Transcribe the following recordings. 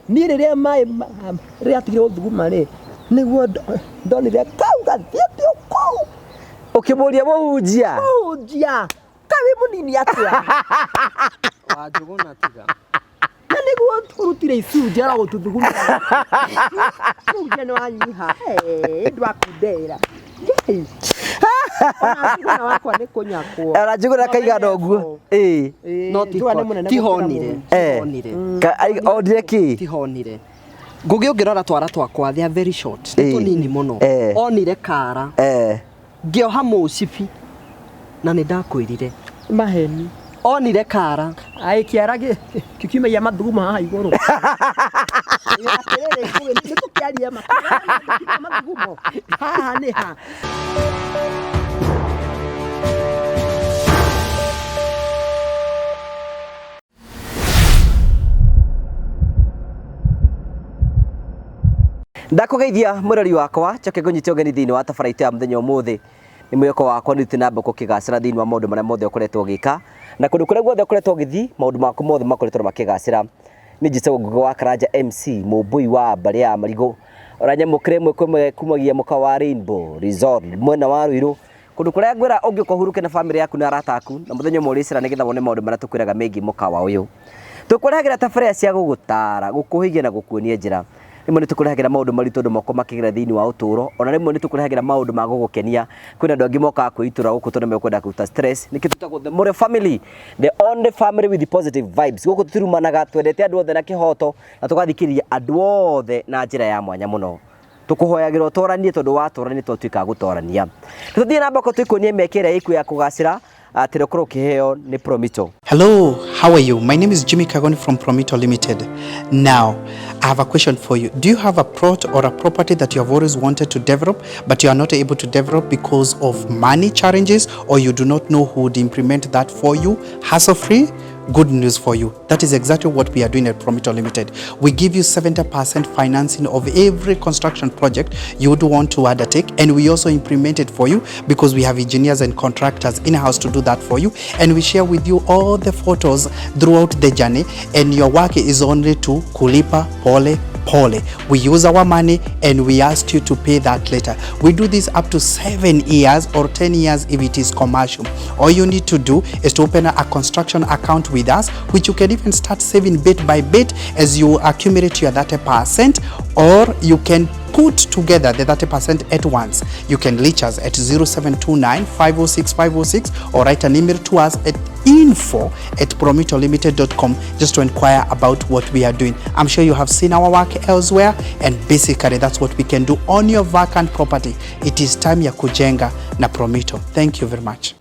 Niĩ rĩrĩa maĩ rĩrĩa atigire gũthuguma rĩ, nĩguo ndonire kau gathiĩte o kũu. Ũkĩmũria mũhunjia? Mũhunjia, kaĩ wĩ mũnini atĩa? Wanjũgũna tiga. Na nĩguo ũrutire icunjĩ oro gũtũthugumĩra. Mũhunjia nĩ wanyiha. Ndwakundera. Ona Njũgũna wakwa nĩ kũnyakwo. Ona Njũgũna kaigana ũguo. Ĩĩ. No ti Njũgũna nĩ mũnene tihonire. gũkĩra mũndũ. Tihonire. Onire kĩ? Tihonire. Ngũgĩ ũngĩrora twara twakwa they are very short. Nĩ Ĩĩ. tũnini mũno. Onire kara. Ngĩoha mũcibi na nĩ ndakwĩrire. Maheni. Onire kara. Ai kĩara gĩkiumagia mathugumo haha igũrũ. Atĩrĩrĩ, Ngũgĩ, nĩ tũkĩaria ma. Kĩara mathugumo. Haha nĩ ha. Ndakũgeithia mũrori wakwa njoke ngũnyite ũgeni thĩinĩ wa tabara itũ ya mũthenya ũmũthĩ. Nĩ mwĩhoko wakwa nĩ ũthiĩ na mbere gũkĩgacĩra thĩinĩ wa maũndũ marĩa mothe ũkoretwo ũgĩka, na kũndũ kũrĩa guothe ũkoretwo ũgĩthiĩ maũndũ maku mothe makoretwo makĩgacĩra. Niĩ njĩtagwo Ngũgĩ wa Karanja MC, mũmbũi wa mbarĩ ya Marigũ, ũranyamũkĩra ĩmwe kwa ĩmwe kumagia mũkawa wa Rainbow Resort mwena wa Ruiru, kũndũ kũrĩa ngwĩra ũngĩũka ũhurũke na bamĩrĩ yaku na arata aku, na mũthenya ũmwe ũrĩcera nĩgetha wone maũndũ marĩa tũkwĩraga megiĩ mũkawa ũyũ. Tũkũrehagĩra tabarĩra cia gũgũtara, gũkũhĩgia na gũkuonia njĩra. Rĩmwe nĩ tũkũrehagĩra maũndũ maritũ andũ moko makĩgera thĩinĩ wa ũtũũro, ona rĩmwe nĩ tũkũrehagĩra maũndũ ma gũgũkenia. Kwĩna andũ angĩ mokaga kwĩitũra gũkũ tondũ mekwenda kũruta stress. Nĩkĩo twĩtagwo the Mũrĩo family, the only family with positive vibes. Gũkũ tũtirumanaga, twendete andũ othe na kĩhoto, na tũgathikĩrĩria andũ othe na njĩra ya mwanya mũno. Tũkũhoyagĩra ũtoranie tondũ watorania nĩ twatuĩka gũtorania. Tũthiĩ na mbere tũkuonie mĩeke ĩrĩa ĩkuo ya kũgacĩra, atĩ ũkorwo ũkĩheo nĩ Promito. Hello, how are you? My name is Jimmy Kagoni from Promito Limited. Now, I have a question for you. Do you have a plot or a property that you have always wanted to develop, but you are not able to develop because of money challenges, or you do not know who would implement that for you hassle-free? Good news for you. That is exactly what we are doing at Promito Limited. We give you 70% financing of every construction project you would want to undertake, and we also implement it for you because we have engineers and contractors in-house to do that for you, and we share with you all the photos throughout the journey, and your work is only to kulipa pole pole. We use our money and we ask you to pay that later. We do this up to 7 years or 10 years if it is commercial. All you need to do is to open a construction account with us, which you can even start saving bit by bit as you accumulate your 30%, or you can put together the 30% at once. You can reach us at 0729 506 506 or write an email to us at info@promitolimited.com just to inquire about what we are doing. I'm sure you have seen our work elsewhere, and basically that's what we can do on your vacant property. It is time ya kujenga na Promito. Thank you very much.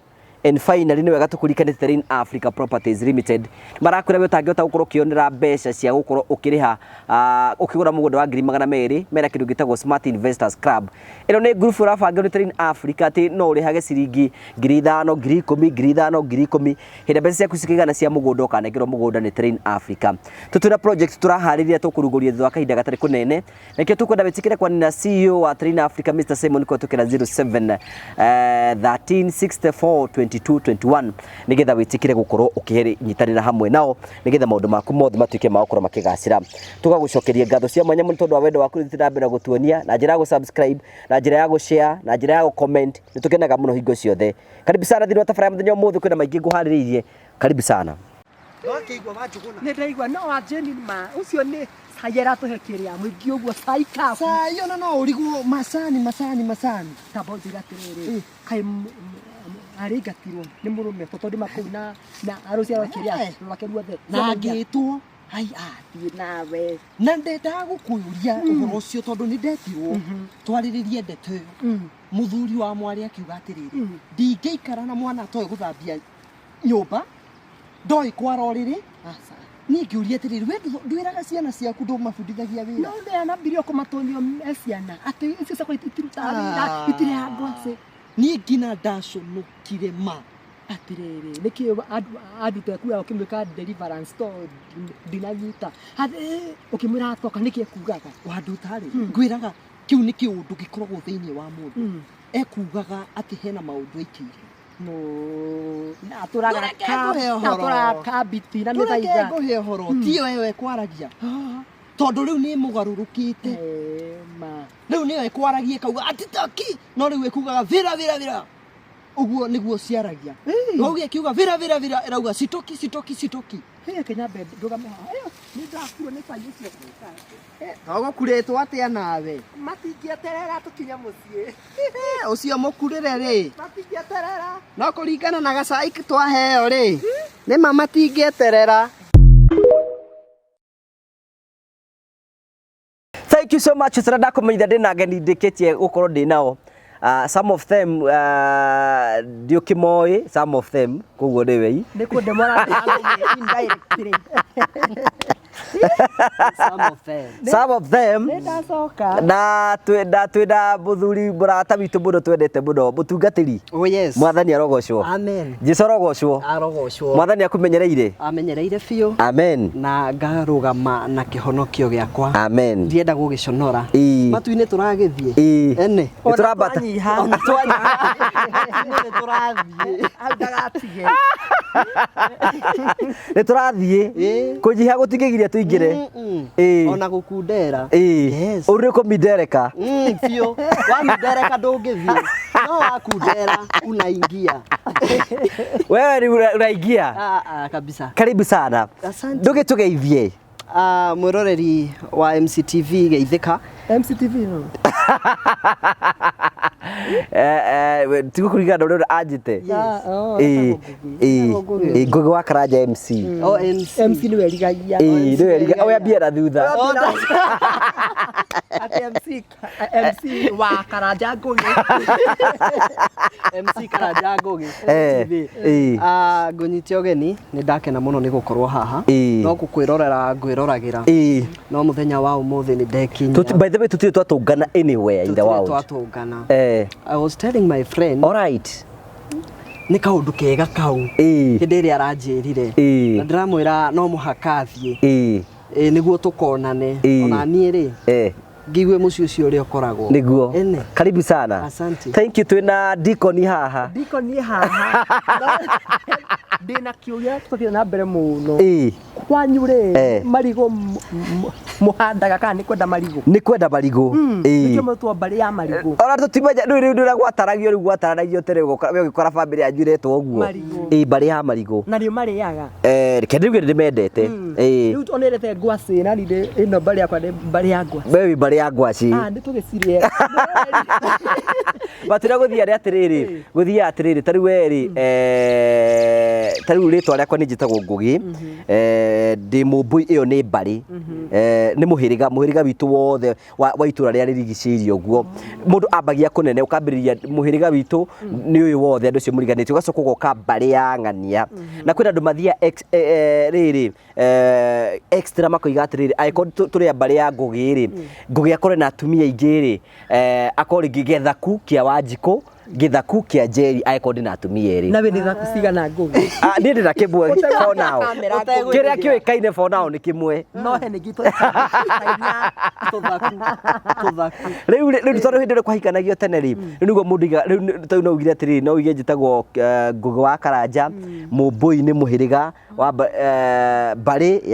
And finally, nĩ wega tũkũririkane Terrain Africa Properties Limited marakwĩra we ũtangĩhota gũkorwo ũkĩonera mbeca cia gũkorwo ũkĩrĩha, ũkĩgũra mũgũnda wa ngiri magana merĩ, mena kĩndũ gĩtagwo Smart Investors Club. Ĩno nĩ group ũrabangĩrwo nĩ Terrain Africa atĩ no ũrĩhage ciringi ngiri ithano, ngiri ikũmi, ngiri ithano, ngiri ikũmi, hĩndĩ ĩrĩa mbeca ciaku cikĩigana cia mũgũnda ũkanengerwo mũgũnda nĩ Terrain Africa. Tũtwĩna project tũraharĩria tũkũrugũria thutha wa kahinda gatarĩ kũnene, nĩkĩo tũkwenda wĩtĩkĩre kwanina CEO wa Terrain Africa Mr Simon kũhetũkĩra zero seven, 13 64 22 21 nĩgetha wĩtĩkĩre gũkorwo ũkĩnyitanĩra hamwe nao nĩgetha maũndũ maku mothe matuĩke ma gũkorwo makĩgacĩra. Tũgagũcokeria ngatho cia mwanya mũno tondũ wa wendo waku ũthiĩte na mbere na gũtuonia na njĩra ya gũ-subscribe, na njĩra ya gũ-share, na njĩra ya gũ-comment. Nĩ tũkenaga mũno hingo ciothe. Karibu sana thĩinĩ wa tabarĩra ya mũthenya ũmũthĩ, kwĩna maingĩ ngũharĩrĩirie. Karibu sana. Wakĩigua Wanjũgũna? Nĩ ndaigua no wa Jane ma ũcio nĩ cai aratũhe kĩrĩa mũingĩ ũguo cai kabu. Cai ona no ũrigwo macani macani macani. Tamba ũnjĩre atĩrĩrĩ, kaĩ arĩingatirwo nĩ mũrũme tondũ makũu na arũciaro kĩrĩa rwake ruothe. Na ngĩtwo. Ai, athiĩ nawe. Na ndendaga gũkũria ũhoro ũcio tondũ nĩ ndetirwo twarĩrĩrie ndeto ĩyo. Mũthuri wa mwarĩ akiuga atĩrĩrĩ, ndingĩikara na mwana atoĩ gũthambia nyũmba, ndoĩ kwara ũrĩrĩ. Aca. Niĩ ngĩũria atĩrĩrĩ, we ndwĩraga ciana ciaku ndũmabundithagia wĩra? No nĩ anambirie kũmatũnio e ciana atĩ icio ciakwa itirutaga wĩra, itirehaga ngwacĩ. Niĩ nginya ndaconokire ma. Atĩrĩrĩ, nĩkĩ andute kuga ũkĩmwĩka deliverance to ndinanyita. Atĩ ũkĩmwĩra atoka nĩkĩ ekugaga? Wanduta-rĩ, ngwĩraga kĩu nĩ kĩũndũ gĩkoragwo thĩinĩ wa mũndũ. Ekugaga atĩ hena maũndũ aikĩire. No, na atũraga Tũreke ka- ngũhe na ũhoro. atũraga kabiti na Tũreke mĩthaiga. ngũhe ũhoro, tiyo ĩyo ekwaragia. Tondũ rĩu nĩ mũgarũrũkĩte. Eh, ma. Rĩu nĩyo ĩkwaragia ĩkauga atitaki, no rĩu ĩkugaga vira vira vira. Ũguo nĩguo ciaragia. Wauga ĩkiuga vira vira vira ĩrauga sitoki sitoki sitoki. Hĩa kĩnyambe ndũgame haha. Ĩyo, nĩ ndakurwo nĩ cai ũcio. Togũkurĩtwo atĩa nawe? Matingĩeterera tũkinye mũciĩ. Ũcio mũkurĩre rĩ. Matingĩeterera. No kũringana na gacai twaheo rĩ, nĩma matingĩeterera. Thank you so much. Tũrenda ndakũmenyithia ndĩna ageni ndĩkĩtie gũkorwo ndĩ nao. Some of them ndiũkĩmoĩ, some of them koguo nĩ wei. Nĩ kũndemora indirectly. Some of them. Some of them Nĩ ndacoka. na twĩna twĩna mũthuri mũrata witũ mũno twendete mũno mũtungatĩri. Oh yes. Mwathani arogocwo. Amen. Jesu arogocwo. Arogocwo. Mwathani akũmenyereire. Amenyereire biũ. Amen. Na ngarũgama na kĩhonokio gĩakwa. Amen. Ndienda gũgĩconora. Ĩĩ. Matu-inĩ tũragĩthiĩ. Ĩĩ. Ene. Nĩ tũrambata. Ona twanyiha. Matu-inĩ nĩ tũrathiĩ. Hau ndagatige. Nĩ tũrathiĩ. Ĩĩ. Kũnyiha gũtingĩgiria tũingĩre. Mm-mm. Ĩĩ. Ona gũkundera. Ĩĩ. Yes. Ũrĩ kũmindereka. Biũ. Wamindereka ndũngĩthiĩ. No wakundera unaingia. Wewe rĩu ũraingia. Ah, ah, kabisa. Karibu sana. Asante. Ndũgĩtũgeithie. Ah, mwĩroreri wa MCTV geithĩka. MCTV no. Tigũkũringana na ũrĩa anjĩte. Ah, oh, Ĩĩ. etagwo Ngugi. Ĩĩ. Etagwo Ngugi. Ĩĩ, Ngugi wa Karanja MC. O MC. MC nĩwe rigagia. Ĩĩ, nĩwe riga- we ambia na thutha. Ati MC MC wa Karanja Ngugi. MC Karanja Ngugi. Eh, TV. ĩĩ. Ah, ngũnyite ũgeni nĩ ndakena mũno nĩ gũkorwo haha. Ĩĩ. No gũkwĩrorera ngwĩroragĩra. Ĩĩ. No mũthenya wa ũmũthĩ nĩ ndekinyia. By the way, tũtirĩ twatũngana anywhere in the Tũtirĩ world. twatũngana. Eh. I was telling my friend All right. nĩ kaũndũ kega kau. Ĩĩ. Hĩndĩ ĩrĩa aranjĩrire. Ĩĩ. Na ndĩramwĩra no mũhaka athiĩ. Ĩĩ. Ĩĩ, nĩguo tũkonane. Ĩĩ. Ona niĩ rĩ Eh. ngigue mũciĩ ũcio ũrĩa ũkoragwo. Nĩguo. Ene. Karibu sana. Asante. Thank you twĩna Deacon haha. Ndiko niĩ haha. Ndĩna kĩũria tũthiĩ na mbere mũno. Ĩĩ. Kwanyu rĩ Eh. marigũ mũhandaga kana nĩ kwenda marigũ? Nĩ kwenda marigũ. Ĩĩ. Nĩkĩo mũtwo mbarĩ ya marigũ. Ona tũtimenya rĩu rĩu rĩu gwataragio rĩu gwataragio tene ũgũkora we ũgĩkora bamĩrĩ yanyu ĩretwo ũguo. Marigũ. Ĩĩ, mbarĩ ya marigũ. Na nĩ marĩaga. Eh, reke ndiuge nĩ ndĩmendete. Ĩĩ. Rĩu onerete ngwacĩ na nĩ ĩno mbarĩ yakwa nĩ mbarĩ ya ngwacĩ. We wĩ mbarĩ ya ngwacĩ. Ah, nĩ tũgĩcirĩe. Matira gũthiĩ arĩ atĩrĩrĩ, gũthiĩ atĩrĩrĩ, ta rĩu we rĩ, ta rĩu rĩtwa rĩakwa nĩ njĩtagwo Ngugi, ndĩ Mũmbũi, ĩyo nĩ mbarĩ, nĩ mũhĩrĩga, mũhĩrĩga witũ wothe wa itũra rĩrĩa rĩrigicĩirie ũguo. Mũndũ ambagia kũnene, ũkambĩrĩria mũhĩrĩga witũ nĩ ũyũ wothe, andũ acio mũriganĩtie, ũgacoka ũgoka mbarĩ ya ng'ania. Na kwĩna andũ mathiaga rĩrĩ, extra makoiga atĩrĩrĩ, angĩkorwo tũrĩ a mbarĩ ya Ngugi rĩ, Ngugi akorwo na atumia aingĩ rĩ, akorwo rĩngĩ gĩthaku kĩa Wanjikũ, gĩthaku kĩa Njeri, angĩkorwo ndĩna atumia erĩ. Na wĩ nĩ thaku cigana Ngugi? Ah, niĩ ndĩna kĩmwe for now. Kamera Ngugi. Kĩrĩa kĩũĩkaine for now nĩ kĩmwe. No he nĩngĩ Tũthaku. Tũthaku. Rĩu rĩu tondũ hĩndĩ ĩrĩa kwahikanagio tene rĩ, rĩu nĩguo mũndũ aigaga, rĩu rĩu no ugire atĩrĩrĩ, no uge njĩtagwo Ngugi wa Karanja, Mũmbũi nĩ mũhĩrĩga wa mbarĩ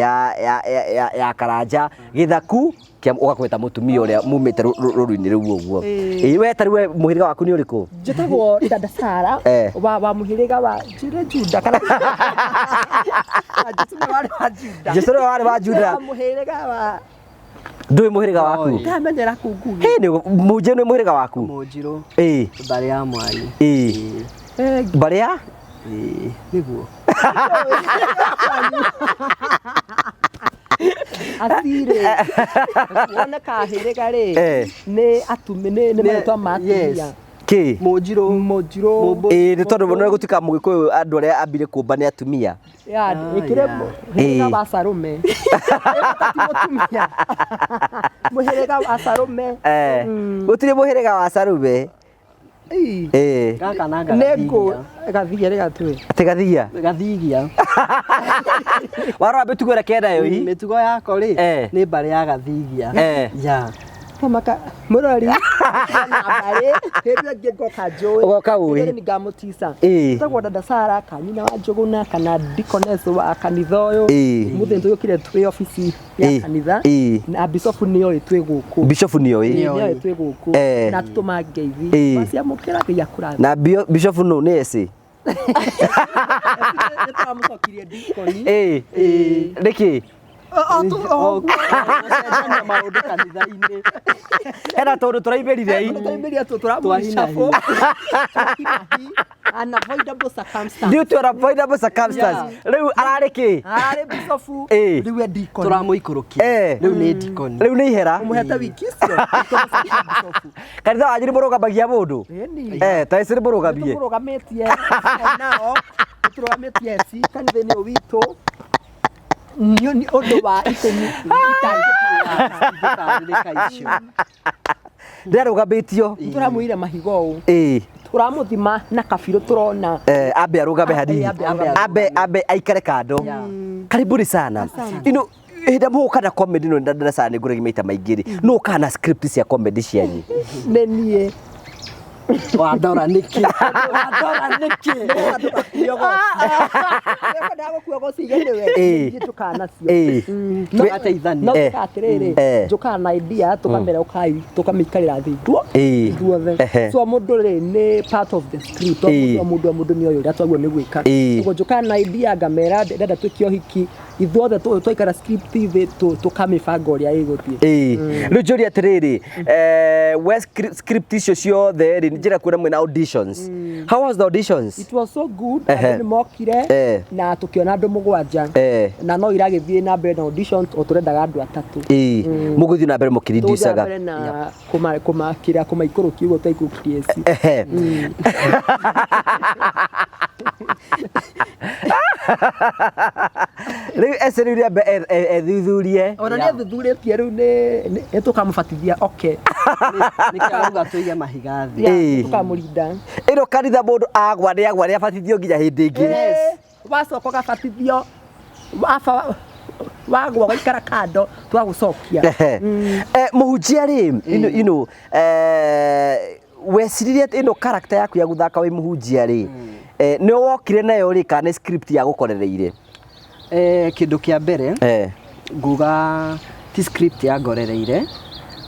ya Karanja, gĩthaku kĩa ũgakwĩta mũtumia ũrĩa mumĩte rũru-inĩ rũu ũguo. Ĩĩ, we ta rĩu we mũhĩrĩga waku nĩ ũrĩkũ? Njĩtagwo Dada Sara Eh. wa mũhĩrĩga wa njĩre Juda kana Jesu nĩwe warĩ wa Juda. Jesu nĩwe warĩ wa Juda. Wa mũhĩrĩga wa Ndũĩ mũhĩrĩga waku? Ndamenyera kũ Ngugi. Hĩ, nĩ Mũnjĩ nĩ mũhĩrĩga waku? Mũnjirũ. Ĩĩ. Mbarĩ ya Mwanyu. Ĩĩ. Eh, Mbarĩ ya? Ĩĩ, nĩguo. Asirĩ wone kahĩrĩga rĩ Eh. nĩ atumi nĩ nĩ marĩtwa ma Yes. atumia. Kĩ? Mũnjirũ. Mũnjirũ. Mũmbũi. Ĩĩ, nĩ tondũ mũno gũtuĩka mũgĩkũyũ andũ arĩa ambire kũmba nĩ atumia. Ya, Ah, ĩkĩrĩ yeah. mũhĩrĩga Ĩĩ. wa Sarume. Ĩno ti mũtumia. Mũhĩrĩga wa Sarume. Eh, gũtirĩ mũhĩrĩga wa Sarume. Ĩĩ. Ĩĩ. Gaka na Nĩ ngũ gathigia. gathigia rĩgatue. Atĩ gathigia. Gathigia. Warora mĩtugo ĩrĩa kenayo ii. Mĩtugo yako rĩ Eh. nĩ mbarĩ ya gathigia. Eh. Ya. Maka mũrori na mbarĩ hĩndĩ ĩngĩ ngoka njũĩ. Ũgoka ũĩ. Hĩndĩ ĩyo nĩngamũtica. Ĩĩ. Tagwo dada Sara kanyina wa Njũgũna kana deaconess wa kanitha ũyũ. Ĩĩ. Mũthĩ tũgĩũkire twĩ obici ya Ĩĩ. kanitha. Ĩĩ. Na bicobu nĩoĩ twĩ gũkũ. Bishofu nĩoĩ. Nĩoĩ twĩ gũkũ. Eh. Na tũtũma ngeithi. Ĩĩ. Waciamũkĩra Ngai akũrathime. Na bishofu nũ nĩ eci? Nĩtũramũcokirie dikoni. Ĩĩ. Nĩkĩ? Gũcenjania maũndũ kanitha-inĩ. Hena tũndũ tũraimĩrire i. Tũraimĩria tũramũcabũ. Unavoidable circumstance. Due to unavoidable circumstance. Rĩu ararĩ kĩ? Ararĩ bicobu. Ĩĩ. Rĩu e dikoni. Tũramũikũrũkia. Eh. Rĩu nĩ dikoni. Rĩu nĩ ihera. Mũhete wiki icio. Tũmũcokie bicobu. Kanitha wanyu nĩ mũrũgamagia mũndũ? Ĩni. Eh, ta eci nĩ mũrũgamie. Nĩtũmũrũgamĩtie nao. Nĩtũrũgamĩtie eci kanitha-inĩ ũyũ witũ. Nĩ ũndũ wa itũmi itangĩtarĩrĩka. Itangĩtarĩrĩka icio. Nĩarũgamĩtio. Tũramũire mahiga ũũ. Ĩĩ. Tũramũthima na kabirũ tũrona. Eh, ambe arũgame hanini. Ambe arũgame. Ambe aikare kando. Karibuni sana. Ino hĩndĩ ĩrĩa mũgũka na comedy no ndandara sana nĩ ngũragi maita maingĩ rĩ no ũkaga na script cia comedy cianyu. Nĩ niĩ. Wandora nĩkĩ? Wandora nĩkĩ? Ĩĩ. Ĩĩ. Tũgateithania. No Eh. tuka atĩrĩrĩ, Eh. njũkaga na idea tũkamera ũkai tũkamĩikarĩra thĩ Ĩĩ. ithuothe. Ehe. So mũndũ rĩ nĩ part of the script. O Ĩĩ. mũndũ o mũndũ o mũndũ nĩoĩ ũrĩa twagĩrĩirwo nĩ gwĩka. Ĩĩ. Ũguo njũkaga na idea ngamera ndĩrenda twĩke ũhiki ithuothe twaikara script thĩ tũkamĩbanga ũrĩa ĩgũthiĩ. Ĩĩ. Rĩu njũrie atĩrĩrĩ, we script icio ciothe rĩ, nĩ njĩra kuona mwĩna auditions. How was the auditions? It was so good. Ehe. Andũ nĩ mokire Eh. na tũkĩona andũ 7 Eh. na no iragĩthiĩ na mbere na audition o tũrendaga andũ 3. Ĩĩ. Mũgũthiĩ na mbere Tũgũthiĩ na mũkĩrindicaga. mbere na kũmakĩra kũmaikũrũkia ũguo twaikũrũkirie eci. Ehe. Rĩu ece rĩu rĩambe ethuthurie. Ona nĩ athuthurĩtie rĩu nĩ tũkamũbatithia oke. Nĩkĩo auga tũige mahiga thĩ. Ĩĩ. Tũkamũrinda. Ĩno kanitha mũndũ agwa nĩ agwa nĩ abatithio nginya hĩndĩ ĩngĩ. Wacoka ũgabatithio waba wagwa ũgaikara kando twagũcokia. Ehe. Mũhunjia rĩ, you know, weciririe atĩ ĩno character yaku ya gũthaka wĩ mũhunjia rĩ, nĩ wokire nayo rĩ kana nĩ script yagũkorereire? Kĩndũ kĩa mbere nguga ti script yangorereire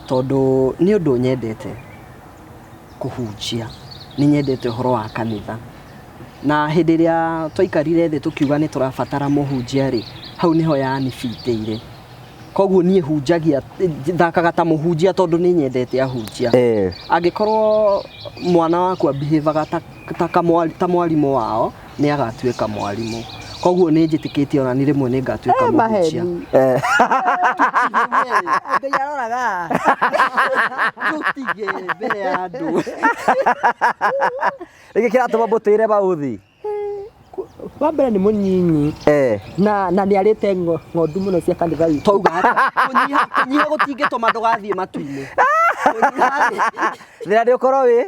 tondũ nĩ ũndũ nyendete kũhunjia, nĩ nyendete ũhoro wa kanitha. Na hĩndĩ ĩrĩa twaikarire thĩ tũkiuga nĩ tũrabatara mũhunjia rĩ, hau nĩho yanibitĩire. Koguo niĩ hunjagia, thakaga ta mũhunjia tondũ nĩ nyendete ahunjia. Angĩkorwo mwana waku abihevaga ta mwarimũ wao, nĩ agatuĩka mwarimũ. Koguo nĩ njĩtĩkĩtie ona niĩ rĩmwe nĩ ngatuĩka mũhunjia. Maheni. Ngai aroraga. Tũtige mbere ya andũ. Nĩkĩ kĩratũma mũtĩre maũthi? Wa mbere nĩ mũnyinyi na nĩ arĩte ng'ondu mũno cia kanitha witũ. Twauga atĩa? Kũnyiha gũtingĩtũma ndũgathiĩ matu-inĩ. Thĩna nĩ ũkorwo wĩ?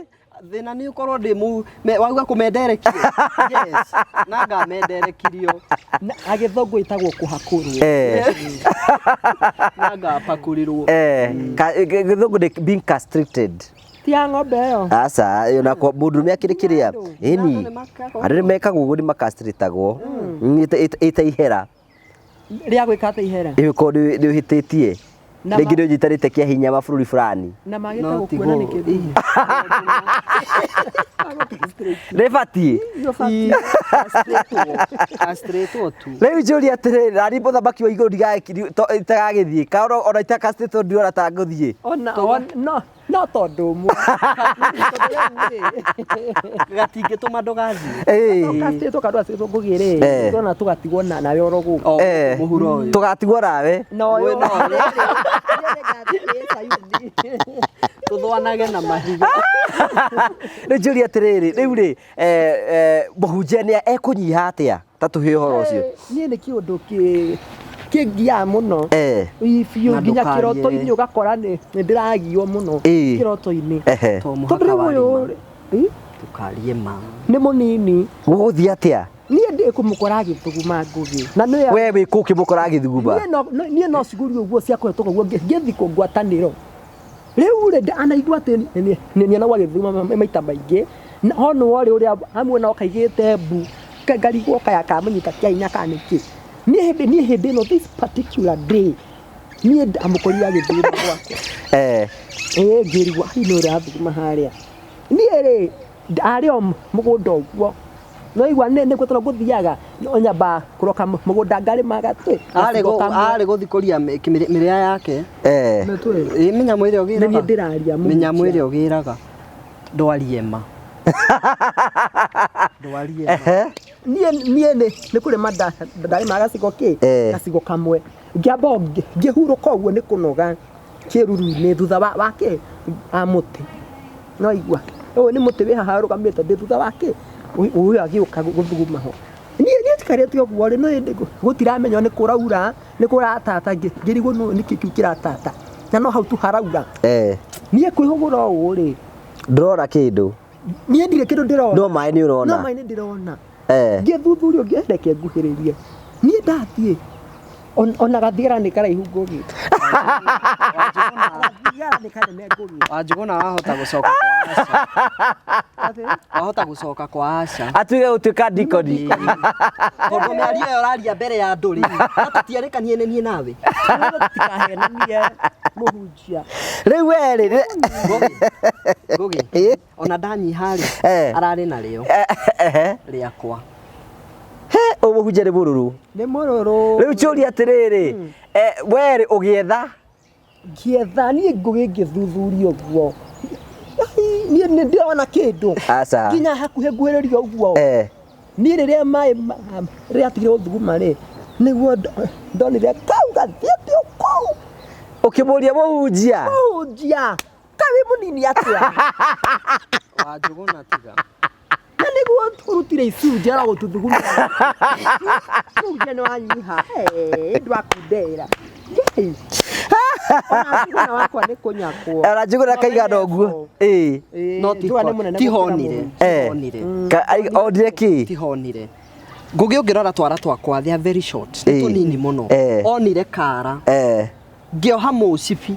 Thĩna nĩ ũkorwo ndĩ wauga kũmenderekia. Yes, na ngamenderekirio. Na agĩthũngũ ĩtagwo kũhakũrwo. Na ngapakũrĩrwo. Gĩthũngũ nĩ being castrated. Ti ya ng'ombe ĩyo. Aca, ĩyo na mũndũrũme akĩrĩ kĩrĩa. Ĩni. Andũ nĩ mekagwo ũguo nĩ makastritagwo. Ĩta ihera. Rĩa gwĩka atĩa ihera? Ĩkorwo nĩ ũhĩtĩtie. Na Rĩngĩ nĩ ũnyitanĩte kĩa hinya mabũrũri fulani. Na magĩte No gũkuona nĩ tiguo. kĩndũ. Nĩ batiĩ. Castratewo tu. Rĩu njũrie atĩrĩrĩ, nani mũthamaki wa igũrũ itagagĩthiĩ kana ona itakastĩtwo ndirona ta ngũthiĩ. Ona no no tondũ ũmwe. Gatingĩtũma ndũgathiĩ. Ĩĩ. Kastĩtwo kandũ acitwo ngũgĩ rĩ. Tũrona tũgatigwo na nawe oro gũkũ. O mũhuro ũyũ. Tũgatigwo nawe. Na ũyũ. Tũthwanage na mahiga. Rĩu njũrie atĩrĩrĩ, rĩu rĩ, mũhunjia nĩ ekũnyiha atĩa? Ta tũhe ũhoro ũcio. Niĩ nĩ kĩũndũ kĩngiaga mũno. Biũ Na nginya ndũkarie. kĩroto-inĩ ũgakora nĩ ndĩragio mũno kĩroto-inĩ. To Tondũ mũhaka rĩu ũyũ warima. rĩ, Ndũkarie ma. nĩ mũnini. Gũgũthiĩ atĩa? Niĩ ndĩ kũmũkora agĩthuguma ngũgĩ. Na nĩwe We wĩ kũ ũkĩmũkora agĩthuguma? Niĩ no cuguri ũguo cia kũhetũka ũguo ngĩthiĩ kũ ngwatanĩro. Rĩu rĩ anaigua atĩ nĩanagwo agĩthuguma maita maingĩ honwo rĩ ũrĩa amuona okaigĩte mbu ngarigwo kaya kamũnyita kĩa hinya kana nĩkĩ. Niĩ hĩndĩ ĩno this particular day niĩ ndamũkorire agĩthuguma gwakwa. Ĩĩ ngĩrigwo ai nũ ũrathuguma harĩa. Niĩ rĩ arĩ o mũgũnda ũguo no igua nĩ tondũ ngũthiaga no nyambaga kũroka mũgũnda ngarĩma gatĩ. Arĩ gũthikũria mĩrĩa yake. Ĩ mĩnyamũ ĩrĩa ũgĩraga. Nĩ niĩ ndĩraria. Mĩnyamũ ĩrĩa ũgĩraga. Ndwarie ma. Ndwarie ma. Niĩ nĩ kũrĩma ndarĩma gacigo kĩ? Gacigo kamwe. Ngĩamba ngĩhurũka ũguo nĩ kũnoga kĩruru-inĩ thutha wa kĩ? Wa mũtĩ. No igua ũyũ nĩ mũtĩ wĩ haha ũrũgamĩte ndĩ thutha wa kĩ? Ũyũ agĩũka gũthuguma ho. Niĩ njikarĩte ũguo rĩ, no hĩndĩ gũtiramenywo nĩ kũraura, nĩ kũratata, ngĩrigwo nĩkĩ kĩu kĩratata. Na no hau tu haraura. Niĩ kwĩhũgũra ũũ rĩ, ndũrona kĩndũ. Niĩ ndirĩ kĩndũ ndĩrona. No maĩ nĩ ũrona. No maĩ nĩ ndĩrona. Ngĩthuthuria ũngĩ, reke nguhĩrĩrie. Niĩ ndathiĩ ona gathigara nĩ karaihu Ngũgĩ. Gathigara nĩ kanene Ngũgĩ. Wanjũgũna wahota gũcoka kwa Asha. Wahota gũcoka kwa Asha. Atuĩke gũtuĩka dikoni. Tondũ mĩario ĩyo ũraria mbere ya andũ rĩ, no tũtiarĩkanie nĩ niĩ nawe. Tũtikahenanie mũhunjia. Rĩu we rĩ, Ngũgĩ, ona ndanyiha rĩ, ararĩ narĩo rĩakwa. Ũmũhunjia nĩ mũrũrũ. Nĩ mũrũrũ. Rĩu njũrie atĩrĩrĩ, we rĩ ũgĩetha? Ngĩetha niĩ Ngũgĩ ngĩthuthuria ũguo. Niĩ nĩ ndĩrona kĩndũ. Aca. Nginya hakuhĩ nguhĩrĩria ũguo. Niĩ rĩrĩa maĩ rĩrĩa atigire gũthuguma rĩ, nĩguo ndonire kau gathiĩte o kũu. Ũkĩmũria mũhunjia? Mũhunjia. Kaĩ wĩ mũnini atĩa? Wanjũgũna tiga. Na nĩguo ũrutire icunjĩ ara gũtũthugumĩra. Mũhunjia nĩ wanyiha. Ndwakundera. Ona Njũgũna wakwa nĩ kũnyakwo. Ona Njũgũna kaigana ũguo. No tihonire. Onire kĩ? Tihonire. Ngũgĩ ũngĩrora twara twakwa, they are very short. Nĩ tũnini mũno. Onire kara. Ngĩoha mũcibi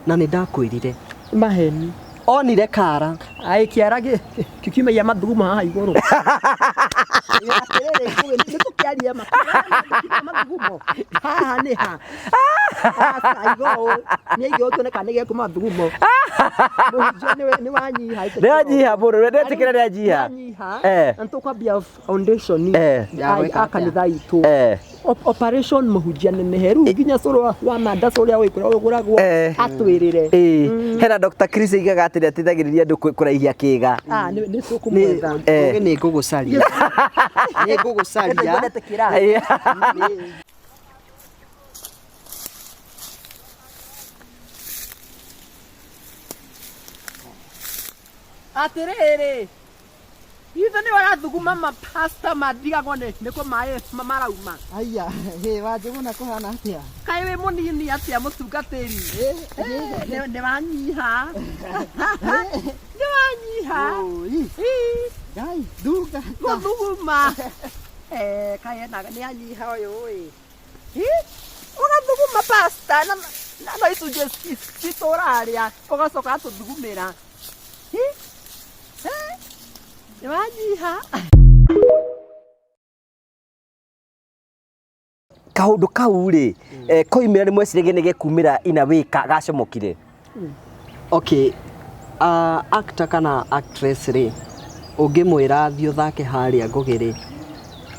na nĩ ndakwĩrire. Maheni. Onire kara. Ai kĩara gĩkiumagia mathugumo haha igũrũ. Atĩrĩrĩ, Ngũgĩ, nĩ tũkĩaria ma. Mathugumo. Haha nĩ ha. Aca, igũrũ. Nĩ aigĩrwo tuone kana nĩ gekuma mathugumo. Mũhunjia nĩ wanyiha. Nĩ wanyiha mũno, ndetĩkĩra nĩ anyiha. Nĩ wanyiha. Na nĩ tũkwambia foundation ya kanitha itũ. Operation mũhunjia nenehe. Rĩu nginya cũrũ wa manda cũrũ ũrĩa wĩ ũgũragwo atwĩrĩre. Hena Dr. Chris aigaga atĩ nĩ ateithagĩrĩria andũ kũraihia kĩga. Nĩ tũkũmwetha. Ngũgĩ nĩ ngũgũcaria. Nĩ ngũgũcaria. Atĩrĩrĩ, ithe nĩ warathuguma mapasta madigagwo nĩ kũ maĩ marauma. Aya, hĩ Wanjũgũna kũhana atĩa? Kaĩ wĩ mũnini atĩa mũtungatĩri? Nĩ wanyiha. Nĩ wanyiha. Ngai, thunga. Gũthuguma. Kaĩ ena nĩ anyiha ũyũ ĩ. Ũgathuguma pasta na no icunjĩ citũ ũrarĩa ũgacoka ũgatũthugumĩra. Nĩ wanyiha. Kaũndũ kau rĩ, koimĩra nĩ mweciragia nĩ gekumĩra ina way gacomokire? Okay, actor kana actress rĩ, ũngĩmwĩra athiĩ ũthake harĩa Ngũgĩ rĩ,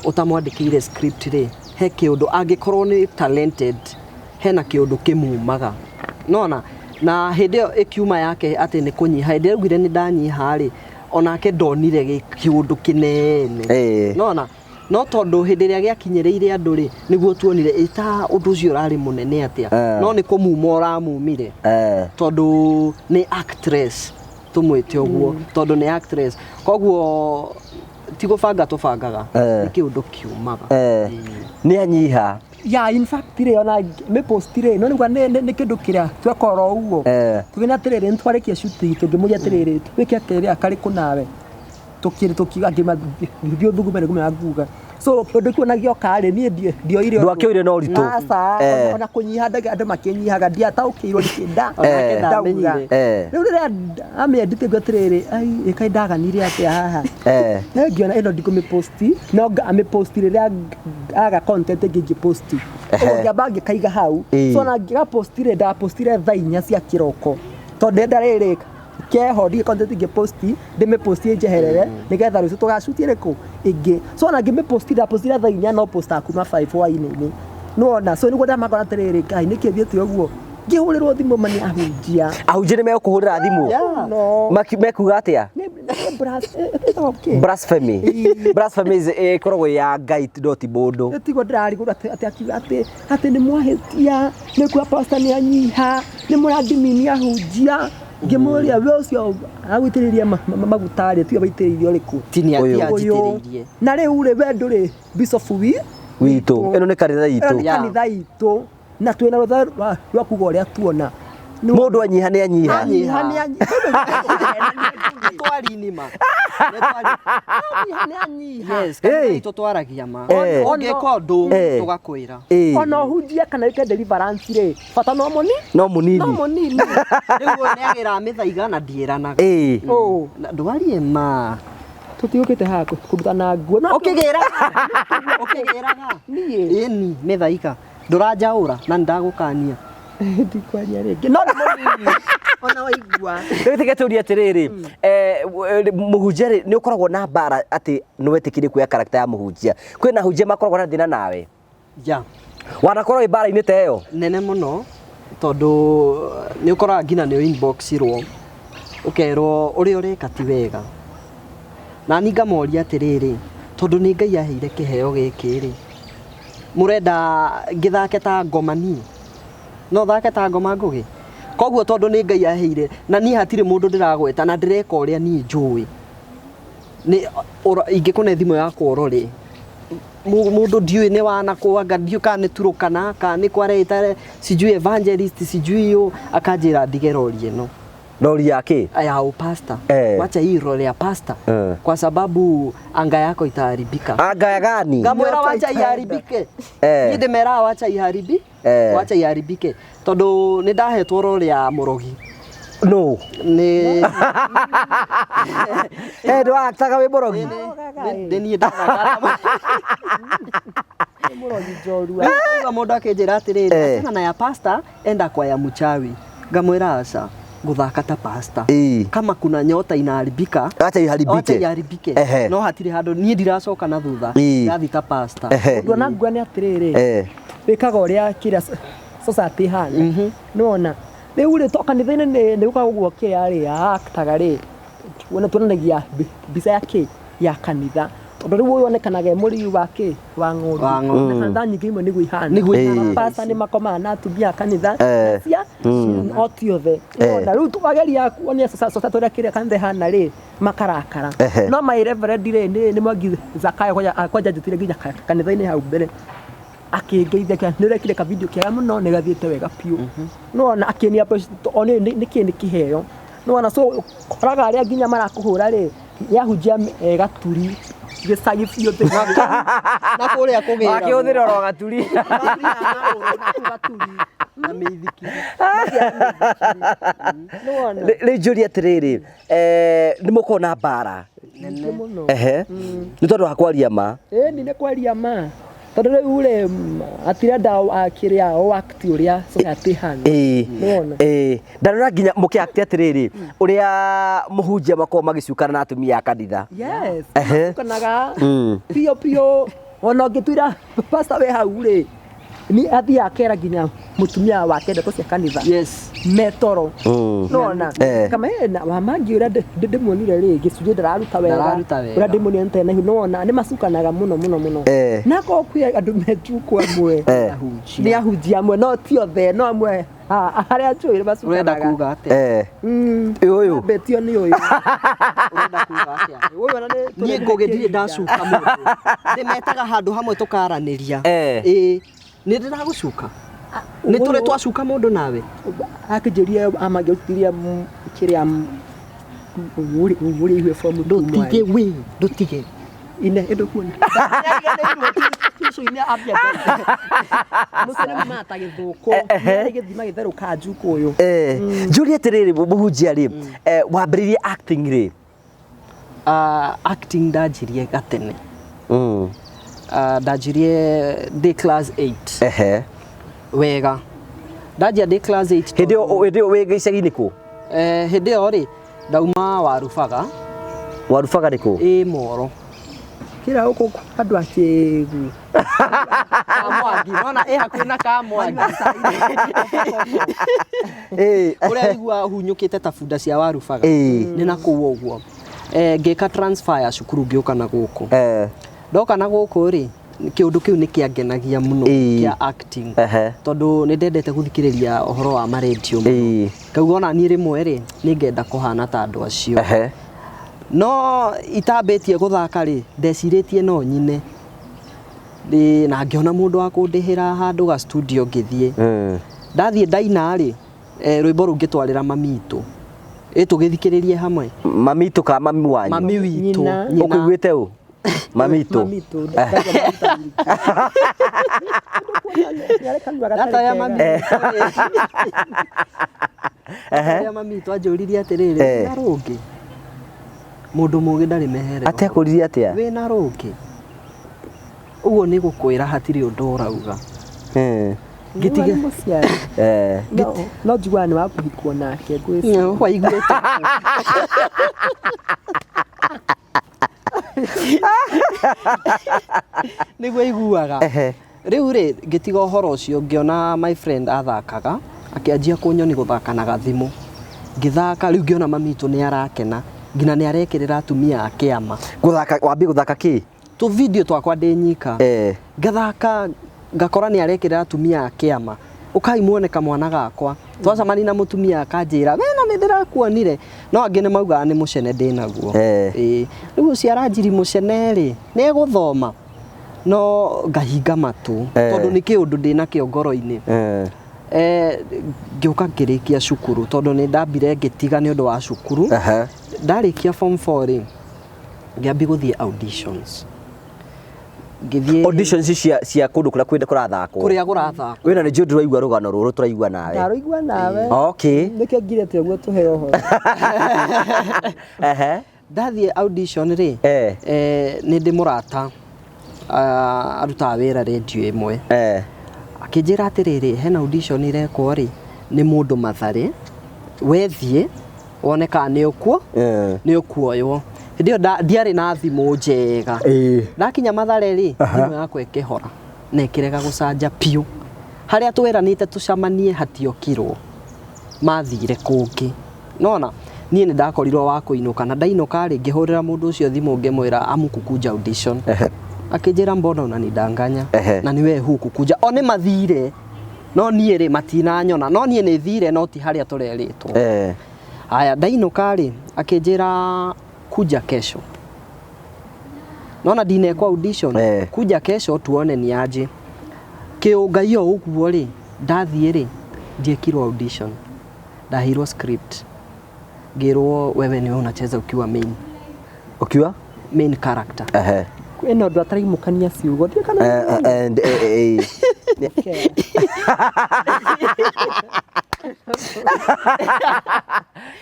ũtamwandĩkĩire script rĩ, he kĩũndũ angĩkorwo nĩ talented, hena kĩũndũ kĩmumaga. Nona, na hĩndĩ ĩyo ĩkiuma yake atĩ nĩ kũnyiha, hĩndĩ ĩrĩa augire nĩ ndanyiha rĩ, onake ndonire kĩũndũ kĩnene. Nona, no tondũ hĩndĩ ĩrĩa gĩakinyĩrĩire andũ rĩ, nĩguo tuonire ĩta ũndũ ũcio ũrarĩ mũnene atĩa. No nĩ kũmuma ũramumire. Tondũ nĩ actress, tũmwĩte ũguo, tondũ nĩ actress. Koguo ti gũbanga tũbangaga, nĩ kĩũndũ kiumaga. Nĩ anyiha. Ya, in fact rĩ, ona mĩ post rĩ, no nĩguo nĩ kĩndũ kĩrĩa twekora ũguo. Tũgĩna atĩrĩrĩ, nĩ twarĩkia shooting, tũngĩmũria atĩrĩrĩ, twĩke atĩrĩrĩ, akarĩ kũ nawe? Tũkĩrĩ tũkiuga ngĩthiĩ ũthugume nĩguo nguga so kĩũndũ kĩu ona gĩoka rĩ niĩ ndioire ũndũ. Ndwakĩoire na ũritũ. Aca, ona kũnyiha andũ makĩnyihaga ndiataũkĩirwo nĩkĩ Onake ndauga. ndamenyire. Rĩu rĩrĩa amĩendite ngũ atĩrĩrĩ, ai ĩkaĩ ndaganire atĩa haha. Ngĩona ĩno ndikũmĩposti no amĩposti rĩrĩa aga content ĩngĩ ingĩposti. Ũguo ngĩamba ngĩkaiga hau. So ona ngĩgaposti rĩ ndapostire thaa 4 cia kĩroko tondũ ndĩrenda rĩrĩ keho ndirĩ content ingĩposti ndĩmĩposti ĩnjeherere nĩgetha rũciũ tũgacuti ĩrĩkũ ĩngĩ. So ona ngĩmĩposti ndapostire thaa 4 no postaga kuma 5 hwainĩ-inĩ nĩwona. So nĩguo ndamakora atĩrĩrĩ Ngai nĩkĩ thiĩte ũguo ngĩhũrĩrwo thimũ ma nĩ ahunjia. Ahunjia nĩ megũkũhũrĩra thimũ? No. Mekuga atĩa? Nĩ ĩtagwo kĩ? Blasphemy. Blasphemy ĩkoragwo ya Ngai no ti mũndũ. Tiguo ndĩrarigwo atĩ atĩ akiuga atĩ atĩ nĩ mwahĩtia nĩ kuga pastor nĩ anyiha nĩ mũrandiminia ahunjia. Ngĩmũria we ũcio agũitĩrĩria maguta rĩ tiwe waitĩrĩirie ũrĩkũ? Ti nĩ Ũyũ. anjitĩrĩirie. Na rĩu rĩ we ndũrĩ bishop witũ. Ĩno nĩ kanitha Ĩno itũ. nĩ kanitha itũ na twĩna rũtha rwa kuga ũrĩa tuona. Mũndũ anyiha nĩ anyiha. Anyiha nĩ anyiha. Twari nĩ ma. Anyiha nĩ anyiha. Yes, kanitha itũ twaragia ma. Ũngĩka ũndũ tũgakwĩra. Ona ũhunjie kana wĩke deliverance rĩ, bata no mũni? No mũnini. No mũnini. Rĩu ũyũ nĩ agĩraga mĩthaiga na ndiĩranaga. Na ndwarie ma. Tũtiũkĩte haha kũrutana nguo. No Ũkĩgĩraga. Ũkĩgĩraga. Niĩ. Ĩni mĩthaiga. Ndũranjaũra na nĩndagũkania. Ndikwaria rĩngĩ. No nĩ mũnini. Ona waigua. Rĩu teke tũrie atĩrĩrĩ, mũhunjia rĩ, nĩ ũkoragwo na mbara atĩ nĩ wetĩkire kuoya karakta ya mũhunjia. Kwĩna ahunjia makoragwo na thĩna nawe? Yeah. Wanakorwo wĩ mbara-inĩ ta ĩyo? Nene mũno tondũ nĩ ũkoraga nginya nĩ inboxirwo ũkerwo ũrĩa ũreka ti wega. Na niĩ ngamoria atĩrĩrĩ, tondũ nĩ Ngai aheire kĩheo gĩkĩ rĩ, mũrenda ngĩthake ta ngoma niĩ? No thake ta ngoma Ngũgĩ? Koguo tondũ nĩ Ngai aheire na niĩ hatirĩ mũndũ ndĩragweta na ndĩreka ũrĩa niĩ njũĩ. Nĩ ingĩkũne thimũ yakwa ũrore mũndũ ndiũĩ nĩ wanakũ anga ndiũĩ kana nĩ Turukana kana nĩ kwareita sijui evangelist sijui ũ akanjĩra ndige rori ĩno. Rori ya kĩ? Ya upasta. Wacha hii role ya pasta. Kwa sababu anga yako itaharibika. Anga ya gani? Ngamwĩra wacha iharibike. Niĩ ndĩmeraga wacha iharibi. Wacha iharibike. Tondũ nĩ ndahetwo role ya mũrogi. No. Nĩ Ndwaktaga wĩ mũrogi? Nĩ niĩ ndagaga. Nĩ mũrogi njorua. Rĩu mũndũ akĩnjĩra atĩrĩrĩ, achana na ya pasta, enda kwa ya mchawi. Ngamwĩra aca, gũthaka ta pasta. Kama kuna nyota inaharibika, Acha iharibike. Acha iharibike. No hatirĩ handũ niĩ ndiracoka na thutha. Ndathi ta pasta. Ũndũ ona ngua nĩ atĩrĩrĩ, wĩkaga ũrĩa kĩrĩa society ĩhana. Nĩwona? Rĩu rĩ to kanitha-inĩ nĩ gũkaga ũguo kĩrĩa rĩ actaga rĩ, tuonanagia mbica ya kĩ? Ya kanitha. Tondũ rĩu ũyũ onekanaga e mũrĩi wa kĩ? Wa ng'ondu. Wa ng'ondu. Na kanitha nyingĩ imwe nĩguo ihana. Nĩguo ihana. Mapasta nĩ makomaga na atumia a kanitha. Cia o ti othe. Nĩwona? Rĩu twageria kuonia society ũrĩa kĩrĩa kanitha ĩhana rĩ, makarakara. No my reverend rĩ, nĩ Mwangi Zakayo kwanja njĩtire nginya kanitha-inĩ hau mbere. Akĩngeithia akĩra nĩ ũrekire ka video kega mũno nĩ gathiĩte wega biũ. Nĩwona akĩnia one nĩkĩ nĩ kĩheo. Nĩwona so koraga arĩa nginya marakũhũra rĩ, nĩ ahunjia gaturi gĩcagi biũ thĩinĩ. Na kũrĩa kũgĩragwo. Wakĩhũthĩra oro gaturi. Gaturi. Na mĩithikiri. Nĩwona? Rĩu njũrie atĩrĩrĩ, nĩ mũkoragwo na mbara? Nene mũno. Nĩ tondũ wa kwaria ma? Ĩni nĩ kwaria ma. Tondũ rĩu rĩ, atirenda kĩrĩa o act ũrĩa society ĩhana. Nĩwona? Ndarora nginya mũkĩ-act atĩrĩrĩ, ũrĩa mũhunjia makoragwo magĩcukana na atumia a kanitha. Yes, macukanaga biũ biũ. Ona ũngĩtuĩra pastor wĩ hau rĩ, nĩ athiaga akera nginya mũtumia wake ndeto cia kanitha. Yes. Metoro. Nĩwona? Kama ena wa Mangi ũrĩa ndĩmuonire rĩ, gĩcunjĩ ndararuta wega. Ndararuta wega. Ũrĩa ndĩmuonire nĩ tena ihu, nĩwona? Nĩ macukanaga mũno mũno mũno. Na akorwo kwĩ andũ mecukwo amwe. Nĩ ahunjia amwe, no ti othe, no amwe. Arĩa njũĩ nĩ macukanaga. Ũrenda kuga atĩa? Ũyũ. Ambĩtio nĩ ũyũ. Ũrenda kuga atĩa? Ũyũ ona nĩ Niĩ Ngũgĩ ndirĩ ndacuka mũndũ. Ndĩmetaga handũ hamwe tũkaranĩria. Nĩ ndĩragũcuka. Nĩ tũrĩ twacuka mũndũ nawe? Akĩnjĩria amangĩrutithia kĩrĩa Ũrĩ ihue form two Ndũtige mwarĩ. we, ndũtige. Ine ĩndũkuona. Mũcene mata gĩthũkũ. Nĩ gĩthima gĩtherũka njukũ ũyũ. Njũrie atĩrĩrĩ, mũhunjia rĩ, wambĩrĩirie acting rĩ? Acting ndanjirie gatene. Ndanjirie ndĩ class 8. Wega. Ndanjia ndĩ class 8. Hĩndĩ ĩyo, hĩndĩ ĩyo wĩ gĩcagi-inĩ kũ? Hĩndĩ ĩyo rĩ, ndauma Warubaga. Warubaga nĩ kũ? Ĩ Moro. Kĩra gũkũ andũ a kĩgu. Kamwangi, nona ĩ hakuhĩ na Kamwangi. Ũrĩa igua hunyũkĩte ta bunda cia Warubaga. Nĩ na kũu ũguo. Ngĩka transfer ya cukuru ngĩũka na gũkũ. Ndoka na gũkũ rĩ, kĩũndũ kĩu nĩ kĩangenagia mũno kĩa acting. Tondũ nĩ ndendete gũthikĩrĩria ũhoro wa marendio mũno. Ngauga ona niĩ rĩmwe rĩ, nĩ ngenda kũhana ta andũ acio. No itambĩtie gũthaka rĩ, ndecirĩtie no nyine. Na ngĩona mũndũ wa kũndĩhĩra handũ ga studio ngĩthiĩ. Ndathiĩ ndaina rĩ, rwĩmbo rũu ngĩtwarĩra mami witũ. Ĩ tũgĩthikĩrĩrie hamwe. Mami witũ ka mami wanyu? Mami witũ. Nyina. Nyina. Ũkũiguĩte ũ? Mami witũ. Mami witũ. Ndaigua maruta Data ya mami witũ rĩ. Data ya mami witũ anjũririe atĩrĩrĩ, wĩna rũngĩ? Mũndũ mũgĩ ndarĩ meherero. Atĩ akũririe atĩa? Wĩna rũngĩ? Ũguo nĩ gũkwĩra hatirĩ ũndũ ũrauga. Ngĩtige mũciari. No njiguaga nĩ wa kũhikwo nake ngwĩciria. Waiguĩte. Nĩguo iguaga. Rĩu rĩ, ngĩtiga ũhoro ũcio ngĩona my friend athakaga, akĩanjia kũnyoni gũthaka na gathimũ. Ngĩthaka, rĩu ngĩona mami witũ nĩ arakena, nginya nĩ arekĩrĩra atumia a kĩama. Gũthaka, wambie gũthaka kĩ? Tũ video twakwa ndĩ nyika. Ngathaka, ngakora nĩ arekĩrĩra atumia a kĩama. Ũkai muone kamwana gakwa. Twacemania na mũtumia akanjĩra, we na nĩ ndĩrakuonire. No angĩ nĩ maugaga nĩ mũcene ndĩnaguo. Rĩu ũcio aranjiri mũcene rĩ, nĩ egũthoma. No ngahinga matũ, tondũ nĩ kĩũndũ ndĩnakĩo ngoro-inĩ. Ngĩũka ngĩrĩkia cukuru, tondũ nĩ ndambire ngĩtiga nĩ ũndũ wa cukuru. Ndarĩkia form 4 rĩ, ngĩambia gũthiĩ auditions. Ngĩthiĩ auditions cia kũndũ kũrĩa kwenda kũrathakwo. Kũrĩa kũrathakwo. Wĩna nĩ njũĩ ndũraigua rũgano rũrũ tũraigua nawe. Ndarũigua nawe. Okay. Nĩkĩo ngirĩte ũguo tũhe ũhoro. Ndathiĩ audition rĩ, nĩ ndĩ mũrata, arutaga wĩra radio ĩmwe. Akĩnjĩra atĩrĩrĩ, hena audition irekwo rĩ, nĩ mũndũ Mathare, wethiĩ wone kana nĩ ũkuo, nĩ ũkuoywo. Hĩndĩ ĩyo ndiarĩ na thimũ njega. Ndakinya Mathare rĩ, thimũ yakwa ĩkĩhora na ĩkĩrega gũcanja biũ. Harĩa tweranĩte tũcemanie hatiokirwo, mathire kũngĩ. Nona niĩ nĩ ndakorirwo wa kũinũka, na ndainũka rĩ, ngĩhũrĩra mũndũ ũcio thimũ ngĩmwĩra amukukunja audition. Akĩnjĩra mbona unanidanganya? Na ni wewe hukukunja. O nĩ mathire, no niĩ rĩ matinanyona, no niĩ nĩ thire no ti harĩa tũrerĩtwo. Aya, ndainũka rĩ, akĩnjĩra kuja kesho. Nona ndinekwo audition, kuja kesho tuone ni aje. Kĩũngai o ũguo rĩ, ndathiĩ rĩ, ndiekirwo audition. Ndaheirwo script. Ngĩrwo wewe niwe unacheza ukiwa main. Ukiwa? Main character. Kwĩna ũndũ ataraimũkania ciugo. Ndiũĩ kana Okay.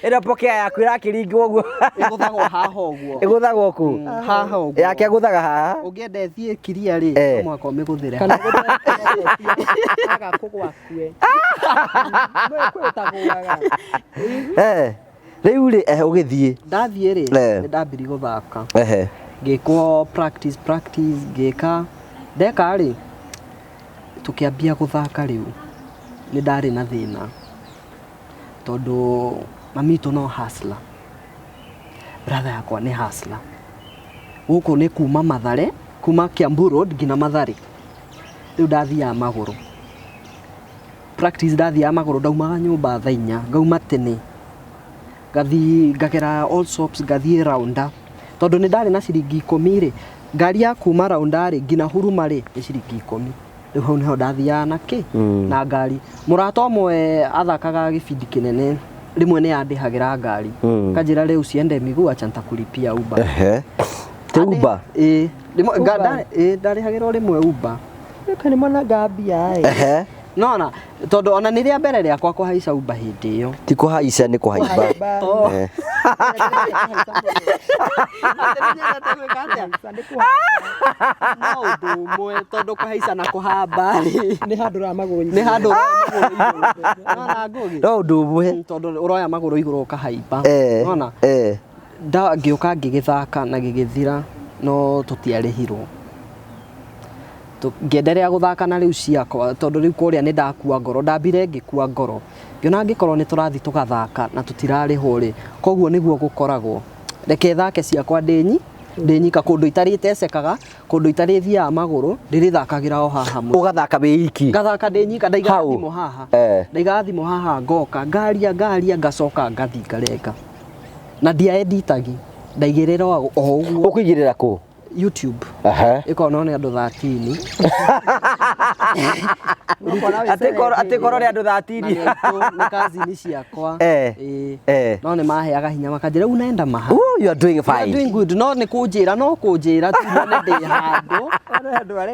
Ĩno pokea yaku ĩrakĩringwo ũguo. Ĩgũthagwo haha ũguo. Ĩgũthagwo kũ? Haha ũguo. Yake agũthaga haha. Ũngĩenda ĩthiĩ kiria rĩ, no mũhaka ũmĩgũthĩre. Kana aga kũgwakue. Nĩ kwĩ ũtagũaga. Rĩu rĩ, ũgĩthiĩ. Ndathiĩ rĩ, nĩ ndambirie gũthaka. Ngĩkwo practice, practice, ngĩka. Ndeka rĩ, tũkĩambia gũthaka rĩu. Nĩ ndarĩ na thĩna. Tondũ mami witũ no hustler. Brother yakwa nĩ hustler. Gũkũ nĩ kuma Mathare, kuma Kiambu Road nginya Mathare. Rĩu ndathiaga magũrũ. Practice ndathiaga magũrũ, ndaumaga nyũmba thaa inya, ngauma tene. Ngathiĩ ngagera all shops, ngathiĩ Raunda. Tondũ nĩ ndarĩ na ciringi ikũmi rĩ, ngari ya kuma Raunda rĩ, nginya Huruma rĩ, nĩ ciringi ikũmi. Rĩu hau nĩho ndathiaga na kĩ? Na ngari. Mũrata ũmwe athakaga gĩbindi kĩnene Rĩmwe nĩ yandĩhagĩra ngari. Kanjĩra rĩu ciende miguu, acha nitakulipia Uber. Ehe. Te Uber. Ĩĩ, rĩmwe ĩĩ, ndarĩhagĩrwo rĩmwe Uber. Kana nĩ mwana ngambia ĩ. Ehe. Nona tondũ ona nĩ rĩa mbere rĩakwa kũhaica Uber hĩndĩ ĩyo. Ti kũhaica, nĩ kũhaimba. Kũhaimba. Eh. No ũndũ ũmwe tondũ kũhaica na kũhamba rĩ, Nĩ handũ ũroya magũrũ nĩ handũ ũroya magũrũ igũrũ. Nona Ngũgĩ? No ũndũ ũmwe. Tondũ ũroya magũrũ igũrũ ũkahaimba. Eh. Nona Eh. ngĩũka ngĩgĩthaka na gĩgĩthira no tũtiarĩhirwo. Ngĩenderea gũthaka na rĩu ciakwa tondũ rĩu kũrĩa nĩ ndakua ngoro, ndambire ngĩkua ngoro, ngĩona angĩkorwo nĩ tũrathiĩ tũgathaka na tũtirarĩhwo rĩ, koguo nĩguo gũkoragwo, reke thake ciakwa ndĩ nyika kũndũ itarĩtecekaga, kũndũ itarĩthiaga magũrũ, ndĩrĩthakagĩra o haha mũciĩ. Ũgathaka wĩ iki. Ngathaka ndĩ nyika, ndaigaga Hau? thimũ haha. Eh. Ndaigaga thimũ haha, ngoka ngaria ngaria, ngacoka ngathi ngarenga na ndiaeditagi, ndaigĩrĩra o ũguo. Ũkũigĩrĩra kũ? YouTube. Aha. Ĩkorwo nĩ andũ 13. Atĩ korwo nĩ andũ Na 13. nĩ aitũ, nĩ kazini ciakwa. Eh. Ĩĩ. Eh. No nĩ maheaga hinya makanjĩra unaenda mahali. Ooh, you are doing You are fine. doing good. No nĩ kũnjĩra, no kũnjĩra tu nyone ndĩ handũ,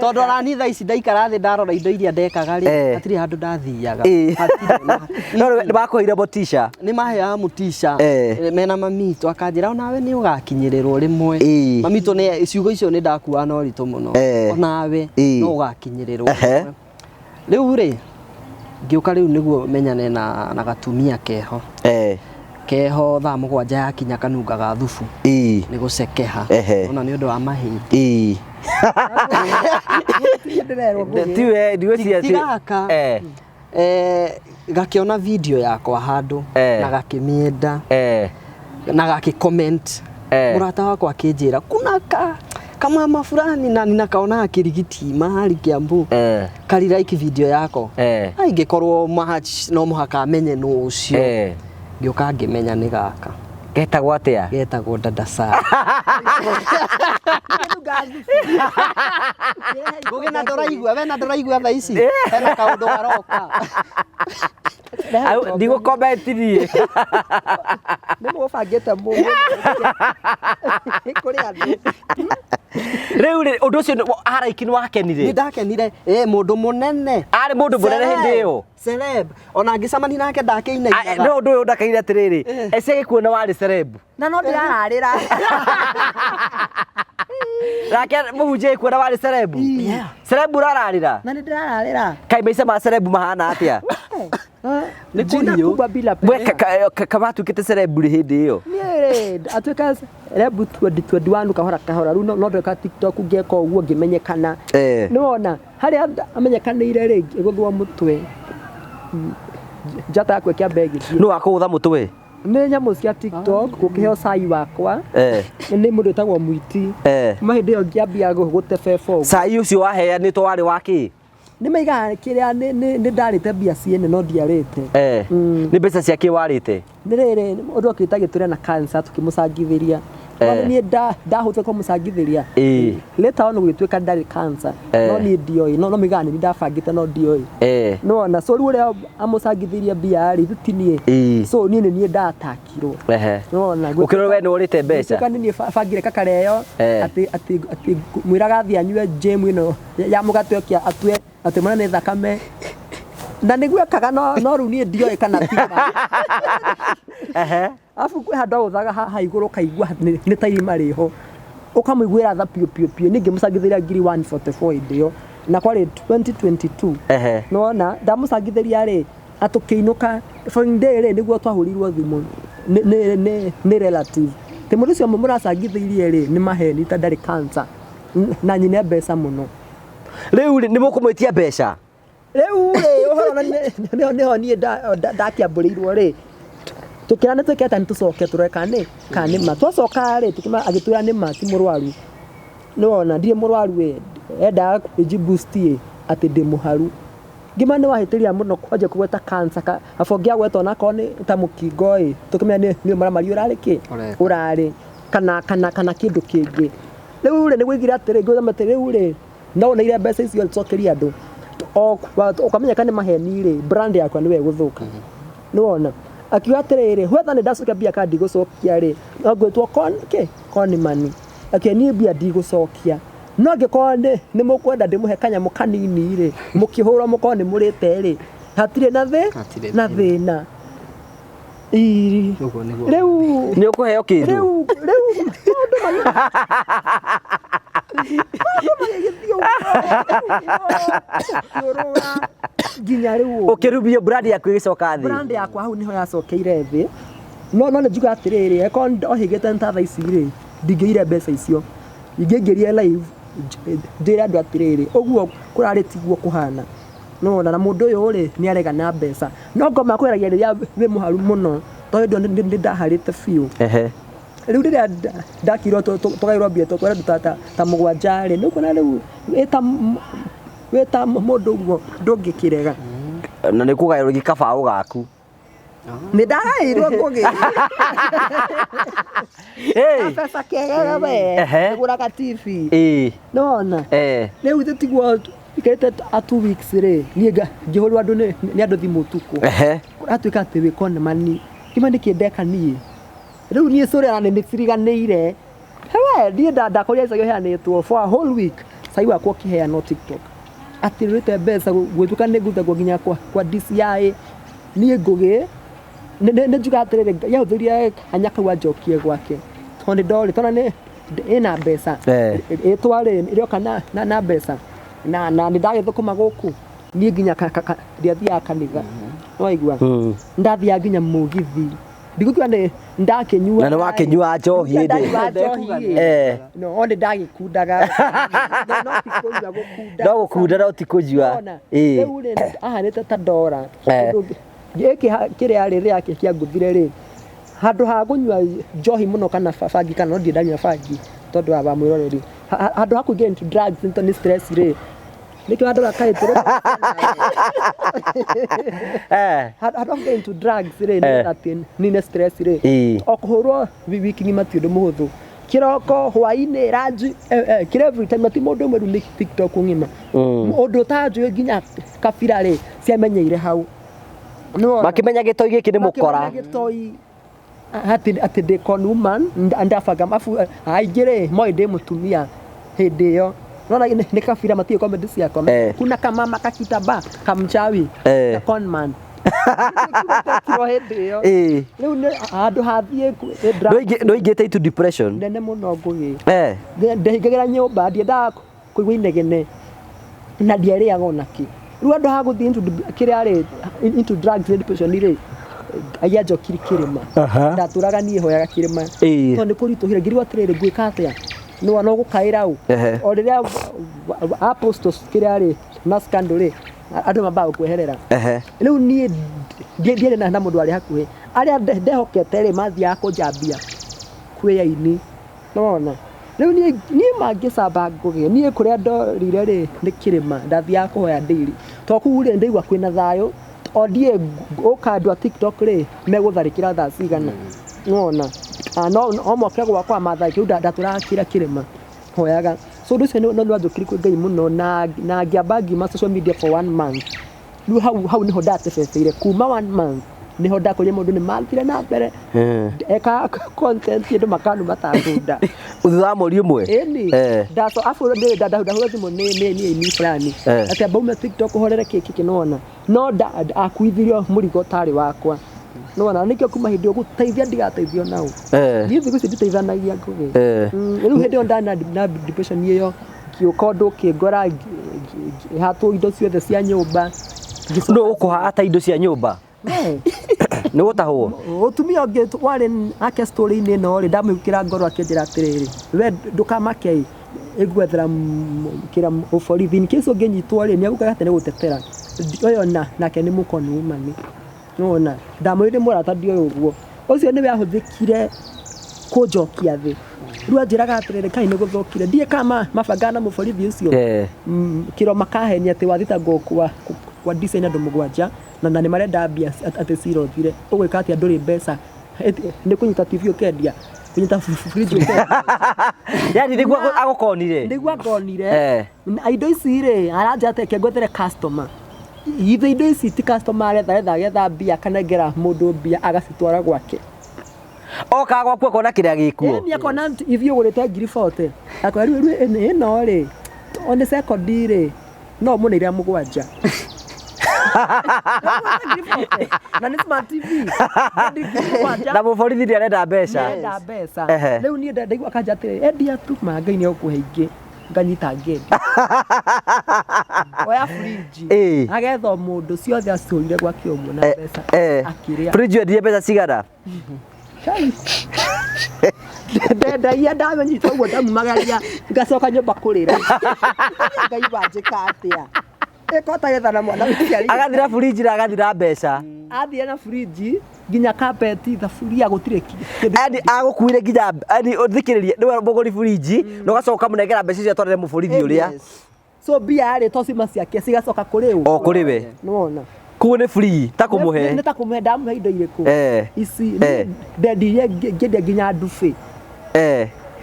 tondũ ona niĩ thaa ici ndaikara thĩ ndarora indo iria ndekaga rĩ, Eh. hatirĩ handũ ndathiaga. Ĩĩ. Hatirĩ No nĩ makũheire motisha. Nĩ maheaga mũtica. Eh. Mena mamitũ akanjĩra onawe nĩ ũgakinyĩrĩrwo rĩmwe. Ĩĩ. Mamitũ nĩ ciugo icio nĩ ndakuaga na ũritũ mũno. Eh. Onawe Ĩĩ. no ũgakinyĩrĩrwo Ehe. rĩmwe. Rĩu rĩ, ngĩũka rĩu nĩguo menyane na gatumia keho. Eh. Keho thaa 7 yakinya kanungaga thubu. Ĩĩ. Nĩ gũcekeha. Ehe. Ona nĩ ũndũ wa mahĩndĩ. Ĩĩ. Ndĩrerwo Ngũgĩ. Tiwe ndigwĩciria Ti gaka. Eh. Eh, gakĩona video yakwa handũ Eh. na gakĩmĩenda Eh. na gakĩ comment. Eh. Mũrata wakwa akĩnjĩra kuna ka kamama fulani na ninakaona akirigiti mahali Kiambu. Eh. Kari like video yako. Eh. Aingĩkorwo match no mũhaka amenye nũ ũcio. Eh. Ngĩũka ngĩmenya nĩ gaka. Getagwo atĩa? Getagwo Dada Sara. Ngũgĩ na ndũraigua, we na ndũraigua thaa ici hena kaũndũ garoka. Au, Ndigũcomment niĩ. Nĩ mũbangĩte mũno. Kũrĩ andũ. Rĩu rĩ, ũndũ ũcio araiki nĩ wakenire? Nĩ ndakenire, ĩ mũndũ mũnene. Arĩ mũndũ mũnene hĩndĩ ĩyo. Celeb. Ona ngĩcemania nake ndakĩinainaga. No ũndũ ũyũ ndakaire atĩrĩrĩ, ece gĩkuona warĩ celeb. Na no ndĩrararĩra. Nake mũhunjia gĩkuona warĩ celeb. Yeah. Celeb ũrararĩra? Na nĩ ndĩrararĩra. Kaĩ maica ma celeb mahana atĩa? Nĩ Jina kũhiũ. kubwa bila We pesa. kamatuĩkĩte celeb rĩ hĩndĩ ĩyo? Niĩ rĩ, atuĩka celeb 2021 kahora kahora rĩu no ndeka TikTok ngĩka ũguo ngĩmenyekana. Eh. Nĩ wona harĩa amenyekanĩire rĩ, ngĩgũthwo mũtwe. Njata yakwa ĩkĩamba ĩgĩthiĩ. Nũ wakũgũtha mũtwe? Nĩ nyamũ cia TikTok gũkĩheo cai wakwa. Eh. Nĩ mũndũ wĩtagwo Mwiti. Eh. Kuma hĩndĩ ĩyo ngĩambia gũtebeba ũguo. Cai ũcio waheanĩtwo warĩ wa kĩ? Nĩ maigaga kĩrĩa nĩ ndarĩte mbia ciene no ndiarĩte. Eh. Nĩ mbeca cia kĩ warĩte? Nĩ rĩrĩ, ũndũ akĩta gĩtũrĩa na cancer tũkĩmũcangithĩria. No Eh. niĩ ndahotire kũmũcangithĩria. Ĩĩ. Later on gũgĩtuĩka ndarĩ cancer. Eh. No niĩ ndioĩ, no maigaga nĩ ndabangĩte no ndioĩ. Eh. Nĩwona, so rĩu ũrĩa amũcangithĩria mbia rĩ, ti niĩ. Ĩĩ. So niĩ nĩ niĩ ndatakirwo. Ehe. Nĩwona. Ũkĩrora we nĩ ũrĩte mbeca? Gũtuĩka nĩ niĩ bangire kakareo Eh. atĩ mwĩraga athiĩ anyue jam ĩno ya mũgate ũkĩa atue atĩ mwana nĩ thakame na nĩguo ekaga no rĩu niĩ ndioĩ kana ti ma. Ehe. Arabu kwĩ handũ agũthaga haha igũrũ ũkaigua nĩ ta irima rĩho, ũkamũiguĩra tha piũ piũ piũ. Niĩ ngĩmũcangithĩria ngiri 144 hĩndĩ ĩyo na kwarĩ 2022. Ehe. Nĩwona ndamũcangithĩria rĩ, atũkĩinũka following day rĩ, nĩguo twahũrirwo thimũ nĩ relative tĩ mũndũ ũcio mũracangithĩirie rĩ, nĩ maheni ta ndarĩ cancer na nyine mbeca mũno. Rĩu rĩ, nĩ mũkũmwĩtia mbeca? Rĩu rĩ, ũhoro nĩho niĩ ndakĩambũrĩirwo rĩ, tũkĩra nĩ twĩke atĩa, nĩ tũcoke tũrore kana nĩ ma. Twacoka rĩ, agĩtwĩra nĩ ma ti mũrwaru. Nĩwona ndirĩ mũrwaru ĩ, endaga kũnji boost ĩ atĩ ndĩ mũharu. Ngĩma nĩ wahĩtĩria mũno kwanjia kũgweta cancer aba ũngĩagweta onakorwo nĩ ta mũkingo ĩ, tũkĩmenya nĩ ũmaramari ũrarĩ kĩ? Ũreka. Ũrarĩ kana kĩndũ kĩngĩ. Rĩu rĩ, nĩgũigire atĩrĩ, ngĩuga atĩ rĩu rĩ, no ũneire mbeca icio cokeria andũ. Ũkamenyeka nĩ maheni rĩ, brand yakwa nĩwe ĩgũthũka. Nĩwona? Akiuga atĩrĩrĩ, whether nĩ ndacokia mbia kana ndigũcokia rĩ, no ngwĩtwo con kĩ con money. Akiuga niĩ mbia ndigũcokia, no angĩkorwo nĩ mũkwenda ndĩmũhe kanyamũ kanini rĩ, mũkĩhũrwo mũkorwo nĩ mũrĩte rĩ, hatirĩ na thĩ Hatirĩ na thĩna. thĩna. Ii. Ũguo nĩguo. Rĩu Nĩ ũkũheo kĩndũ. Rĩu maũndũ magĩgĩthiĩ ũguo, ũkĩũrũra nginya rĩu ũguo. Ũkĩrumio brand yaku ĩgĩcoka thĩ. Brand yakwa hau niho yacokeire thĩ. No nĩ njuga atĩrĩrĩ, angĩkorwo ndohĩgĩte ta thaa ici rĩ, ndingĩire mbeca icio. Ingĩaingĩrire live njĩre andũ atĩrĩrĩ, ũguo kũrarĩ tiguo kũhana. Nĩwona, na mũndũ ũyũ rĩ, nĩ arega na mbeca. No ngoma kwĩragia rĩrĩa wĩ mũharu mũno, tondũ hĩndĩ ĩyo nĩ ndaharĩte biũ. Rĩu rĩrĩa ndakirwo tũgaĩrwo mbia tũkora andũ ta mũgwanja rĩ, nĩ ũkuona rĩu wĩ ta mũndũ ũguo ndũngĩkĩrega. Na nĩ kũgaĩrwo gĩkabaũ gaku. Nĩ ndagaĩirwo ngũgĩ. Hey. Kabeca kegega we, ngũraga TV. Nĩwona? Rĩu ithe tiguo ikarĩte a 2 weeks rĩ, niĩ ngĩhũrwo andũ nĩ andũ thimũ ũtukũ. Kũratuĩka atĩ wĩ con money. Kĩma nĩkĩ ndeka niĩ? Rĩu niĩ cũrĩa nĩ ciriganĩire. Hewe, niĩ ndakorire cai ũheanĩtwo for a whole week. Cai wakwa ũkĩheanwo TikTok. Atĩ rũrĩte mbeca gwĩtuĩka nĩ ngũthagwo nginya kwa DCI. Niĩ ngũgĩ nĩ njuga atĩrĩrĩ, Ngai ahũthĩrire kanya kau anjokie gwake. Tondũ nĩ ndorĩ, tondũ nĩ ĩna mbeca. Ĩtwa rĩ, ĩroka na mbeca. Na nĩ ndagĩthũkũma gũkũ. Niĩ nginya ndiathiaga kanitha. Nĩwaigua? Ndathiaga nginya mũgithi. Ndigũkiuga nĩ ndakĩnyua. Na nĩ wakĩnyua njohi ĩndĩ. Ndanyua njohi. No, nĩ ndagĩkundaga. No ti kũnyua gũkunda. No gũkunda no ti kũnyua. Wona? Rĩu rĩ, ahanĩte ta ndora. Eh. Gĩkĩ kĩrĩa rĩrĩa kĩangũthire rĩ, handũ ha kũnyua njohi mũno kana bangi, kana no ndirĩ ndanyua bangi tondũ wa mwĩroreri. Handũ ha kũingĩra into drugs nĩ tondũ nĩ stress rĩ, nĩkĩo andũ gakaĩ tũrĩ handũ ha kũingĩra into drugs rĩ, nĩ atĩ nine stress rĩ, o kũhũrwo wiki ng'ima ti ũndũ mũhũthũ. Kĩroko, hwaĩ-inĩ, ranji, kĩrĩa every time, na ti mũndũ ũmwe rĩu nĩ TikTok ng'ima. Ũndũ ũtanjũĩ nginya kabira rĩ, ciamenyeire hau. Nĩwona? Makĩmenya gĩtoi gĩkĩ nĩ mũkora. Makĩmenya gĩtoi atĩ ndĩ con woman, ndabanga mabu aingĩ rĩ moĩ ndĩ mũtumia hĩndĩ ĩyo. Nona nĩ kabira matiũĩ comedy ciakwa. Kuna kamama kakitamba kamchawi ka con man. Kiro hĩndĩ ĩyo. Rĩu nĩ handũ hathiĩ Ndũingĩte into depression. Nene mũno ngũgĩ. Ndehingagĩra nyũmba, ndiendaga kũigua inegene na ndiarĩaga ona kĩ. Rĩu andũ ha gũthiĩ into kĩrĩa rĩ, into drugs and depression rĩ, aianjokiri kĩrĩma. Ndatũraga niĩ hoyaga kĩrĩma. Tondũ nĩ kũritũhire, ngĩrigwo atĩrĩrĩ, ngwĩka atĩa? Nĩwona no gũkaĩra ũ? O rĩrĩa apostles kĩrĩa rĩ, na scandal rĩ, andũ mambaga gũkweherera. Rĩu niĩ ndiarĩ na mũndũ warĩ hakuhĩ. Arĩa ndehokete rĩ, mathiaga kũnjambia kwĩ aini. Nĩwona? Rĩu niĩ mangĩcamba ngũgĩ, niĩ kũrĩa ndorire rĩ, nĩ kĩrĩma, ndathiaga kũhoya daily. Tondũ kũu rĩ, ndaigua kwĩna thayũ, o ndiĩ gũka andũ a TikTok rĩ, megũtharĩkĩra thaa cigana. Nĩwona? No o moke gwakwa matharĩkĩre, rĩu ndatũraga kĩrĩa kĩrĩma hoyaga. So ũndũ ũcio nĩ wanjũkirie kwĩ Ngai mũno na ngĩamba ngiuma social media for one month. Rĩu hau nĩho ndatebeteire kuma one month nĩho ndakorire maũndũ nĩ mathire na mbere. Eka content andũ makanuma ta bunda. Thutha wa mweri ũmwe? Ĩni. Ndaco afu ndĩ ndahũrwo thimũ nĩ aini fulani. Atĩ amba ume TikTok ũhorere kĩ kĩ nĩwona. No akuithirio mũrigo ũtarĩ wakwa. Nĩwona nĩkĩo kuma hĩndĩ ĩyo gũteithia ndigateithio nao. Niĩ thikũ ici nditeithanagia ngũgĩ. Rĩu hĩndĩ ĩyo ndarĩ na depression ĩyo, ngĩũka ũndũ ũkĩngora, ngĩhatwo indo ciothe cia nyũmba. Nũ ũkũhata indo cia nyũmba? Nĩ gũtahwo? Mũtumia ũngĩ warĩ nake story-inĩ ĩno rĩ, ndamũĩkĩra ngoro akĩnjĩra atĩrĩrĩ, we ndũkamake ĩ, ĩngwethera kĩra ũborithi in case ũngĩnyitwo rĩ, nĩ egũka atĩ nĩ gũtetera. Ũyũ nake nĩ mũkoni woman. Nĩwona? Ndamwĩrire mũrata ndioĩ ũguo. Ũcio nĩwe ahũthĩkire kũnjokia thĩ. Rĩu anjĩraga atĩrĩrĩ, kaĩ nĩ gũthũkire. Ndiĩ kana mabangaga na mũborithi ũcio. Kĩro makahenia atĩ wathitangwo kwa design andũ mũgwanja na nĩ marenda mbia atĩ cira ũthire. Ũgwĩka atĩa ndũrĩ mbeca? Nĩ kũnyita TV ũkendia, kũnyita fridge ũkendia. Yani nĩguo agũkonire? Nĩguo angonire. Na indo ici rĩ, aranjĩra atĩ reke ngwethere customer. Ithe indo ici ti customer aretha aretha agetha mbia akanengera mũndũ mbia agacitwara gwake. Oka gwaku akona kĩrĩa gĩkuo. Ĩni akona ithuĩ ũgũrĩte ngiri 40. Akoya rĩu rĩu ĩno rĩ, one second rĩ, no mũneire 7. Na nĩ smart TV. Na mũborithi nĩarenda mbeca. Nĩarenda mbeca. Ehe. Rĩu niĩ ndaigua akanja atĩrĩ, endia tu ma Ngai nĩegũkũhe ingĩ. Nganyita ngĩendia. Oya fridge. Ĩĩ. Agetha o mũndũ ciothe acihũrire gwake ũmwe na mbeca. Akĩrĩa. Fridge wendire mbeca cigana? Kai. Ndendagia ndamenyita ũguo ndamumagaria ngacoka nyũmba kũrĩra. Ngai wanjĩka atĩa? Ĩkota getha na mwana ũciarĩire. Agathira fridge na agathira mbeca. Athire na fridge nginya kapeti thaburia gũtirĩ kĩndũ. Yaani agũkuire nginya yaani ũthikĩrĩrie nĩwe mũgũri fridge na ũgacoka ũkamũnengera mbeca icio atwarĩre mũborithi ũrĩa. So mbia rĩ to cima ciake cigacoka kũrĩ ũ? O kũrĩ we. Nĩwona. Koguo nĩ free ta kũmũhe. Nĩ ta kũmũhe ndamũhe indo irĩkũ? Ici ndendirie ngĩendia nginya ndubi.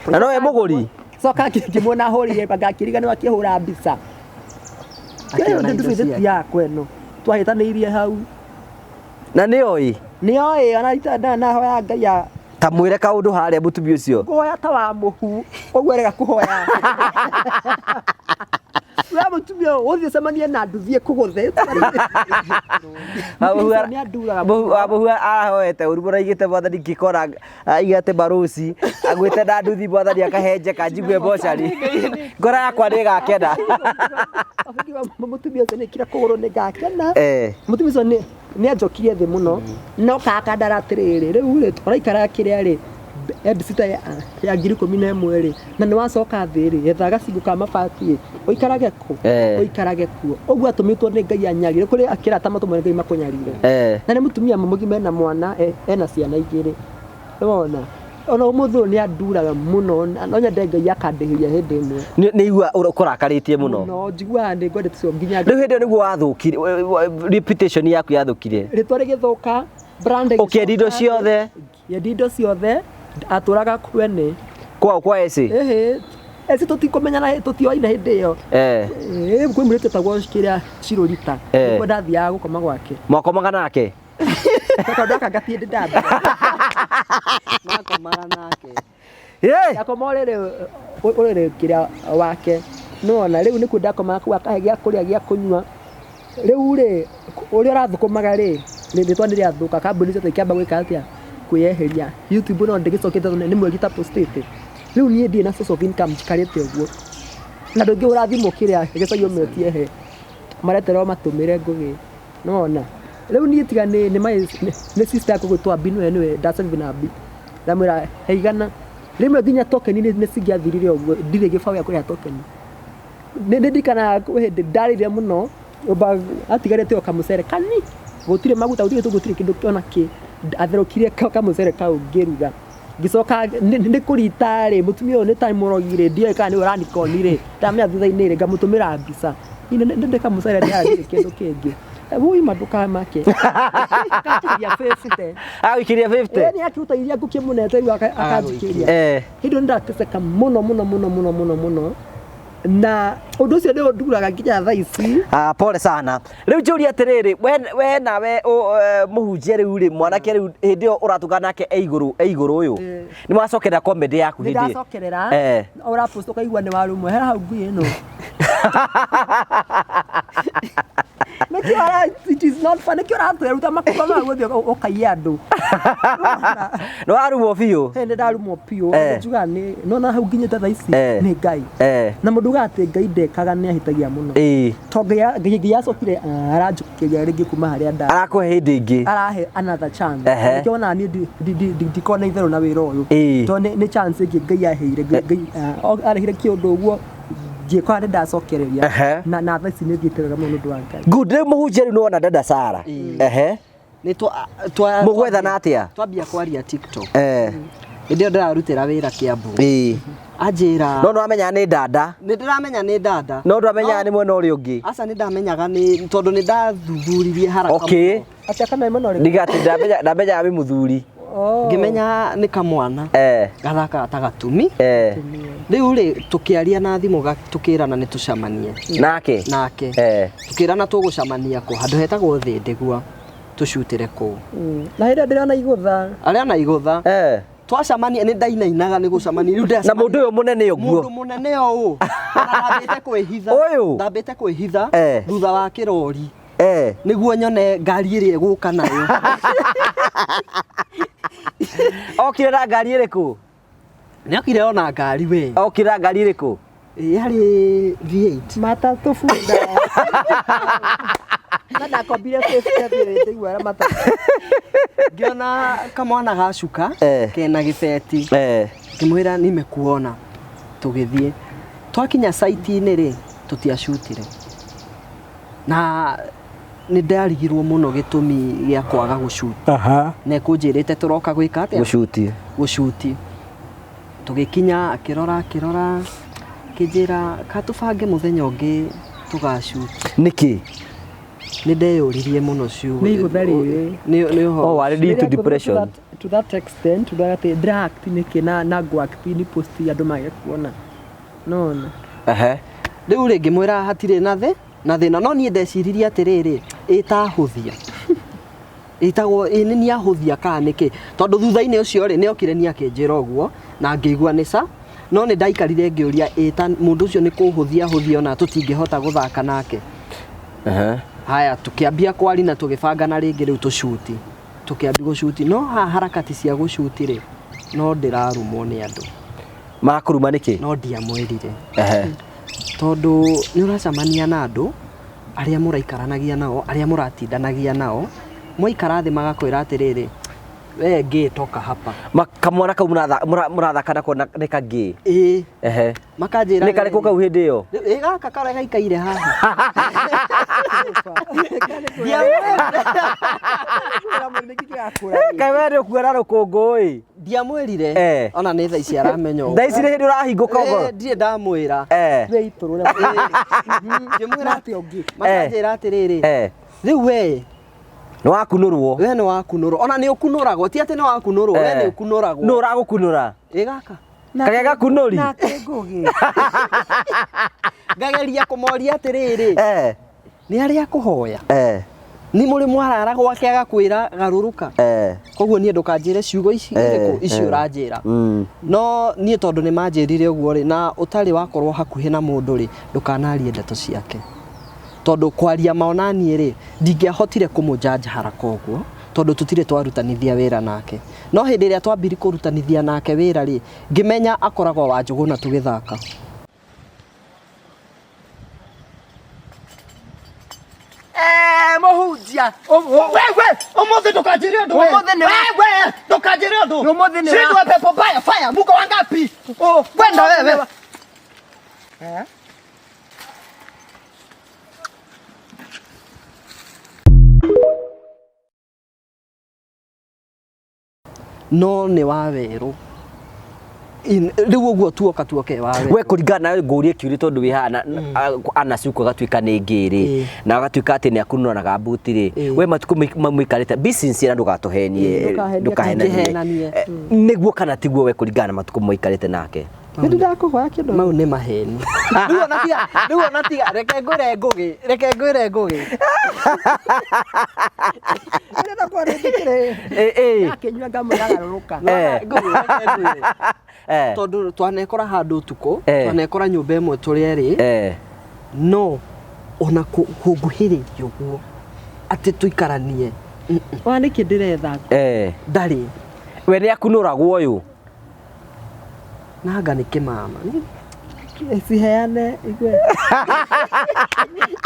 Na nowe mũgũri. Coka ngĩmuona ahũrire ngakĩriganĩrwo akĩhũra mbica. Akĩona indo Ndubi ciake. ti yakwa ĩno. Twahĩtanĩirie hau. Na nĩoĩ. Nĩoĩ ona nahoya Ngai ya Ta mwĩre kaũndũ harĩa mũtumia ũcio. Kũhoya ta wa mũhu ũguo erega kũhoya. We mũtumia ũyũ ũthiĩ ũcemanie na nduthi ĩkũgũthe. Nĩ anduraga Mũhu mũhu arahoete ũru mũno aigĩte mwathani ngĩkora aigĩte barosi agwĩte na nduthi mwathani akahenjeka njigue mocarĩ. Ngoro yakwa nĩ ĩgakena. Mũtumia ũcio nĩkire kũgũrũ nĩ ngakena. Mũtumia ũcio nĩ nĩanjokirie thĩ mũno no kakandara atĩrĩrĩ rĩu rĩ ũraikara kĩrĩa rĩ bedsitter ya 11,000 rĩ na nĩwacoka thĩ rĩ etha gacigo ka mabati rĩ ũikarage kũ ũikarage kuo ũguo atũmĩtwo nĩ Ngai anyarire kũrĩ akĩrata matũmwo nĩ Ngai makũnyarire na nĩ mũtumia mũgima ena mwana ena ciana igĩrĩ nĩwona ona ũmũthĩ ũyũ nĩanduraga mũno no nyende Ngai akandĩhĩria hĩndĩ ĩmwe. Nĩ igua ũrakarĩtie mũno. Mũno njiguaga nĩ ngwendete ũcio nginya Rĩu hĩndĩ ĩyo nĩguo wathũkire reputation yaku yathũkire. Rĩtwa rĩgĩthũka brand ĩgĩcoka. Ũkĩendia indo ciothe. Ngĩendia indo ciothe atũraga kwene. Kwao kwa Esi? Ĩhĩ Esi tũtikũmenyana tũtioaine hĩndĩ ĩyo. Kwĩ mũirĩtu wetagwo kĩrĩa Cirũrita. Nĩkuo ndathiaga gũkoma gwake. Mwakomaga nake? Tondũ aka ngathi ndĩ ndambia. Makomaga nake. Ndakoma ũrĩrĩ ũrĩrĩ kĩrĩa wake. Nĩwona rĩu nĩkuo ndakomaga kũu akahe gĩa kũrĩa gĩa kũnyua. Rĩu rĩ ũrĩa ũrathũkũmaga rĩ rĩtwa nĩ rĩathũka kambuni ciothe ikĩamba gwĩka atĩa kwĩyeheria. YouTube no ndĩgĩcokete tondũ nĩ mweri itapostĩte. Rĩu niĩ ndirĩ na source of income njikarĩte ũguo. Na ndũngĩhũra thimũ kĩrĩa gĩcagi ũmetie he. Mareterwo matũmĩre ngũgĩ. Nĩwona. Rĩu niĩ tiga nĩ nĩ sister yakwa ũgwĩtwo Abi nĩwe nĩwe ndacemanirie na Abi. Ndamwĩra he igana. Rĩmwe nginya token nĩ cingĩathirire ũguo ndirĩ gĩbaũ gĩa kũrĩha token. Nĩ ndirikanaga kwĩ hĩndĩ ndarĩrire mũno atigarĩte o kamũcere kani gũtirĩ maguta gũtirĩ gũtirĩ kĩndũ ona kĩ. Atherũkirie kamũcere kau ngĩruga. Ngĩcoka nĩ kũrita rĩ mũtumia ũyũ nĩ ta mũrogi rĩ ndiũĩ kana nĩwe ũranikoni rĩ ndamenya thutha-inĩ rĩ ngamũtũmĩra mbica. Nĩ kamũcere ndĩrarĩ kĩndũ kĩngĩ. Woi ndũkamake. Akanjikĩria 50. Agũikĩria 50? Ĩĩ nĩ akĩruta iria ngũkĩmũnete rĩu akanjikĩria. Hĩndĩ ĩyo nĩndateseka mũno mũno mũno mũno mũno mũno. Na ũndũ ũcio nĩ ũnduraga nginya thaa ici. Ah, pole sana. Rĩu njũrie atĩrĩrĩ, we nawe mũhunjia rĩu rĩ, mwanake rĩu hĩndĩ ĩyo ũratungana nake e igũrũ, e igũrũ ũyũ. Nĩ wacokerera comedy yaku hĩndĩ ĩyo? Nĩ ndacokerera. Ũrapost ũkaigua nĩ warumwo. Hera hau ngui ĩno. Nĩkĩo ara, it is not fun. Nĩkĩo ũratweruta makuba mau ũthiĩ ũkaiye andũ. Nĩ warumwo biũ? Nĩ ndarumwo biũ. Njugaga nĩ, nĩwona hau nginyĩte thaa ici nĩ Ngai. Na mũndũ ugaga atĩ Ngai ndekaga nĩ ahĩtagia mũno. To Ngai Ngai acokire aranjũkĩria rĩngĩ kuma harĩa ndarĩ. Arakũhe hĩndĩ ĩngĩ. Arahe another chance. Nĩkĩo wonaga niĩ ndikoragwo na itherũ na wĩra ũyũ. Tondũ nĩ chance ĩngĩ Ngai aheire. Ngai arehire kĩũndũ ũguo ngĩkora nĩ ndacokereria. Na thaa ici nĩ thiĩte wega mũno nĩ ũndũ wa Ngai. Good, rĩu mũhunjia rĩu nĩwona dada Sara. Nĩ Mũgwethana atĩa? Twambia kwaria TikTok. Hĩndĩ ĩyo ndĩrarutĩra wĩra Kiambu. Anjĩra. No nĩwamenya nĩ dada. Nĩ ndĩramenya nĩ dada. No ndwamenyaga nĩ mwena ũrĩa ũngĩ. Aca nĩ ndamenyaga nĩ tondũ nĩ ndathuthuririe haraka mũno. Atĩ akana mwena ũrĩkũ? Ndiga atĩ ndamenyaga wĩ mũthuri. Ngĩmenya nĩ kamwana gathakaga ta gatumi. Rĩu rĩ, tũkĩaria na thimũ, tũkĩrana nĩ tũcemanie. Nake? Nake. Tũkĩrana tũgũcemania kũ handũ hetagwo Thĩndĩgua, tũcutĩre kũu. Na hĩndĩ ĩyo ndĩrona igũtha. Arĩa na igũtha. Twacemania nĩ ndainainaga nĩ gũcemania rĩu. Na mũndũ ũyũ mũnene ũguo? Mũndũ mũnene ũũ. Ona ndambĩte kwĩhitha. Ũyũ? Ndambĩte kwĩhitha thutha wa kĩrori nĩguo nyone ngari ĩrĩa ĩgũka nayo. Okire na ngari ĩrĩkũ? Nĩ okire ona ngari we. Okire na ngari ĩrĩkũ? Yarĩ V8. Matatũ bunda. Na ndakombire 50 matatũ. Ngĩona kamwana gacuka kena gĩbeti. Ngĩmwĩra nimekuona. Tũgĩthiĩ. Twakinya site-inĩ rĩ, tũtiacutire. Na nĩ ndarigirwo mũno gĩtũmi gĩa kwaga gũcuti. Na ekũnjĩrĩte tũroka gwĩka atĩa? Gũcuti. Gũcuti. Tũgĩkinya, akĩrora akĩrora, akĩnjĩra ka tũbange mũthenya ũngĩ tũgacuti. Nĩkĩ? Nĩ ndeyũririe mũno ciugo. Nĩ igũtha rĩrĩ. Nĩ ũhoro. Oh, warĩ into depression. To that extent, to that ndĩra act nĩkĩ na ngũ act ni post andũ mage kuona. Nona. Rĩu rĩ, ngĩmwĩra hatirĩ na thĩ na thĩna, no niĩ ndeciririe atĩrĩrĩ, ĩtahũthia ĩtagwo ĩ nĩ niahũthia kana nĩkĩ, tondũ thutha-inĩ ũcio rĩ, nĩokire niĩ akĩnjĩra ũguo na ngĩigua nĩ ca, no nĩ ndaikarire ngĩũria ĩta mũndũ ũcio nĩ kũhũthia hũthia ona tũtingĩhota gũthaka nake. Haya, tũkĩambia kwari na tũgĩbangana rĩngĩ rĩu tũcuti, tũkĩambia gũcuti, no haha harakati cia gũcuti rĩ, no ndĩrarumwo nĩ andũ. Marakũruma nĩkĩ? No ndiamwĩrire. Tondũ nĩ ũracemania na andũ arĩa mũraikaranagia nao, arĩa mũratindanagia nao, mwaikara thĩ magakwĩra atĩrĩrĩ, we ngĩ toka hapa. Kamwana kau mũrathaka nako nĩ kangĩ? Ĩĩ. Makanjĩra Nĩ karĩkũ kau hĩndĩ ĩyo? Ĩ gaka karĩa gaikaire haha. Kaĩ we nĩ ũkuona rũkũngũ ĩ? Ndiamwĩrire. Ona nĩ thaa ici aramenya ũguo. Thaa ici nĩ hĩndĩ ũrahingũka ngoro? Ndirĩ ndamwĩra. Ngĩmwĩra makanjĩra atĩrĩrĩ, rĩu we nĩ wakunũrwo. We nĩ wakunũrwo. Ona nĩ ũkunũragwo, ti atĩ nĩ wakunũrwo, we nĩ ũkunũragwo. Nũ ũragũkunũra? Ĩ gaka. Karĩa gakunũri? Nake Ngũgĩ. Ngageria kũmoria atĩrĩrĩ, nĩ arĩa kũhoya. Nĩ mũrĩ mwarara gwake agakwĩra garũrũka. Koguo niĩ ndũkanjĩre ciugo ici irĩkũ ici ũranjĩra. No niĩ tondũ nĩ manjĩrire ũguo rĩ, na ũtarĩ wakorwo hakuhĩ na mũndũ rĩ, ndũkanarie ndeto ciake. Tondũ kwaria ma ona niĩ rĩ, ndingĩahotire kũmũjanja haraka ũguo, tondũ tũtirĩ twarutanithia wĩra nake. No hĩndĩ ĩrĩa twambiri kũrutanithia nake wĩra rĩ, ngĩmenya akoragwo wa Njũgũna tũgĩthaka. Mũhunjia. Wewe, ũmũthĩ ndũkanjĩre ũndũ we. Ũmũthĩ nĩ Wewe, ndũkanjĩre ũndũ. Ũmũthĩ nĩ wa- Shindwa pepo mbaya, fire, muko wangapi? Kwenda wewe. No nĩ wa werũ. Rĩu ũguo tuoka tuoke wa werũ. We kũringana nawe ngũrie kĩũria tondũ wĩ haha anacuka gatuĩka nĩ ngĩ rĩ, na agatuĩka atĩ nĩ akunũranaga mbuti rĩ, we matukũ mũikarĩte be sincere na ndũgatũhenie, ndũkahenanie. Nĩguo kana tiguo we kũringana na matukũ mũikarĩte nake? Nĩ ndakũhoya kĩndũ. Mau nĩ maheni. Rĩu ona tiga, rĩu ona tiga, reke ngwĩre Ngũgĩ, reke ngwĩre Ngũgĩ. Ndĩrenda kuona ndĩkĩrĩ. Akĩnyua ngamwĩra garũrũka. Ngũgĩ, reke ngwĩre. Tondũ twanekora handũ ũtukũ, twanekora nyũmba ĩmwe tũrĩ erĩ, no ona kũnguhĩrĩria ũguo atĩ tũikaranie. Wa nĩkĩ ndĩretha? Ndarĩ. We nĩ akunũragwo ũyũ? Nanga nĩ kĩmama. Ciheane igue.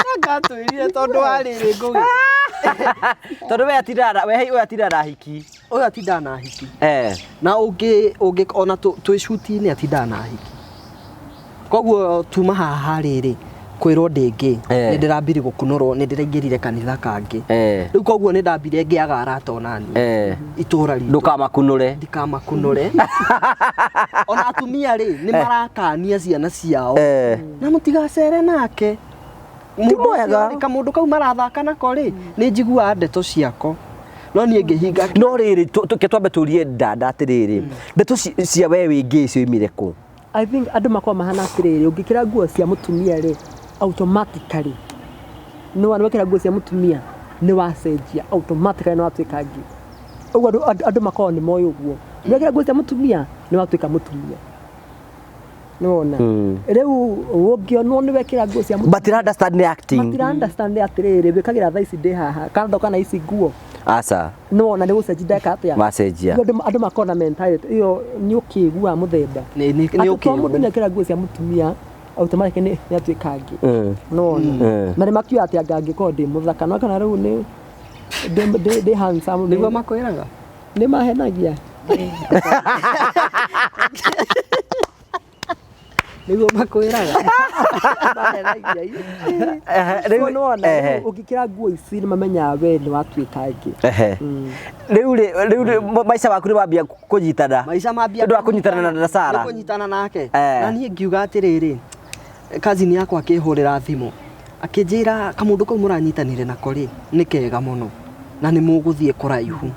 Nanga atwĩrire tondũ wa rĩrĩ Ngũgĩ. Tondũ we atindaga, we ũyũ atindaga na hiki. Ũyũ atindaga na hiki. Na ũngĩ ona twĩ cuti-inĩ atindaga na hiki. Koguo tuma haha rĩrĩ, kwĩrwo ndĩngĩ, nĩ ndĩrambire gũkunũrwo, nĩ ndĩraingĩrire kanitha kangĩ. Rĩu koguo nĩ ndambire ngĩaga arata ona niĩ. Itũra ritũ. Ndũkamakunũre. Ndikamakunũre. Ona atumia rĩ, nĩ marakania ciana ciao. Na mũtigacere nake. Ti mwega. Kamũndũ kau marathaka nako rĩ, nĩ njiguaga ndeto ciako. No niĩ ngĩhinga. No rĩrĩ, tũke twambe tũrie dada atĩrĩrĩ, ndeto cia we wĩ gay cioimire kũ? I think andũ makoragwo mahana atĩrĩrĩ, ũngĩkĩra nguo cia mũtumia rĩ, automatically nĩ wekĩra nguo cia mũtumia nĩ wacenjia, automatically nĩ watuĩka gay. Ũguo andũ makoragwo nĩ moĩ ũguo, wekĩra nguo cia mũtumia nĩ watuĩka mũtumia, nĩwona? Rĩu ũngĩonwo nĩ wekĩra nguo cia mũtumia, Matira understand nĩ acting. Matira understand atĩrĩrĩ, wĩkagĩra thaa ici ndĩ haha kana ndoka na ici nguo, Aca. Nĩwona nĩ gũcenjia ndeka atĩa? Macenjia. Rĩu andũ makoragwo na mentality ĩyo, nĩ ũkĩgu wa mũthemba. Nĩ Atĩ to mũndũ ũkĩgu. nĩ ekĩra nguo cia mũtumia, automatic nĩ atuĩka gay. Nĩwona? Na nĩ makiuga atĩ anga angĩkorwo ndĩ mũthaka, no kana rĩu nĩ ndĩ handsome. Nĩguo makwĩraga. Nĩ mahenagia. Nĩguo makwĩraga. Mahenagia. Rĩu So nĩwona, ehe. rĩu ũngĩkĩra nguo ici nĩ mamenyaga we nĩ watuĩka gay. Ehe. Rĩu rĩ, maica maku nĩ mambia kũnyitana. Maica mambia Nĩ ũndũ wa kũnyitana na dada Sara. Nĩ kũnyitana nake. Eh. Na niĩ ngiuga atĩrĩrĩ, cousin yakwa akĩhũrĩra thimũ akĩnjĩra kamũndũ kau mũranyitanire nako rĩ, nĩ kega mũno na nĩ mũgũthiĩ kũraihu.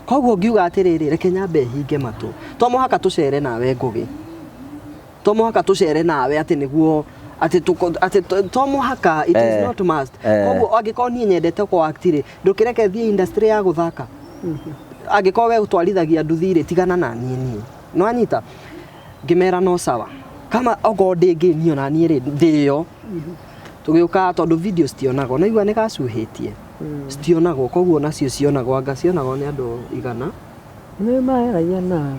Koguo ngiuga atĩrĩrĩ, reke nyambe hinge matũ, to mũhaka tũcere nawe Ngũgĩ, to mũhaka tũcere nawe atĩ nĩguo atĩ atĩ to mũhaka, it is not must. Koguo angĩkorwo niĩ nyendete kũ act rĩ, ndũkĩreke thiĩ industry ya gũthaka. Angĩkorwo we ũtwarithagia nduthi rĩ, tigana na niĩ. No anyita ngĩmera no sawa, kama okorwo ndĩ niĩ ona niĩ rĩ, ndĩyo tũgĩũka, tondũ video citionagwo, naigua nĩ gacuhĩtie, citionagwo. Koguo nacio cionagwo, anga cionagwo nĩ andũ 100. Nĩ maheragia nawe.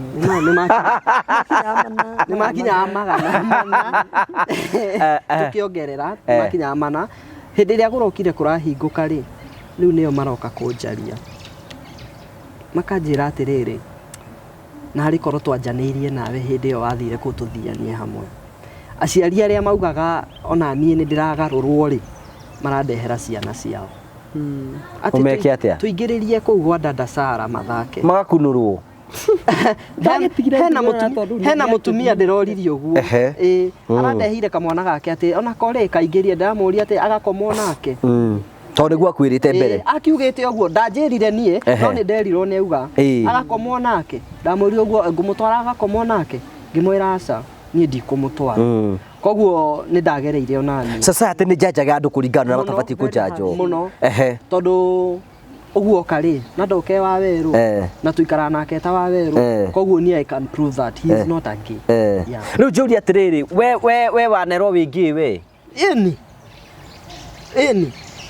Nĩ makinyaga 400 tũkĩongerera, nĩ makinyaga 400. Hĩndĩ ĩrĩa kũrokire kũrahingũka rĩ, rĩu nĩo maroka kũnjaria, makanjĩra atĩrĩrĩ, narĩ korwo twanjanĩirie nawe hĩndĩ ĩyo wathire kũu tũthianie hamwe. Aciari arĩa maugaga ona niĩ nĩ ndĩragarũrwo rĩ, marandehera ciana ciao. Atĩ Ũmeke atĩa? Tũingĩrĩrie kũu gwa dada Sara mathake. Magakunũrwo. Ndagĩtigire Hena ndigana tondũ hena mũtumia ndĩroririe ũguo. Ĩĩ, arandehire kamwana gake atĩ onako rĩ, kaingĩrie. Ndĩramũria atĩ agakomwo nake. Tondũ nĩguo akwĩrĩte mbere. Ĩĩ, akiugĩte ũguo, ndanjĩrire niĩ, no nĩ nderirwo nĩ auga agakomwo nake. Ndamũria ũguo, ngũmũtwara agakomwo nake, ngĩmwĩra aca, niĩ ndikũmũtwara. Koguo nĩ ndagereire onani. Society nĩ njanjaga andũ kũringana na Mũno, matabatiĩ kũnjanjwo. Mũno. Tondũ ũguo oka rĩ, na ndoke wa werũ, na tũikaraga nake ta wa werũ. Koguo niĩ I can prove that he is not a gay. Yeah. Rĩu njũrie atĩrĩrĩ, we wanerwo wĩ gay we? Ĩni, ĩni,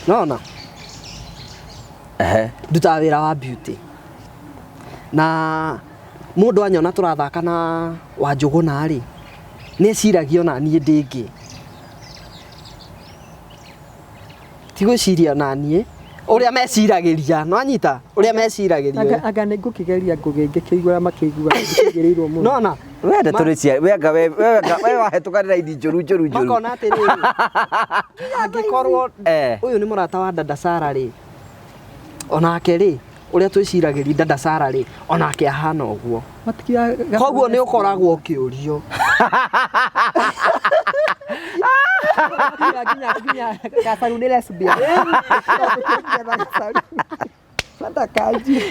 nona ndutaga wĩra wa beauty, na mũndũ anyona tũrathaka na Wanjũgũna rĩ, nĩ eciragia ona niĩ ndĩ gay. Ti gwĩciria na niĩ ũrĩa meciragĩria, no anyita ũrĩa meciragĩria. Anga nĩ ngũkĩgeria ngũgĩ ngĩkĩigua makĩigua ngĩkĩigĩrĩirwo mũno. Nona We ndeto nĩ cia we, anga we wahĩtũkanĩra ithi njũru njũru njũru. Makona atĩrĩrĩ, angĩkorwo ũyũ nĩ mũrata wa dada Sara rĩ, onake rĩ, ũrĩa twĩciragĩria dada Sara rĩ, onake ahana ũguo. Matikiugaga. Koguo nĩ ũkoragwo ũkĩũrio. Nginya gacaru nĩ lesbian. Gacaru. Matakanji.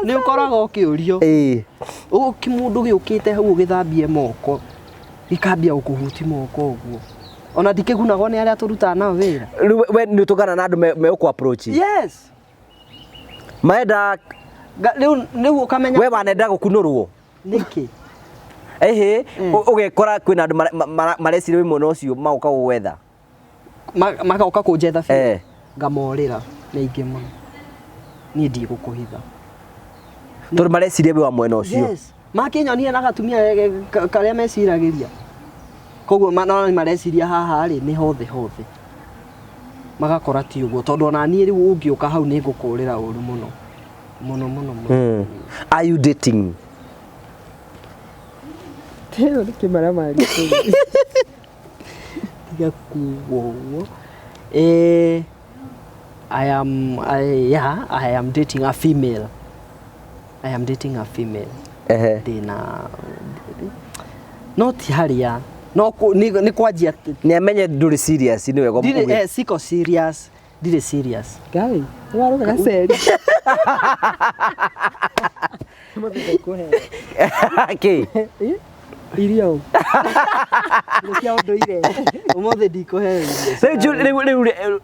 Nĩ ũkoragwo ũkĩũrio. Ũkĩ mũndũ gĩũkĩte hau ũgĩthambie moko, gĩkambia gũkũhuti moko ũguo, ona ndikĩgunagwo nĩ arĩa tũrutaga nao wĩra. Rĩu we nĩ ũtũngana na andũ megũkũ approach? Yes. Marenda. Rĩu ũkamenya. We wanenda gũkunũrwo. Nĩkĩ? Ĩhĩ, ũgekora kwĩna andũ mareciria wĩ mwena ũcio, magoka gũgwetha. Magoka kũnjetha biũ. Ngamorĩra nĩ aingĩ mũno, niĩ ndigũkũhitha. Tondũ mareciria wĩ wa mwena ũcio. Yes, makĩnyonire na gatumia karĩa meciragĩria, koguo no mareciria haha rĩ, nĩ hothe hothe, magakora ti ũguo, tondũ ona niĩ rĩu ũngĩũka hau nĩ ngũkũrĩra ũru mũno mũno mũno mũno. Are you dating? Ĩyo nĩ kĩmaramari. Tiga kuga ũguo. Yeah, I am dating a female. I am dating a female. Ndĩna, no ti harĩa, No nĩ kwanjia. Nĩ amenye ndũrĩ serious, nĩ wega. Ndirĩ uge. Siko serious, ndirĩ serious. Ngai, nĩ warũga gaceri. Mũthĩ ngũhe. Kĩ? Irio. Irio cia ũndũire. Ũmũthĩ ndikũheo irio. Rĩu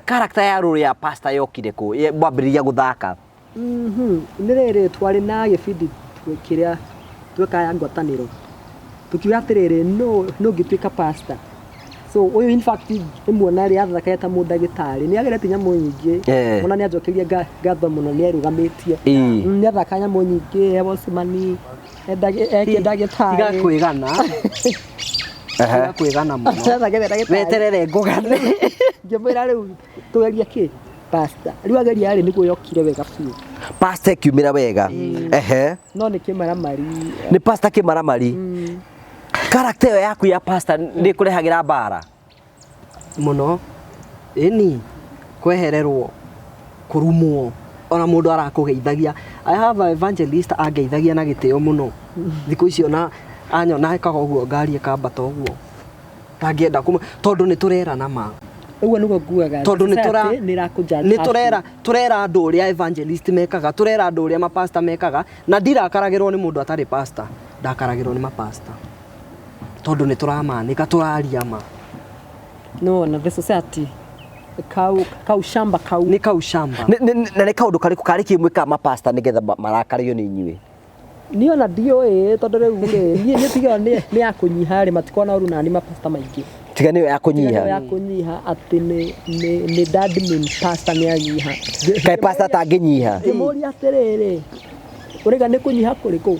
character ya rũrĩ ya pastor yokire kũ? Mwambĩrĩria gũthaka? Nĩ rĩrĩ, twarĩ na gĩbindi kĩrĩa twekaga ya ngwatanĩro, tũkiuga atĩrĩrĩ, no ũngĩtuĩka pastor. So ũyũ in fact ĩmuona rĩ, athakaga ta mũndagĩtarĩ, nĩ ageretie nyamũ nyingĩ. Ona nĩ anjokeria ngatho mũno, nĩ erũgamĩtie. Nĩ athaka nyamũ nyingĩ, e wocimani, eke ndagĩtarĩ. Tiga kwĩgana. Tiga kwĩgana mũno. Athakĩte ndagĩtarĩ. Weterere ngũgane. Ngĩmwĩra rĩu tũgerie kĩ pastor. Rĩu ageria rĩ, nĩguo yokire wega biũ. Pastor ĩkiumĩra wega, ehe. No nĩ kĩmaramari. Nĩ pastor kĩmaramari. Character ĩyo yaku ya pastor nĩ kũrehagĩra mbara? Mũno, ĩni, kwehererwo, kũrumwo, ona mũndũ arakũgeithagia. I have a evangelist angeithagia na gĩtĩo mũno thikũ icio, na anyona ekaga ũguo, ngari ĩkambata ũguo, ndangĩenda kũmũ, tondũ nĩ tũrerana ma. Ũguo nĩguo nguaga. Tondũ nĩ tũra Society nĩ ĩrakũjudge. Nĩ tũrera andũ ũrĩa evangelist mekaga, tũrera andũ ũrĩa mapasta mekaga, na ndirakaragĩrwo nĩ mũndũ atarĩ pastor, ndakaragĩrwo nĩ mapasta tondũ nĩ tũramanĩka, tũraria ma. No na the society kau shamba kau. Nĩ kau shamba. Na nĩ kaũndũ karĩkũ karĩ kĩ mwĩkaga mapasta nĩgetha marakario nĩ inyuĩ? Niĩ ona ndiũĩ, tondũ rĩu rĩ, niĩ tiga nĩ ya kũnyiha rĩ, matikona ũru nani mapasta maingĩ. Tiga nĩyo ya Tiga nĩyo ya kũnyiha. Kũnyiha, atĩ nĩ dadmin pastor nĩ anyiha. Kaĩ pastor atangĩnyiha? Ngĩmũria atĩrĩrĩ, ũraiga nĩ kũnyiha kũrĩkũ?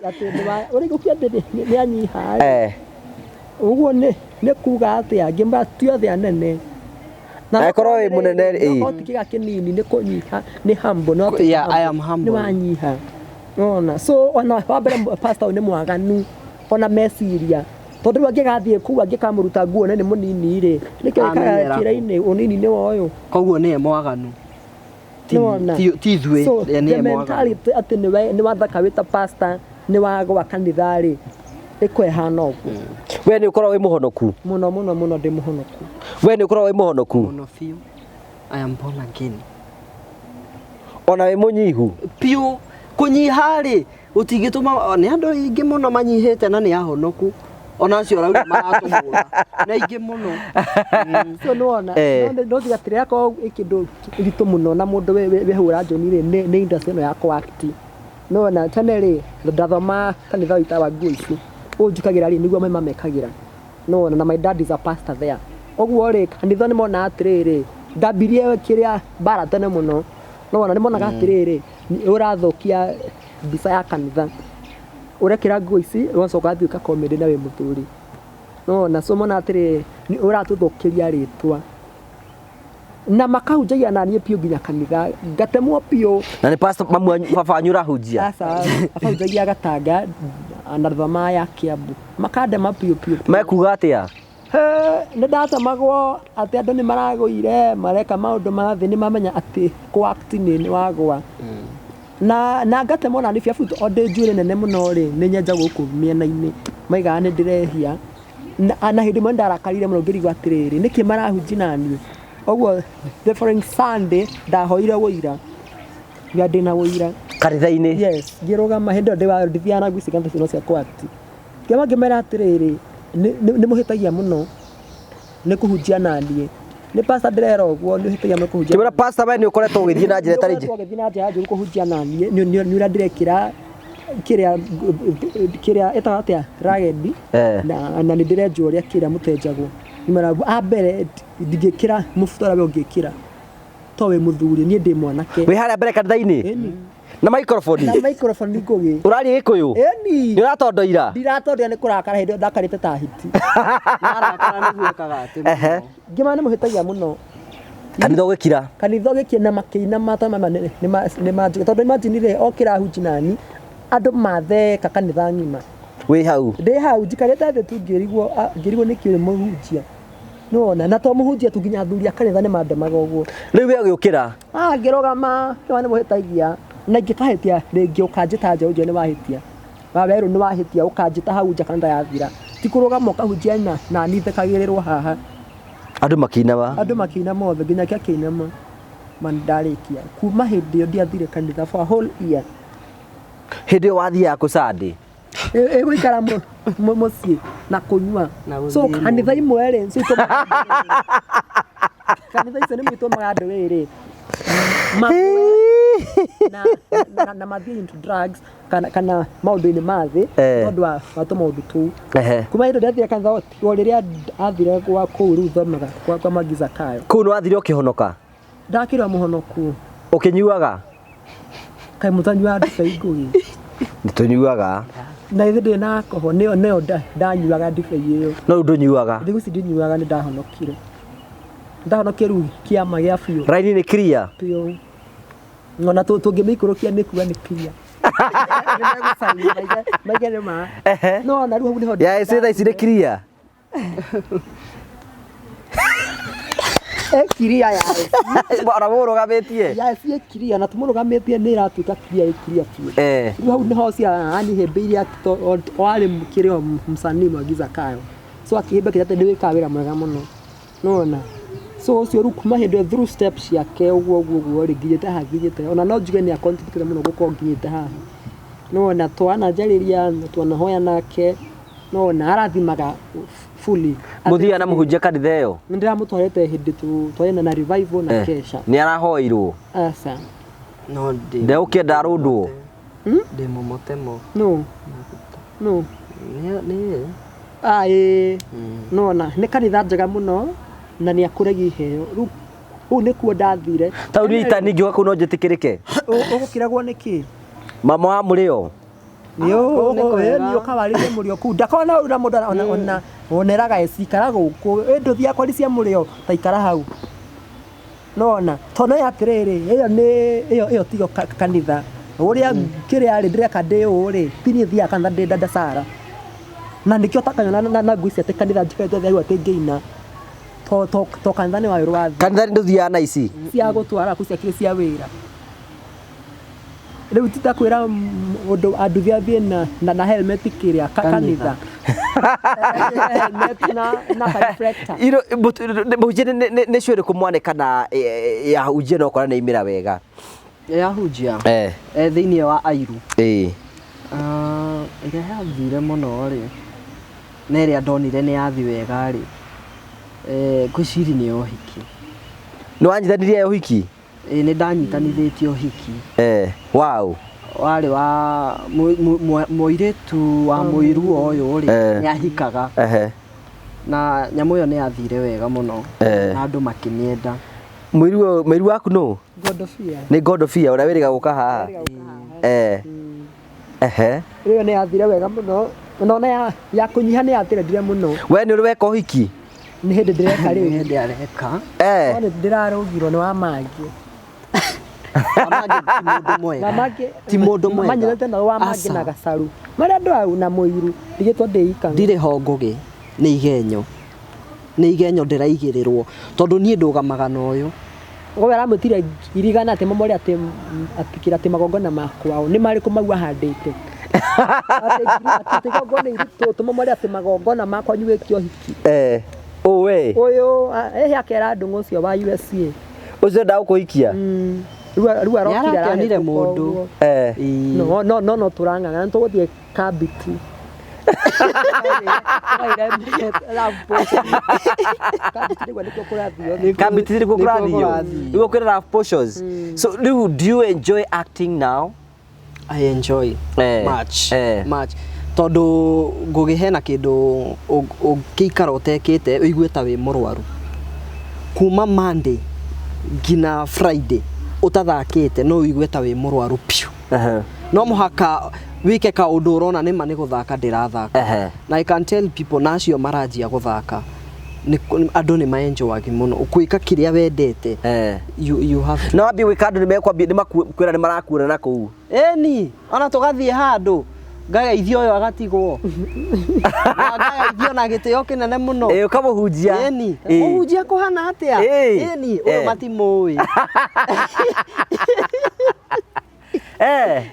Atĩ ũraiga ũkiuga atĩ nĩ anyiha rĩ, ũguo nĩ kuga atĩa? Ngĩmba ti othe anene. Na Angĩkorwo wĩ mũnene rĩ, no ti kĩga kĩnini, nĩ kũnyiha, nĩ humble, no ti Yeah, I am nĩ humble. wanyiha. Ona so ona wa mbere pastor ũyũ nĩ mwaganu ona meciria, tondũ rĩu angĩgathiĩ kũu angĩkamũruta nguo nene mũnini rĩ, nĩkĩo ĩkaga Amenyera. kĩra-inĩ ũnini-inĩ wa ũyũ. Koguo nĩye mwaganu. Nĩwona? Ti ithuĩ. So ye the nĩye mwaganu. mentality atĩ nĩwe nĩ wathaka wĩ ta pastor, nĩ wagwa kanitha rĩ, ĩko ĩhana ũguo. We nĩ ũkoragwo wĩ mũhonoku? Mũno mũno mũno, ndĩ mũhonoku. We nĩ ũkoragwo wĩ mũhonoku? Mũno biũ. I am born again. Ona wĩ mũnyihu? Biũ. Kũnyiha rĩ, gũtingĩtũma, nĩ andũ aingĩ mũno manyihĩte na nĩ ahonoku, ona acio ũrauga maratũhũra nĩ aingĩ mũno. So nĩwona, no tiga atĩrĩ, akorwo ĩ kĩndũ iritũ mũno na mũndũ wĩhũra njoni rĩ, nĩ industry ĩno ya kũ-act. Nĩwona tene rĩ, ndathoma kanitha witũ wa nguo ici ũũ njĩkagĩra rĩ, nĩguo mama mekagĩra. Nĩwona, na my dad is a pastor there, ũguo rĩ, kanitha nĩ monaga atĩrĩrĩ, ndambirie kĩrĩa mbara tene mũno. Nĩwona, nĩ monaga atĩrĩrĩ, ũrathũkia mbica ya kanitha, ũrekĩra nguo ici, ũgacoka ũgathiĩ ũka comedy na wĩ mũthuri. Nĩwona, so mona atĩrĩrĩ, nĩ ũratũthũkĩria rĩtwa, na makahunjagia na niĩ biũ nginya kanitha ngatemwo biũ. Na nĩ pastor mamu wanyu, baba wanyu ũrahunjia? Aca, akahunjagia Gatanga na thoma ya Kiambu, makandema biũ biũ biũ. Mekuga atĩa? He, nĩ ndatemagwo atĩ andũ nĩ maragũire mareka maũndũ ma thĩ, nĩ mamenya atĩ kũ act nĩ wagwa, na ngatemwo na nĩ biabu o ndĩ njuĩrĩ nene mũno rĩ, nĩ nyenja gũkũ mĩena-inĩ, maigaga nĩ ndĩrehia. Na hĩndĩ ĩmwe nĩndarakarire mũno, ngĩrigwo atĩrĩrĩ, nĩkĩ marahunji naniĩ ũguo. The following Sunday ndahoire ũira, ya ndĩna ũira. Kanitha-inĩ? Yes, ngĩrũgama hĩndĩ ĩyo ndĩ wa ndithiaga na nguo ici kanitha icio cia kũ-act, ngĩama ngĩmera atĩrĩrĩ, nĩ mũhĩtagia mũno nĩ kũhunjia naniĩ, nĩ pastor ndĩrera ũguo, nĩ ũhĩtagia mũno kũhunjia. Kĩmwĩra pastor, we nĩ ũkoretwo ũgĩthiĩ na njĩra ĩtarĩ Nĩ ũkoretwo ũgĩthiĩ na njĩra njũru kũhunjia naniĩ, nĩ ũrĩa ndĩrekĩra kĩrĩa ĩtagwo atĩa, ragendi. Na nĩ ndĩrenjwo ũrĩa kĩrĩa mũtenjagwo. Nĩmera a mbere ndingĩkĩra mũbuto ũrĩa we ũngĩkĩra, to wĩ mũthuri, niĩ ndĩ mwanake. Wĩ harĩa mbere kanitha-inĩ? Ĩni. Na microphone? Na microphone ngũgĩ. Ũraria Gĩkũyũ? Ĩni. Nĩ ũratondoira? Ndiratondoira, nĩ kũrakara, hĩndĩ ĩyo ndakarĩte ta hiti. Marakara nĩguo ekaga atĩ mũno. Ngĩma nĩ mũhĩtagia mũno. Kanitha ũgĩkira? Kanitha ũgĩkira na makĩina mata mama nĩ manjũĩ, tondũ imagine rĩ, okĩra hunji nani andũ matheka kanitha ng'ima. Wĩ hau? Ndĩ hau njikarĩte thĩ tu, ngĩrigwo nĩkĩ ũyũ mũhunjia. Nĩwona, na to mũhunjia tu, nginya athuri a kanitha nĩ mandemaga ũguo. Rĩu we ũgĩũkĩra? Ah, ngĩrũgama, kĩwa nĩ mũhĩtagia, na ingĩkahĩtia rĩngĩ ũkanjĩta nja ũnjĩre nĩ wahĩtia. Wa werũ nĩ wahĩtia ũkanjĩta hau nja kanitha yathira. Ti kũrũgama ũkahunjia na na niĩ thekagĩrĩrwo haha. Andũ makĩinama. Andũ makĩina mothe nginya kĩa kĩinama. Ma ndarĩkia. Kuma hĩndĩ ĩyo ndiathire kanitha for a whole year. Hĩndĩ ĩyo wathiaga kũ Sunday? Ĩgũikara mũciĩ na kũnyua. Na So gũthiĩ kanitha imwe rĩ, nĩcio itũmaga kanitha icio nĩmo itũmaga andũ rĩrĩ makue na mathiĩ into drugs kana maũndũ-inĩ ma thĩ tondũ wa tũmaũndũ tũu. Kuma hĩndĩ ĩrĩa ndathire kanitha o rĩrĩa athire gwa kũu rĩu thomaga kwa Mwangi Zakayo. Kũu nĩ wathire ũkĩhonoka? Ndakĩrwo mũhonoku. Ũkĩnyuaga? Kaĩ mũtanyuaga ndibei ngũgĩ? Nĩ tũnyuaga. Na ithe ndĩ na alcohol nĩyo nĩyo ndanyuaga ndibei ĩyo. No rĩu ndũnyuaga? Thikũ ici ndinyuaga nĩ ndahonokire. Ndahonokire rĩu kĩama gĩa biũ. Raini nĩ clear? Biũ. Ona tũngĩmĩikũrũkia nĩ kuga nĩ clear. Nĩ maige nĩ ma. No ona rĩu hau nĩho Ya ĩci thaa ici nĩ clear? Ĩkiria ya Ona mũrũgamĩtie? Ya ĩci ĩkiria na tũmũrũgamĩtie nĩ ĩratuĩka clear ĩkiria biũ. Rĩu hau nĩho cia anihĩmbĩirie warĩ kĩrĩa msanii Mwangi Zakayo. So akĩhĩmbia kĩrĩa atĩ nĩ wĩkaga wĩra mwega mũno. Nĩwona? So ũcio rĩu kuma hĩndĩ ĩyo through steps ciake ũguo ũguo ũguo rĩ nginyĩte haha nginyĩte. Ona no njuge nĩ a contribute mũno gũkorwo nginyĩte haha. Nĩwona twananjarĩria twanahoya nake nĩwona arathimaga fully. Mũthiaga na mũhunjia kanitha ĩyo? Nĩ ndĩramũtwarĩte hĩndĩ twarĩ na revival na kesha. Nĩ arahoirwo? Aca. No ndĩ. Ndegũkĩenda arũndwo? Ndĩ mũmotemo. No. No. Nĩ. Ĩĩ. Nĩwona nĩ kanitha njega mũno na nĩ akũragia iheo. Rĩu kũu nĩkuo ndathire. Ta rĩu niĩ itani ingĩũka kũu no njĩtĩkĩrĩke? Ũgũkĩragwo nĩkĩ? Mama wa mũrĩo. Nĩ ũkawarĩrie mũrĩo kũu. Ndakona ũru na mũndũ ona oneraga eci ikara gũkũ. Ĩ ndũthiaga kwarĩcia mũrĩo ta ikara hau. Nĩwona? Tondũ nĩ atĩrĩrĩ, ĩyo nĩ ĩyo ĩyo tiyo kanitha. Ũrĩa kĩrĩa rĩ ndĩreka ndĩ ũũ rĩ, ti niĩ thiaga kanitha ndĩ dada Sara. Na nĩkĩo ũtakanyona na nguo ici atĩ kanitha njikarĩte thĩ atĩ ngĩina. To kanitha nĩ wayũ rwa thĩ. Kanitha ndũthiaga na ici? Cia gũtwara kũ ciakĩrĩ cia wĩra. Rĩu ti ta kwĩra ũndũ anduthi athiĩ na helmet kĩrĩa kanitha. Helmet na reflector. Iro mũhunjia nĩ cio ĩrĩkũ mwanekana yahunjia na ũkona nĩ imĩra wega? Yahunjia? Thĩinĩ wa Airu. Ĩrĩa yathire mũno rĩ, na ĩrĩa ndonire nĩ yathi wega rĩ, ngwĩciria nĩ ya ũhiki. Nĩ wanyitanirie ya ũhiki? Ĩĩ nĩ ndanyitanithĩtie ũhiki. Wow. Warĩ wa mũirĩtu wa mũiru ũyũ rĩ, nĩ ahikaga. Na nyamũ ĩyo nĩ yathire wega mũno na andũ makĩmĩenda. Mũiru waku nũ? Godofia. Nĩ Godofia ũrĩa wĩrĩga gũka haha. Ĩyo nĩ yathire wega mũno. Ona ya kũnyiha nĩ yathirendire mũno. We nĩ ũrĩ weka ũhiki? Nĩ hĩndĩ ndĩreka rĩu. Nĩ hĩndĩ areka. No nĩ ndĩrarũgirwo nĩ wa mangĩ. Wa mangĩ ti mũndũ mwega. Wa mangĩ Ti mũndũ mwega. Manyitĩte na wa mangĩ na gacaru. Marĩa andũ au na mũiru ndigĩtwo ndĩika. Ndirĩ ho ngũgĩ nĩ igenyo. Nĩ igenyo ndĩraigĩrĩrwo tondũ niĩ ndũgamaga na ũyũ. Ũguo aramwĩtire irigana atĩ mamore atĩ atikira atĩ magongona ma kwao nĩ marĩkũ mau ahandĩte. Atĩ igongona iritũ tũmamore atĩ magongona ma kwanyu wĩke ũhiki. Ũwe. Ũyũ akera ndũng'ũ ũcio wa USA. Ũcio ndagũkũhikia? Rĩu arokire Nĩarakĩonire arahĩtũka mũndũ. ũguo. No, no, no, no tũrang'ang'ana tũgũthiĩ Kabiti. Kabiti nĩkuo kũrathio. Nĩkuo kwĩna love potions. So rĩu do you enjoy acting now? I enjoy much, much. Tondũ ngũgĩ hena kĩndũ ũngĩikara ũtekĩte ũigue ta wĩ mũrwaru. Kuma Monday nginya Friday ũtathakĩte no ũigue ta wĩ mũrwaru piũ. No mũhaka wĩke kaũndũ ũrona nĩma nĩ gũthaka ndĩrathaka. Na I can tell people na acio maranjia gũthaka andũ nĩ maenjoyagi mũno ũkwĩka kĩrĩa wendete. You have to. No wambie gwĩka andũ nĩ mekwambia nĩ makwĩra nĩ marakuona na kũu. Ĩni ona tũgathiĩ handũ ngageithio ũyũ agatigwo. Ngageithio na gĩtĩo kĩnene mũno. Ĩ ũkamũhunjia. Ĩni mũhunjia kũhana atĩa? Ĩni ũyũ matimũĩ.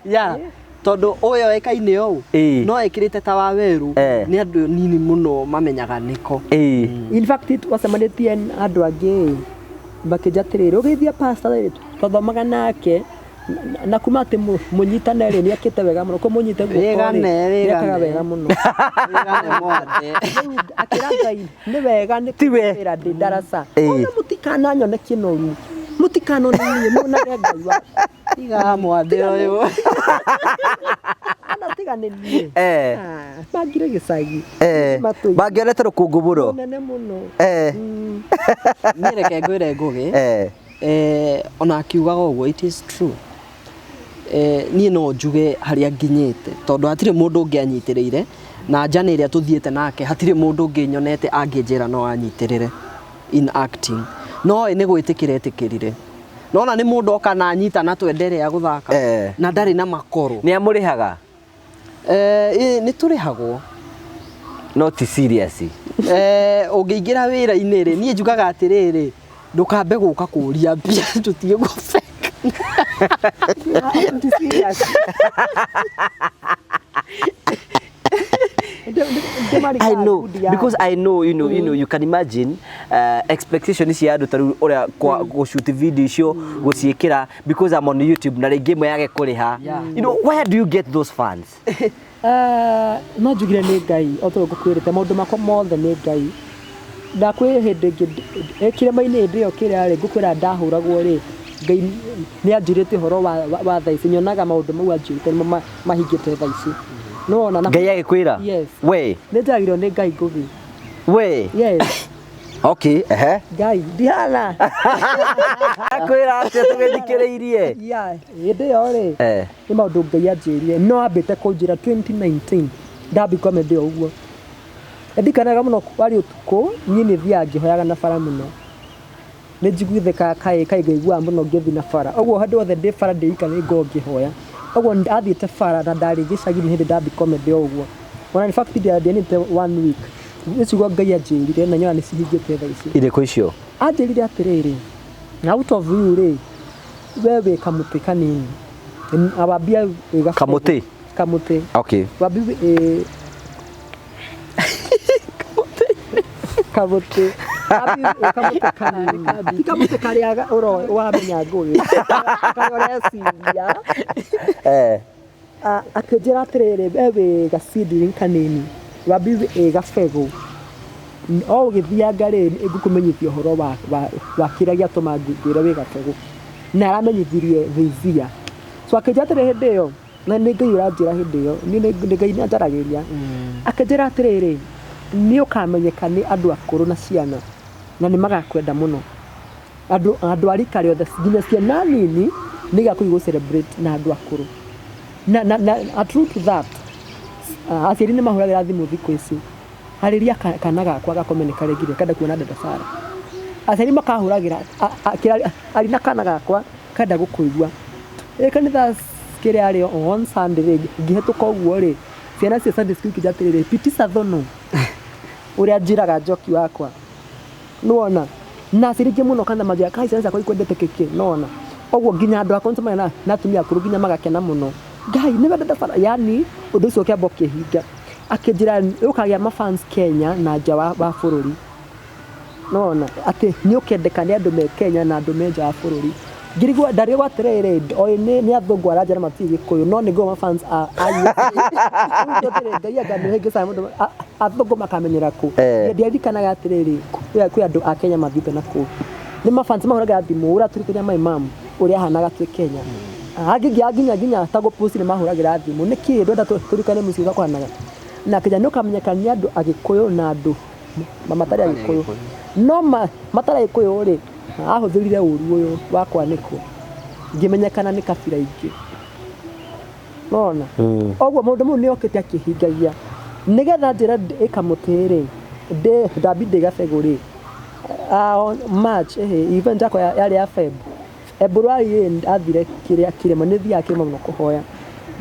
Yeah. Tondũ ũyũ oĩkaine ũũ Ĩĩ. no ekĩrĩte ta wa werũ Eh. nĩ andũ nini mũno mamenyaga nĩko. Ĩĩ. In fact twacemanĩtie na andũ angĩ makĩnja atĩrĩrĩ ũgeithia pastor rĩ twathomaga nake na kuma atĩ mũnyitane rĩ nĩekĩte wega mũno kũmũnyite guoko rĩ Wĩgane, nĩekaga wĩgane. wega mũno. Wĩgane mwathe. Rĩu akĩra Ngai nĩ wega nĩ Ti we. kũwĩra ndĩ ndaraca Ĩĩ. ona mũtikananyone kĩnoru mũtikanone niĩ muonage Ngai wa Tiga mwathe ũyũ. ana tiga nĩ niĩ. Eh. Ah, mangire gĩcagi Eh. Matũire. Mangĩonete rũkũngũ mũno. Mũnene mũno. Eh. Niĩ reke ngwĩre Ngũgĩ. Eh. Ona akiugaga ũguo it is true. Niĩ no njuge harĩa nginyĩte tondũ hatirĩ mũndũ ũngĩ anyitĩrĩire na njana ĩrĩa tũthiĩte nake hatirĩ mũndũ ũngĩ nyonete angĩnjĩra no anyitĩrĩre in acting no ĩ nĩ gwĩtĩkĩra etĩkĩrire nona nĩ mũndũ oka na anyita na twenderea gũthaka Eh. na ndarĩ na makoro. Nĩ amũrĩhaga? Nĩ tũrĩhagwo. No ti serious. Ũngĩingĩra wĩra-inĩ rĩ niĩ njugaga atĩrĩrĩ ndũkambe gũka kũria mbia tũtige gũ Ti serious. I know because I know you know you can imagine expectation cia andũ ta rĩu ũrĩa kwa gũshoot video icio gũciĩkĩra because I'm on YouTube na rĩngĩ ĩmwe yage kũrĩha. Where do you get those fans? No njugire nĩ Ngai o ta ũguo ngũkwĩrĩte maũndũ makwa mothe nĩ Ngai na kwĩ hĩndĩ ĩngĩ kĩrĩma-inĩ hĩndĩ ĩyo kĩrĩa rĩ ngũkwĩra ndahũragwo rĩ Ngai nĩ anjĩrĩte ũhoro wa thaa ici nyonaga maũndũ mau anjĩrĩte nĩmo mahingĩte thaa ici nĩwona na Ngai agĩkwĩra? Yes. We. Nĩ njaragĩrio nĩ Ngai Ngũgĩ. We. Yes. Okay, ehe. Ngai ndihana. Akwĩra atĩa tũgĩthikĩrĩirie? Yeah, hĩndĩ ĩyo rĩ Eh. nĩ maũndũ Ngai anjĩrire no ambĩte kũnjĩra 2019 ndambi comedy o ũguo ndikanaga mũno warĩ ũtukũ niĩ nĩ thiaga ngĩhoyaga na bara mũno nĩ njiguithĩkaga kaĩ kaĩ ngaiguaga mũno ngĩthiĩ na bara ũguo handũ hothe ndĩ bara ndĩika nĩ ngoragwo ngĩhoya ũguo ndathiĩte bara na ndarĩ gĩcagi-inĩ hĩndĩ ndambi comedy o ũguo ona in fact ndianĩte one week nĩ ciugo Ngai anjĩrire na nyona nĩ cihingĩte thaa ici. Irĩkũ icio? Anjĩrire atĩrĩrĩ out of you rĩ we wĩ kamũtĩ kanini awambia wĩ gabegũ. Kamũtĩ? Kamũtĩ. Okay. Wambi kamũtĩ Wambi wĩ kamũtĩ kanini ti kamũtĩ karĩa wamenya Ngũgĩ karĩa ũreciria. Eh. Akĩnjĩra atĩrĩrĩ we wĩ gacidiri kanini wambi wĩ gabegũ o ũgĩthianga rĩ ngũkũmenyithia ũhoro wa kĩrĩa gĩatũma ngwĩre wĩ gabegũ na aramenyithirie this year so akĩnjĩra atĩrĩ hĩndĩ ĩyo na nĩ Ngai ũranjĩra hĩndĩ ĩyo niĩ nĩ Ngai nĩanjaragĩria akĩnjĩra atĩrĩrĩ nĩ ũkamenyeka nĩ andũ akũrũ na ciana na nĩ magakwenda mũno andũ a rika rĩothe nginya ciana nini nĩ igakũigua gũ celebrate na andũ akũrũ na true to that aciari nĩ mahũragĩra thimũ thikũ ici harĩria kana gakwa gakome nĩ karegire kenda kuona dada Sara aciari makahũragĩra arĩ na kana gakwa kenda gũkũigua ĩ kanitha kĩrĩa rĩ on Sunday rĩ ngĩhetũka ũguo rĩ ciana cia Sunday school ikĩnjĩra atĩrĩrĩ pitisa thono ũrĩa njĩraga njoki wakwa nĩwona na aciari aingĩ mũno kana manjĩra kai ciana ciakwa ikwendete kĩkĩ nĩwona ũguo nginya andũ akwa nĩtũmenya na atumia akũrũ nginya magakena mũno Ngai nĩ wendete bara yani ũndũ ũcio ũkĩamba ũkĩhinga akĩnjĩra ũkagĩa mafans Kenya na nja wa bũrũri nĩwona atĩ nĩ ũkendeka nĩ andũ me Kenya na andũ me nja wa bũrũri ngirigwo ndarigwo atĩrĩrĩ oĩ nĩ athũngũ aranjĩra matirĩ gĩkũyũ no nĩ ngũĩ mafans a USA Ngai anga nĩ hĩngĩcaga mũndũ athũngũ makamenyera kũ Eh. ndiaririkanaga atĩrĩrĩ kwĩ andũ a Kenya mathiĩte na kũu nĩ mafans mahũragĩra thimũ ũratũrikania my mom ũrĩa ahanaga twĩ Kenya angĩ nginya ta gũpost nĩ mahũragĩra thimũ nĩkĩ ndwenda tũrikane mũciĩ ũrĩa kũhanaga na Kenya nĩ ũkamenyeka nĩ andũ agĩkũyũ na andũ matarĩ agĩkũyũ no matarĩ agĩkũyũ rĩ ahũthĩrire ũru ũyũ wa kwanĩkwo ngĩmenyekana nĩ kabira ingĩ nona ũguo maũndũ mau nĩ okĩte akĩhingagia nĩgetha njĩra ĩkamũtĩ rĩ ndambi ndĩ gabegũ rĩ March event yakwa yarĩ ya Feb February rĩ athire kĩrĩa kĩrĩma nĩ thiaga kĩrĩma mũno kũhoya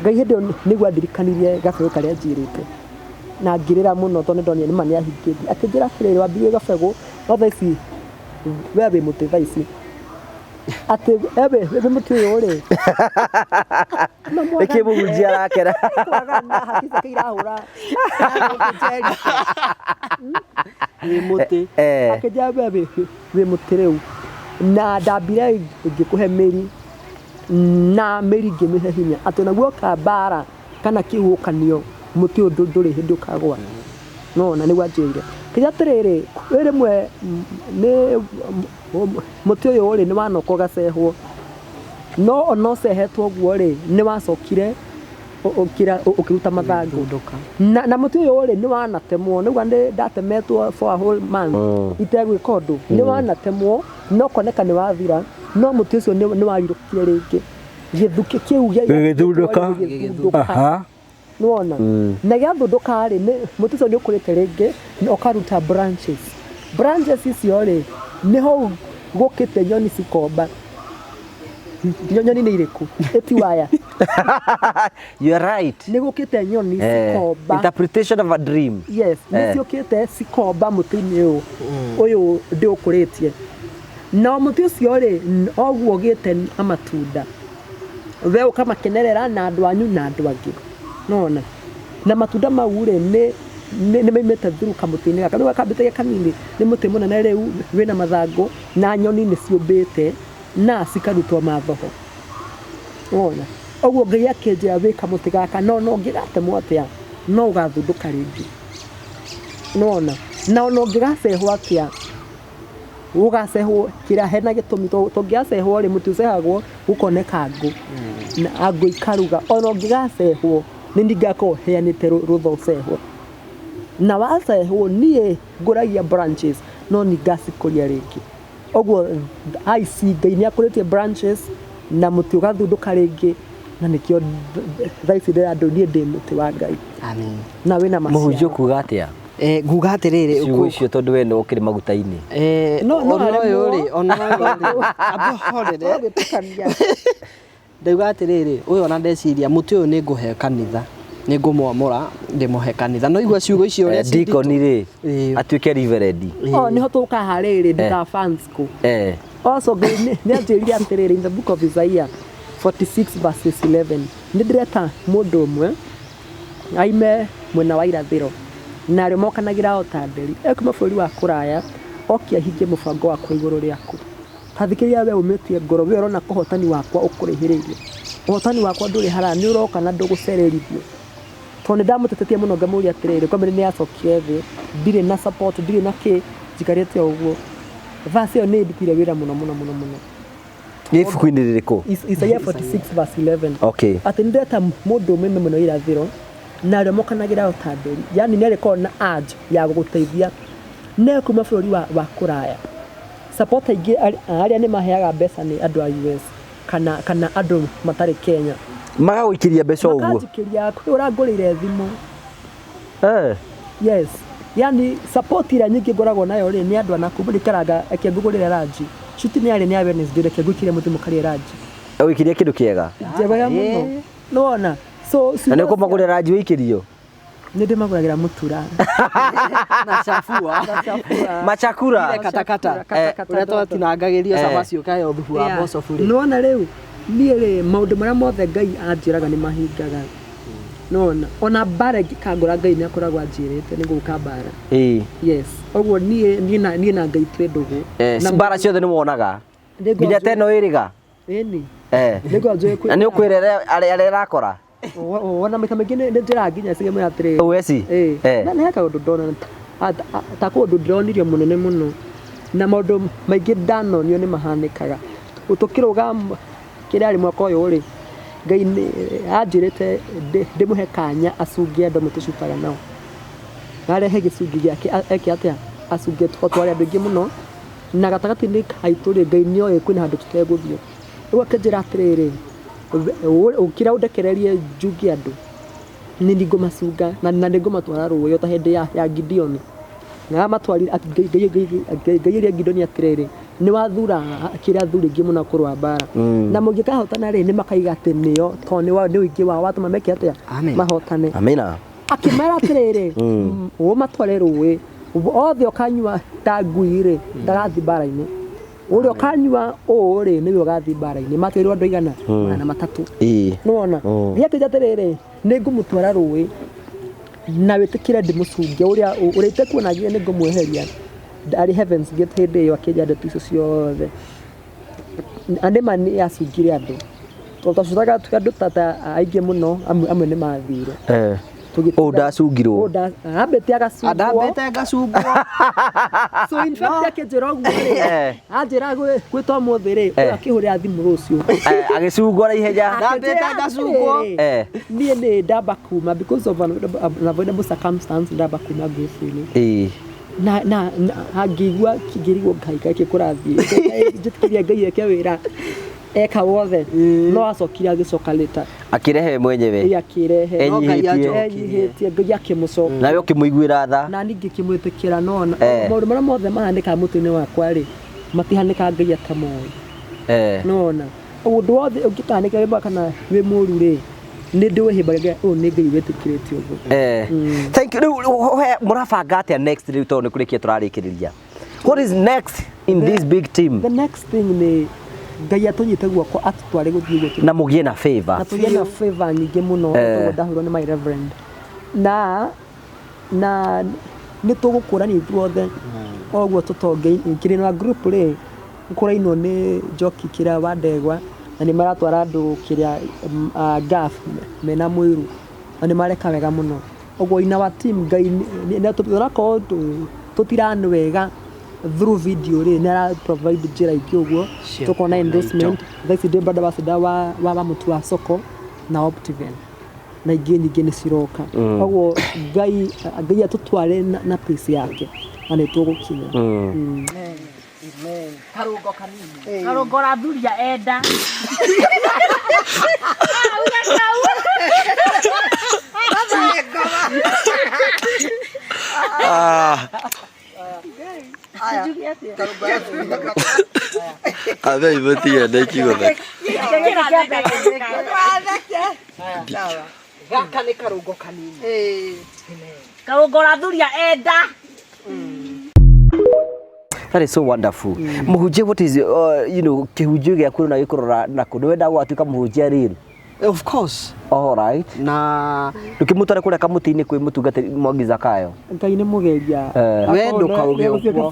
Ngai hĩndĩ ĩyo nĩguo andirikanirie gabegũ karĩa anjĩrĩte na ngĩrĩra mũno tondũ nĩndonire nĩma nĩahingĩtie akĩnjĩra atĩrĩrĩ wambirie gabegũ no thaa ici we wĩ mũtĩ thaa ici Atĩ ewe wĩ mũtĩ ũyũ rĩ. Nĩkĩ mũhunjia arakena? Kwagana haki ciake irahũra. Wĩ mũtĩ. Akĩnjĩra we wĩ mũtĩ rĩu. Na ndambire ngĩkũhe mĩri na mĩri ngĩmĩhe hinya atĩ ona guoka mbara kana kĩhuhũkanio mũtĩ ũyũ ndũrĩ hĩndĩ ũkagwa. Nĩwona nĩguo anjĩrire. Kĩrĩa atĩrĩrĩ, kwĩ rĩmwe nĩ mũtĩ ũyũ rĩ nĩ wanoka ũgacehwo. No ona ũcehetwo ũguo rĩ, nĩ wacokire ũkĩruta mathangũ. Na mũtĩ ũyũ rĩ nĩ wanatemwo, nĩguo nĩ ndatemetwo for a whole month itegwĩka ũndũ. Nĩ wanatemwo no ũkoneka nĩ wathira, no mũtĩ ũcio nĩ warirũkire rĩngĩ. Gĩthukĩ kĩu Gĩgĩthundũka. Gĩgĩthundũka. Nĩwona? Na gĩathundũka rĩ, mũtĩ ũcio nĩ ũkũrĩte rĩngĩ na ũkaruta branches. Branches icio rĩ, nĩho gũkĩte nyoni cikomba. Nyoni nĩ irĩkũ? Ĩti waya. You are right. Nĩ gũkĩte nyoni cikomba. Interpretation of a dream. Yes, nĩ ciũkĩte cikomba mũtĩ-inĩ ũyũ ũyũ ndĩũkũrĩtie. Na mũtĩ ũcio rĩ, oguo ũgĩte na matunda. We ũkamakenerera na andũ anyu na andũ angĩ. Nĩwona? Na matunda mau rĩ, nĩ maimĩte through kamũtĩ-inĩ gaka. Rĩu gakambĩte ge kanini, nĩ mũtĩ mũnene rĩu wĩna mathangũ na nyoni nĩ ciũmbĩte na cikarutwo mathoho. Nĩwona? Ũguo Ngai akĩnjĩra wĩ kamũtĩ gaka no ona ũngĩgatemwo atĩa no ũgathundũka rĩngĩ. Nĩwona? Na ona ũngĩgacehwo atĩa ũgacehwo kĩrĩa hena gĩtũmi tũngĩgacehwo rĩ, mũtĩ ũcehagwo gũkoneka ngũ na ngũ ikaruga. Ona ũngĩgacehwo nĩ ndingakorwo heanĩte rũtha ũcehwo. Na wacehwo niĩ ngũragia branches no nĩ ngacikũria rĩngĩ. Ũguo aici Ngai nĩ akũrĩtie branches na mũtĩ ũgathundũka rĩngĩ na nĩkĩo thaa ici ndĩra niĩ ndĩ mũtĩ wa Ngai. Amen. Na wĩna Mũhunjia maciaro. ũkuga atĩa? Nguga atĩrĩrĩ, Ciugo icio tondũ we nĩ ũkĩrĩ maguta-inĩ. No ona ũyũ aremwo. rĩ, ona ũyũ rĩ, amba horere. Ũgĩtukania. Ndauga atĩrĩrĩ, ũyũ ona ndeciria mũtĩ ũyũ nĩ ngũhe kanitha, nĩ ngũmwamũra ndĩmũhe kanitha. No igua ciugo icio ũrĩa cinditũ. Deacon rĩ, atuĩke reverend. Oh, nĩho tũkaha rĩrĩ ndĩta fans kũ. Also Ngai nĩ anjĩrire atĩrĩrĩ in the book of Isaiah 46 verses 11 nĩ ndĩreta mũndũ ũmwe aime mwena wa irathĩro na arĩa mokanagĩra o ta nderi ekuma bũrũri wa kũraya oke ahingie mũbango wakwa igũrũ rĩaku. Tathikĩrĩria we ũmĩtie ngoro, we ũrona ũhotani wakwa ũkũrĩhĩrĩirie. Ũhotani wakwa ndũrĩ haraya, nĩ ũroka na ndũgũcererithio. Tondũ nĩ ndamũtetetie mũno ngamũria atĩrĩrĩ, kwambere nĩ yacokire thĩ, ndirĩ na support, ndirĩ na kĩ, njikarĩte o ũguo. Verse ĩyo nĩ ĩndutire wĩra mũno mũno mũno mũno. Nĩ ibuku-inĩ rĩrĩkũ? Isaiah 46 verse 11. Okay. Atĩ nĩ ndĩreta mũndũ ũmwe mũno irathĩro na arĩa mokanagĩra o ta nderi. Yaani nĩ arĩkoragwo na urge ya gũgũteithia. Nĩ kuma bũrũri wa kũraya. Support aingĩ arĩa nĩ maheaga mbeca nĩ andũ a US kana andũ matarĩ Kenya. Magagũikĩria mbeca ũguo? Makanjikĩria, kwĩ ũrangũrĩire thimũ. Yes. Yaani support ĩrĩa nyingĩ ngoragwo nayo rĩ nĩ andũ a nakũu ndikaraga reke ngũgũrĩre ranji. Cuti nĩ yarĩ nĩ ya Wednesday reke ngũikĩrie mũtĩ mũkarĩe ranji. Ũgĩikĩria kĩndũ kĩega? Njega mũno. Nĩwona? So, Na nĩ ũkũmagũrĩra ranji wĩikĩrio? Nĩ ndĩmagũragĩra mũtura. Na chafua. Machakura. Ile katakata. Katakata. Ũrĩa twatinangagĩrio cabaci ũkaheo thubu wa mboco bure. Nĩwona rĩu niĩ rĩ maũndũ marĩa mothe Ngai anjĩraga nĩ mahingaga. Nĩwona? Ona mbara ĩngĩkangora Ngai nĩ akoragwo anjĩrĩte nĩ gũka mbara. Yes. Ũguo niĩ na Ngai twĩ ndũgũ. Na Mbara ciothe nĩ wonaga? Nĩ Nginya ta ĩno ĩrĩga? Ĩni. Nĩ ngoragwo njũĩ kwĩ- Na nĩ ũkwĩra arĩa ĩrakora? Wona maita maingĩ nĩ njĩraga nginya cigemwe atĩrĩrĩ. Ũweci? Na nĩ he kaũndũ ndona ta kũndũ ndĩronirio mũnene mũno na maũndũ maingĩ ndanonio nĩ mahanĩkaga. Tũkĩrũga kĩrĩa arĩ mwaka ũyũ rĩ, Ngai nĩ anjĩrĩte ndĩmũhe kanya acunge andũ amwe tũcutaga nao. Arehe gĩcungi gĩake eke atĩa? Acunge twarĩ andũ aingĩ mũno na gatagatĩ-inĩ kaitũ rĩ, Ngai nĩoĩ kwĩna handũ tũtegũthiĩ. Rĩu akĩnjĩra atĩrĩrĩ, ũkĩra ũndekererie njunge andũ, nĩ ningũmacunga na nĩ ngũmatwara rũĩ o ta hĩndĩ ya Gideoni. Na amatwarire, Ngai erire Gideoni atĩrĩrĩ, nĩ wathura kĩrĩa athuri aingĩ mũno kũrũa mbara. Na mũngĩkahotana rĩ, nĩ makaiga atĩ nĩo, tondũ nĩ ũingĩ wao watũma meke atĩa? Amen. Mahotane. Amina. Akĩmera atĩrĩrĩ, ũmatware rũĩ, othe ũkanyua ta ngui rĩ, ndagathiĩ mbara-inĩ. Ũrĩa ũkanyua ũũ rĩ nĩwe ũgathiĩ mbara-inĩ. Matwĩrwo andũ aigana? 300. Nĩwona? Gĩakĩnja atĩrĩrĩ, nĩ ngũmũtwara rũĩ na wĩtĩkĩre ndĩmũcunge ũrĩa ũrĩa itekuonagia nĩ ngũmweheria. Arĩ Heavens Gate hĩndĩ ĩyo akĩnja ndeto icio ciothe. Na nĩma nĩ acungire andũ. Tondũ twacungaga twĩ andũ ta aingĩ mũno, amwe nĩ mathire. Ũũ ndacungirwo. Ambĩte agacungwo. Ndambĩte ngacungwo. So in fact akĩnjĩra ũguo rĩ, anjĩra gwĩta ũmũthĩ rĩ, ũyũ akĩhũrĩra thimũ rũciũ. Agĩcungwo na ihenya. Ndambĩte ngacungwo. Niĩ nĩ ndamba kuma because of unavoidable circumstance ndamba kuma ngurubu-inĩ. Na na angĩigua kĩngĩrigwo Ngai kaĩ kũrathiĩ. Njĩtĩkĩria Ngai eke wĩra. Eka wothe. No acokire agĩcoka later. Akĩrehe mwenyewe. Ĩĩ akĩrehe. Enyihĩtie. Enyihĩtie Ngai akĩmũcokia. Nawe ũkĩmũiguĩra tha. Na ningĩ ngĩmwĩtĩkĩra no maũndũ marĩa mothe mahanĩkaga mũtwe-inĩ wakwa rĩ, matihanĩkaga Ngai atamoĩ. Nĩwona? Ũndũ wothe ũngĩkahanĩka wĩ mwega kana wĩ mũru rĩ, nĩ ndĩwĩhĩmbagia ũyũ nĩ Ngai wĩtĩkĩrĩtie ũguo. Thank you. Rĩu mũrabanga atĩa next rĩu tondũ nĩ kũrĩkia tũrarĩkĩrĩria? What is next in this big team? The next thing nĩ Ngai atũnyite guoko atũtware gũthiĩ ũguo. Na mũgĩe na favor. Na tũgĩe na favor nyingĩ mũno tondũ ndahũrwo nĩ my reverend. Na na nĩ tũgũkũrania ithuothe o ũguo tũtonge kĩrĩ na group rĩ kũrainwo nĩ Njoki kĩrĩa wa Ndegwa na nĩ maratwara andũ kĩrĩa Gulf mena mũiru na nĩ mareka wega mũno. Ũguo in our team Ngai onakorwo tũtirani wega through video rĩ nĩ ara provide njĩra ingĩ ũguo tũkona endorsement. Thaa ici ndĩ brand ambassador wa mũtu wa soko na Optiven na ingĩ nyingĩ nĩ ciroka. Koguo Ngai atũtware na pace yake na nĩ tũgũkinya. Karũngo kanini. Karũngo rathuria enda. Abe ibutie ndikigũtheka. Gaka nĩ karũngo kanini. Karũngo rathuria enda. That is so wonderful. Mũhunjia, what is you know, kĩhunjio gĩaku na gĩkũrora nakũ? Nĩ wendaga gũgatuĩka mũhunjia rĩrĩ? Of course. All right. Na ndũkĩmũtware kũrĩa kamũtĩ-inĩ kwĩ mũtungatĩri Mwangi Zakayo. Ngai nĩ mũgeria. We ndũkauge ũguo.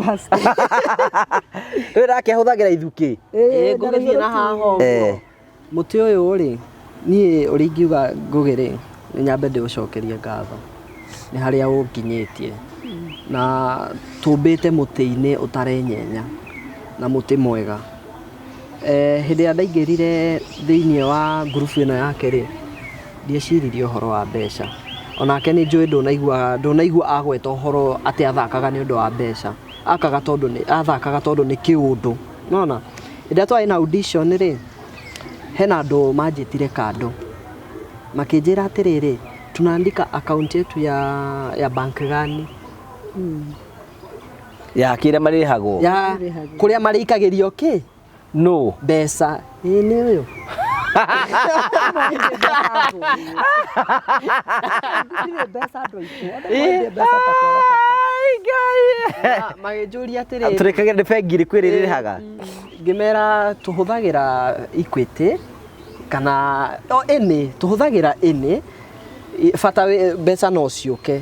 Rĩu nake ahũthagĩra ithukĩ. Ĩĩ ngũgĩthiĩ na haha ũguo. Mũtĩ ũyũ rĩ, niĩ ũrĩa ingiuga Ngũgĩ rĩ, nĩ nyambe ndĩũcokerie ngatho. Nĩ harĩa ũnginyĩtie. Na tũmbĩte mũtĩ-inĩ ũtarenyenya na mũtĩ mwega. Hĩndĩ ĩrĩa ndaingĩrire thĩinĩ wa ngurubu ĩno yake rĩ, ndieciririe ũhoro wa mbeca. Onake nĩ njũĩ ndũnaigua agweta ũhoro atĩ athakaga nĩ ũndũ wa mbeca. Akaga tondũ nĩ athakaga tondũ nĩ kĩũndũ. Nĩwona? Hĩndĩ ĩrĩa twarĩ na audition rĩ, hena andũ manjĩtire kando. Makĩnjĩra atĩrĩrĩ, tunaandika account yetu ya bank gani? Ya kĩrĩa marĩhagwo? Ya kũrĩa marĩikagĩrio kĩ? No. Mbeca. Ĩĩ nĩ ũyũ. Magĩnjũria atĩrĩrĩ. Tũrĩkagia nĩ bengi ĩrĩkũ ĩrĩa ĩrĩhaga? Ngĩmera tũhũthagĩra Equity kana ĩnĩ, tũhũthagĩra ĩnĩ, bata mbeca no ciũke.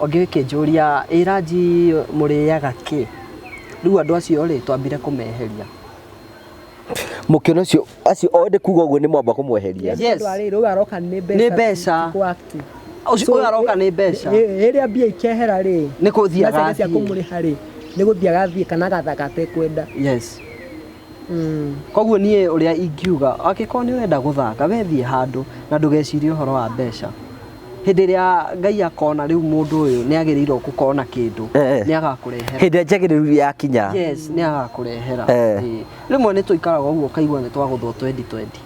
Ũngĩkĩnjũria ĩ ranji mũrĩaga kĩ? Rĩu andũ acio rĩ twambire kũmeheria. Mũkĩona ũcio acio o ĩndĩ kuga ũguo nĩ mwamba kũmweheria. Yes. Rĩu aroka nĩ mbeca. Nĩ mbeca. Ũcio ũyũ aroka nĩ mbeca. Rĩrĩa mbia ikehera rĩ, Nĩ kũthiĩ mbeca cia agathiĩ. kũmũrĩha rĩ, nĩ gũthiĩ agathiĩ kana agathaka atekwenda. Yes. Koguo niĩ ũrĩa ingiuga, angĩkorwo nĩ ũrenda gũthaka, we thiĩ handũ na ndũgecirie ũhoro wa mbeca. Hĩndĩ ĩrĩa Ngai akona rĩu mũndũ ũyũ nĩ agĩrĩirwo gũkorwo na kĩndũ, nĩ agakũrehera. Hĩndĩ ĩrĩa njagĩrĩru yakinya. Yes, nĩ agakũrehera. Rĩmwe nĩ tũikaraga ũguo ũkaigua nĩ twagũthwo twendi twendi.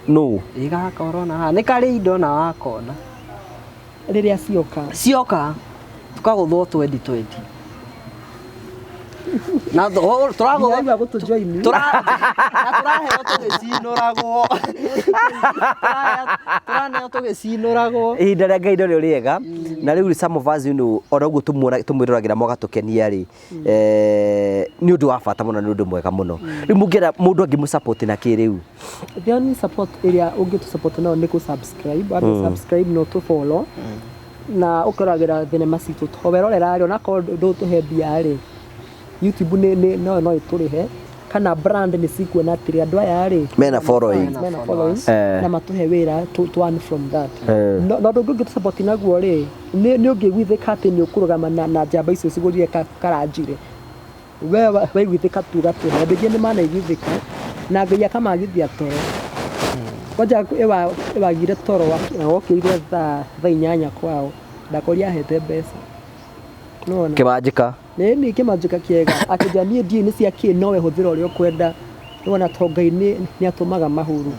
No. Ĩ gaka ũrona haha, nĩ karĩ indo na wakona. Rĩrĩa cioka. Cioka, tũkagũthwo twendi twendi. Na tũragwo Ndiraigua gũtũjoin. Na tũraheo tũgĩcinũragwo. Tũraneo tũgĩcinũragwo. Ihinda rĩa Ngai nĩrĩo rĩega. Na rĩu some of us, ona ũguo tũmuona tũmwĩroragĩra mũgatũkenia rĩ, nĩ ũndũ wa bata mũno, nĩ ũndũ mwega mũno. Rĩu mũngĩenda mũndũ angĩmũ support na kĩ rĩu? The only support ĩrĩa ũngĩtũ support nayo nĩ kũ subscribe. Wambe subscribe no tũ follow na ũkeroragĩra thenema citũ, to werorera rĩ, onakorwo ndũtũhe mbia rĩ, YouTube nĩ no ĩtũrĩhe, kana brand nĩ cikuona atĩrĩ, andũ aya rĩ mena following. Mena following na matũhe wĩra to earn from that. No ũndũ ũngĩ ũngĩtũ support naguo rĩ, nĩ ũngĩiguithĩka atĩ nĩ ũkũrũgama na njamba icio cigũrire karanjire, we waiguithĩka tu ũgatũhe. Andũ aingĩ nĩ manaiguithĩka na Ngai akamagithia toro. Kwanja ĩwagire toro wokĩrire thaa 8 kwao, ndakoria ahete mbeca. Nĩwona? Kĩmanjĩka. Nĩ kĩmanjĩka kĩega. Akĩnjĩra niĩ ndiũĩ nĩ cia kĩ, no we hũthĩra ũrĩa ũkwenda. Nĩwona to Ngai nĩ atũmaga mahuru.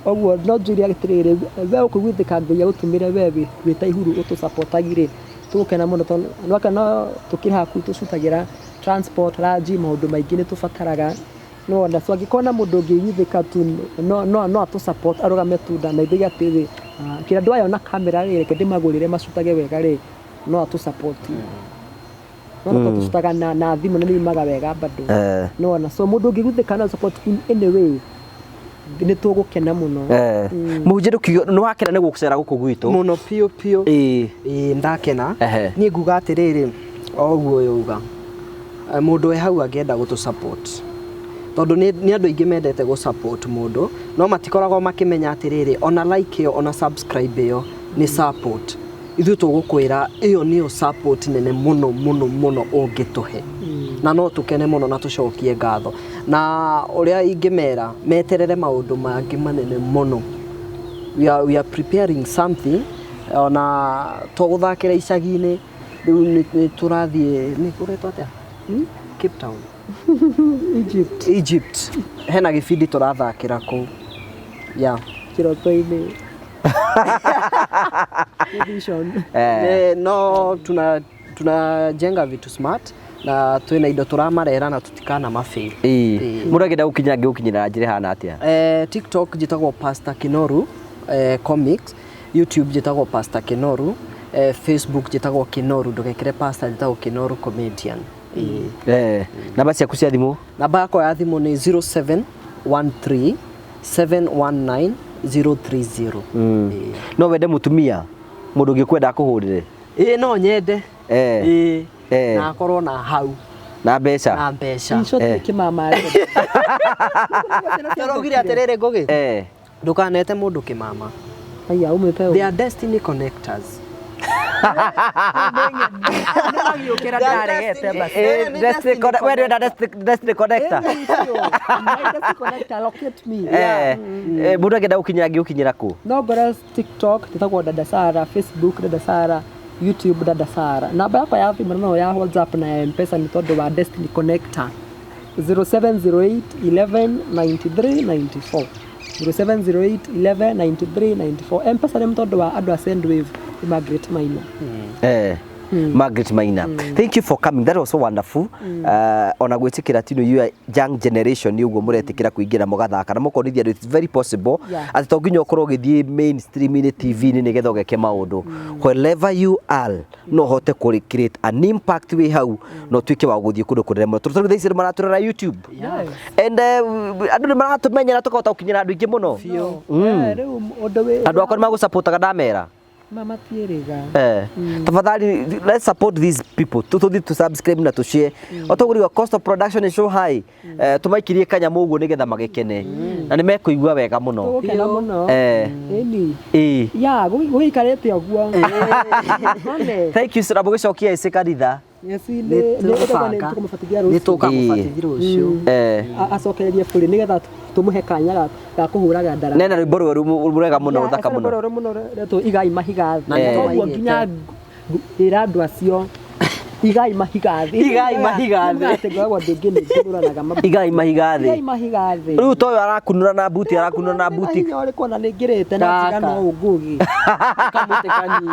Ũguo no njũrie atĩrĩrĩ, we ũkũiguithĩka Ngai agũtũmĩre we wĩ ta ihuru ũtũsupportagi rĩ, tũgũkena mũno, tondũ nĩwakena no tũkĩrĩ haha tũcutagĩra transport, ranji, maũndũ maingĩ nĩ tũbataraga. Nĩwona? So angĩkorwo na mũndũ ũngĩiguithĩka tu no atũ support, arũgame tu na oige atĩrĩ, kĩrĩa andũ aya ona kamera rĩ, reke ndĩmagũrĩre macutage wega rĩ, no atũ support. No tũcutaga na thimũ na nĩ yumaga wega bado. Nĩwona? So mũndũ ũngĩiguithĩka no support in any way, nĩ tũgũkena mũno. Mũhunjia, ndũkiuge nĩ wakena nĩ gũcera gũkũ gwitũ? Mũno piũ piũ. Ĩĩ, ndakena. Niĩ nguga atĩrĩrĩ, o ũguo ũyũ uga, mũndũ wĩ hau angĩenda gũtũ support, tondũ nĩ andũ aingĩ mendete gũ support mũndũ, no matikoragwo makĩmenya atĩrĩrĩ, ona like ĩyo, ona subscribe ĩyo nĩ support. Ithuĩ tũgũkwĩra ĩyo nĩyo support nene mũno mũno mũno ũngĩtũhe, na no tũkene mũno na tũcokie ngatho. Na ũrĩa ingĩmera, meterere maũndũ mangĩ manene mũno. We are preparing something. Ona to gũthakĩra icagi-inĩ rĩu, nĩ tũrathiĩ, nĩ kũretwo atĩa, Cape Town? Egypt. Egypt, hena gĩbindi tũrathakĩra kũu, yeah. Kĩroto-inĩ. Vision. No tunajenga vitu smart na twĩna indo tũramarera na tũtikana mafail. Mũndũ angĩenda gũkinyĩra, angĩgũkinyĩra na njĩra ĩhana atĩa? TikTok njĩtagwo Pastor Kinoru Comics, YouTube njĩtagwo Pastor Kinoru, Facebook njĩtagwo Kinoru, ndũgekĩre pastor, njĩtagwo Kinoru Comedian. Ĩĩ. Namba ciaku cia thimũ? Namba yakwa ya thimũ nĩ 0713 719 030. Ĩĩ. No wende mũtumia, mũndũ ũngĩkwenda akũhũrĩre? Ĩĩ, no nyende. Ĩĩ. Na akorwo na hau na mbeca. Na mbeca. In short, kĩmama. Tũraugire atĩrĩrĩ, Ngũgĩ, ndũkanete mũndũ kĩmama. Aya umĩte. They are destiny connectors. Nĩmagĩũkĩra ndĩraregete basi. We ndwenda destiny connector? Connector, locate me. Mũndũ angĩenda gũkinyĩra, angĩgũkinyĩra kũ? No ngore TikTok tĩtagwo Dada Sara, Facebook Dada Sara, YouTube Dada Sara. Namba yakwa ya thimũ no ya WhatsApp na ya M-Pesa, nĩ tondũ wa Destiny Connector, 0708 11 93 94, 0708 11 93 94. M-Pesa nĩ tondũ wa andũ a Sendwave, nĩ Margaret Maina. Margaret Maina, thank you for coming. That was so wonderful. Ona gwĩtĩkĩra tino you are young generation nĩ ũguo mũretĩkĩra kũingĩra mũgathaka na mũkonithia andũ it's very possible atĩ to nginya ũkorwo ũgĩthiĩ mainstream-inĩ, TV-inĩ nĩgetha ũgeke maũndũ. Wherever you are, no ũhote kũ create an impact wĩ hau na ũtuĩke wa gũthiĩ kũndũ kũnene mũno. Tondũ thaa ici andũ maratũrora YouTube and andũ nĩ maratũmenya na tũkahota gũkinyĩra andũ aingĩ mũno. Rĩu ũndũ wĩ Andũ akwa nĩ magũsupportaga ndamera. Matiĩrĩga. Tafadhali, let's support these people. Tuthuthi tu subscribe na tu share. Otoguriwa cost of production is so high. Tumaikirie kanyamũ ũguo nĩgetha magĩkene na nĩ mekũigua wega mũno. Tũgũkena mũno. Ĩni. Ya gũikarĩte ũguo. One. Thank you sir, mũgĩcokia ĩcĩ kanitha. Yes, nĩ tũgũbanga. tũkũmũbatithia Nĩ rũciũ. tũkamũbatithia rũciũ. Acokererie bũrũri nĩgetha tũmũhe kanya ga kũhũraga ndara. Nena rwĩmbo rwerũ rwega mũno, rũthaka Rwĩmbo mũno. rwerũ mũno retwo igai mahiga. Na nĩ Koguo tũmaigĩte. nginya ĩra andũ acio Igai mahiga thĩ. Igai mahiga thĩ. Atĩ ngoragwo ndĩngĩnĩngĩrũranaga mabuti. Igai mahiga thĩ. Igai mahiga thĩ. Rĩu toyo arakunũra na buti, arakunũra na buti. Hinya ũrĩkũ ona nĩngĩrĩte na tiga Gaka. no ũngũgĩ. Kamũtĩ kanini.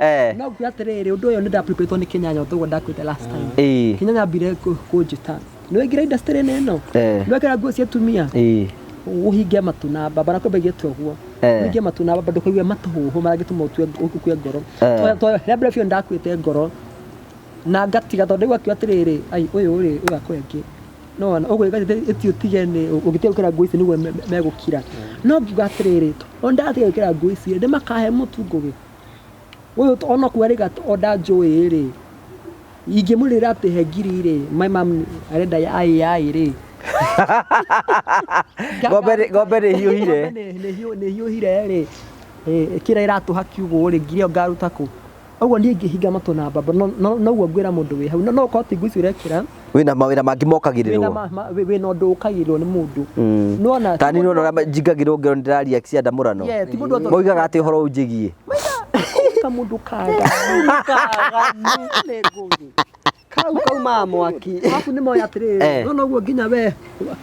Eh. No nguga atĩrĩrĩ, ũndũ ũyũ nĩ ndaprepare nĩ Kĩnyanya toguo ndakwĩte last time. Ĩĩ. Kĩnyanya ambire kũnjĩta. Nĩ waingĩra industry-inĩ ĩno? Eh. Nĩ wekĩra nguo cia atumia? Ĩĩ. Ũhinge matũ na mbamba na kwamba igĩtwo ũguo. Eh. Ũhinge matũ na mbamba ndũkaigue matũhũhũ marĩa angĩtũma ũkue ngoro. Eh. Tondũ rĩa mbere biũ ndakuĩte ngoro na ngatiga tondũ ndaigua akiuga atĩrĩrĩ, ai ũyũ rĩ, ũyũ akwengĩ. No ona ũguo ĩti ũtige nĩ ũngĩtiga gwĩkĩra nguo ici nĩguo megũkira. No ngiuga atĩrĩrĩ, o ndatiga gwĩkĩra nguo ici nĩ makahe mũtu ngũgĩ. Ũyũ ona kuga rĩga o ndanjũĩ rĩ, ingĩmũrĩra atĩ he ngiri rĩ, my mom arenda ya ai ai rĩ. Ng'ombe nĩ hiũhire. Ng'ombe nĩ hiũhire rĩ. Kĩrĩa ĩratũha kiugũ rĩ, ngiri ĩyo ngaruta kũ? Ũguo niĩ ingĩhinga matũ na mbamba, noguo ngwĩra mũndũ wĩ hau. No ũkorwo ti nguo icio ũrekĩra, Wĩna mawĩra mangĩ wĩna mokagĩrĩrwo. wĩna ũndũ ũkagĩrĩrwo nĩ mũndũ. Nĩwona Ta niĩ nĩwona ũrĩa njingagĩrwo ngero ndĩraria cia ndamũrano. Yeah, ti mũndũ Moigaga atĩ ũhoro ũnjĩgiĩ. ka mũndũ kaga. Nĩ ngũgĩ. Kau kaumaga mwaki. Arabu nĩ moĩ atĩrĩrĩ, Eh. no noguo nginya we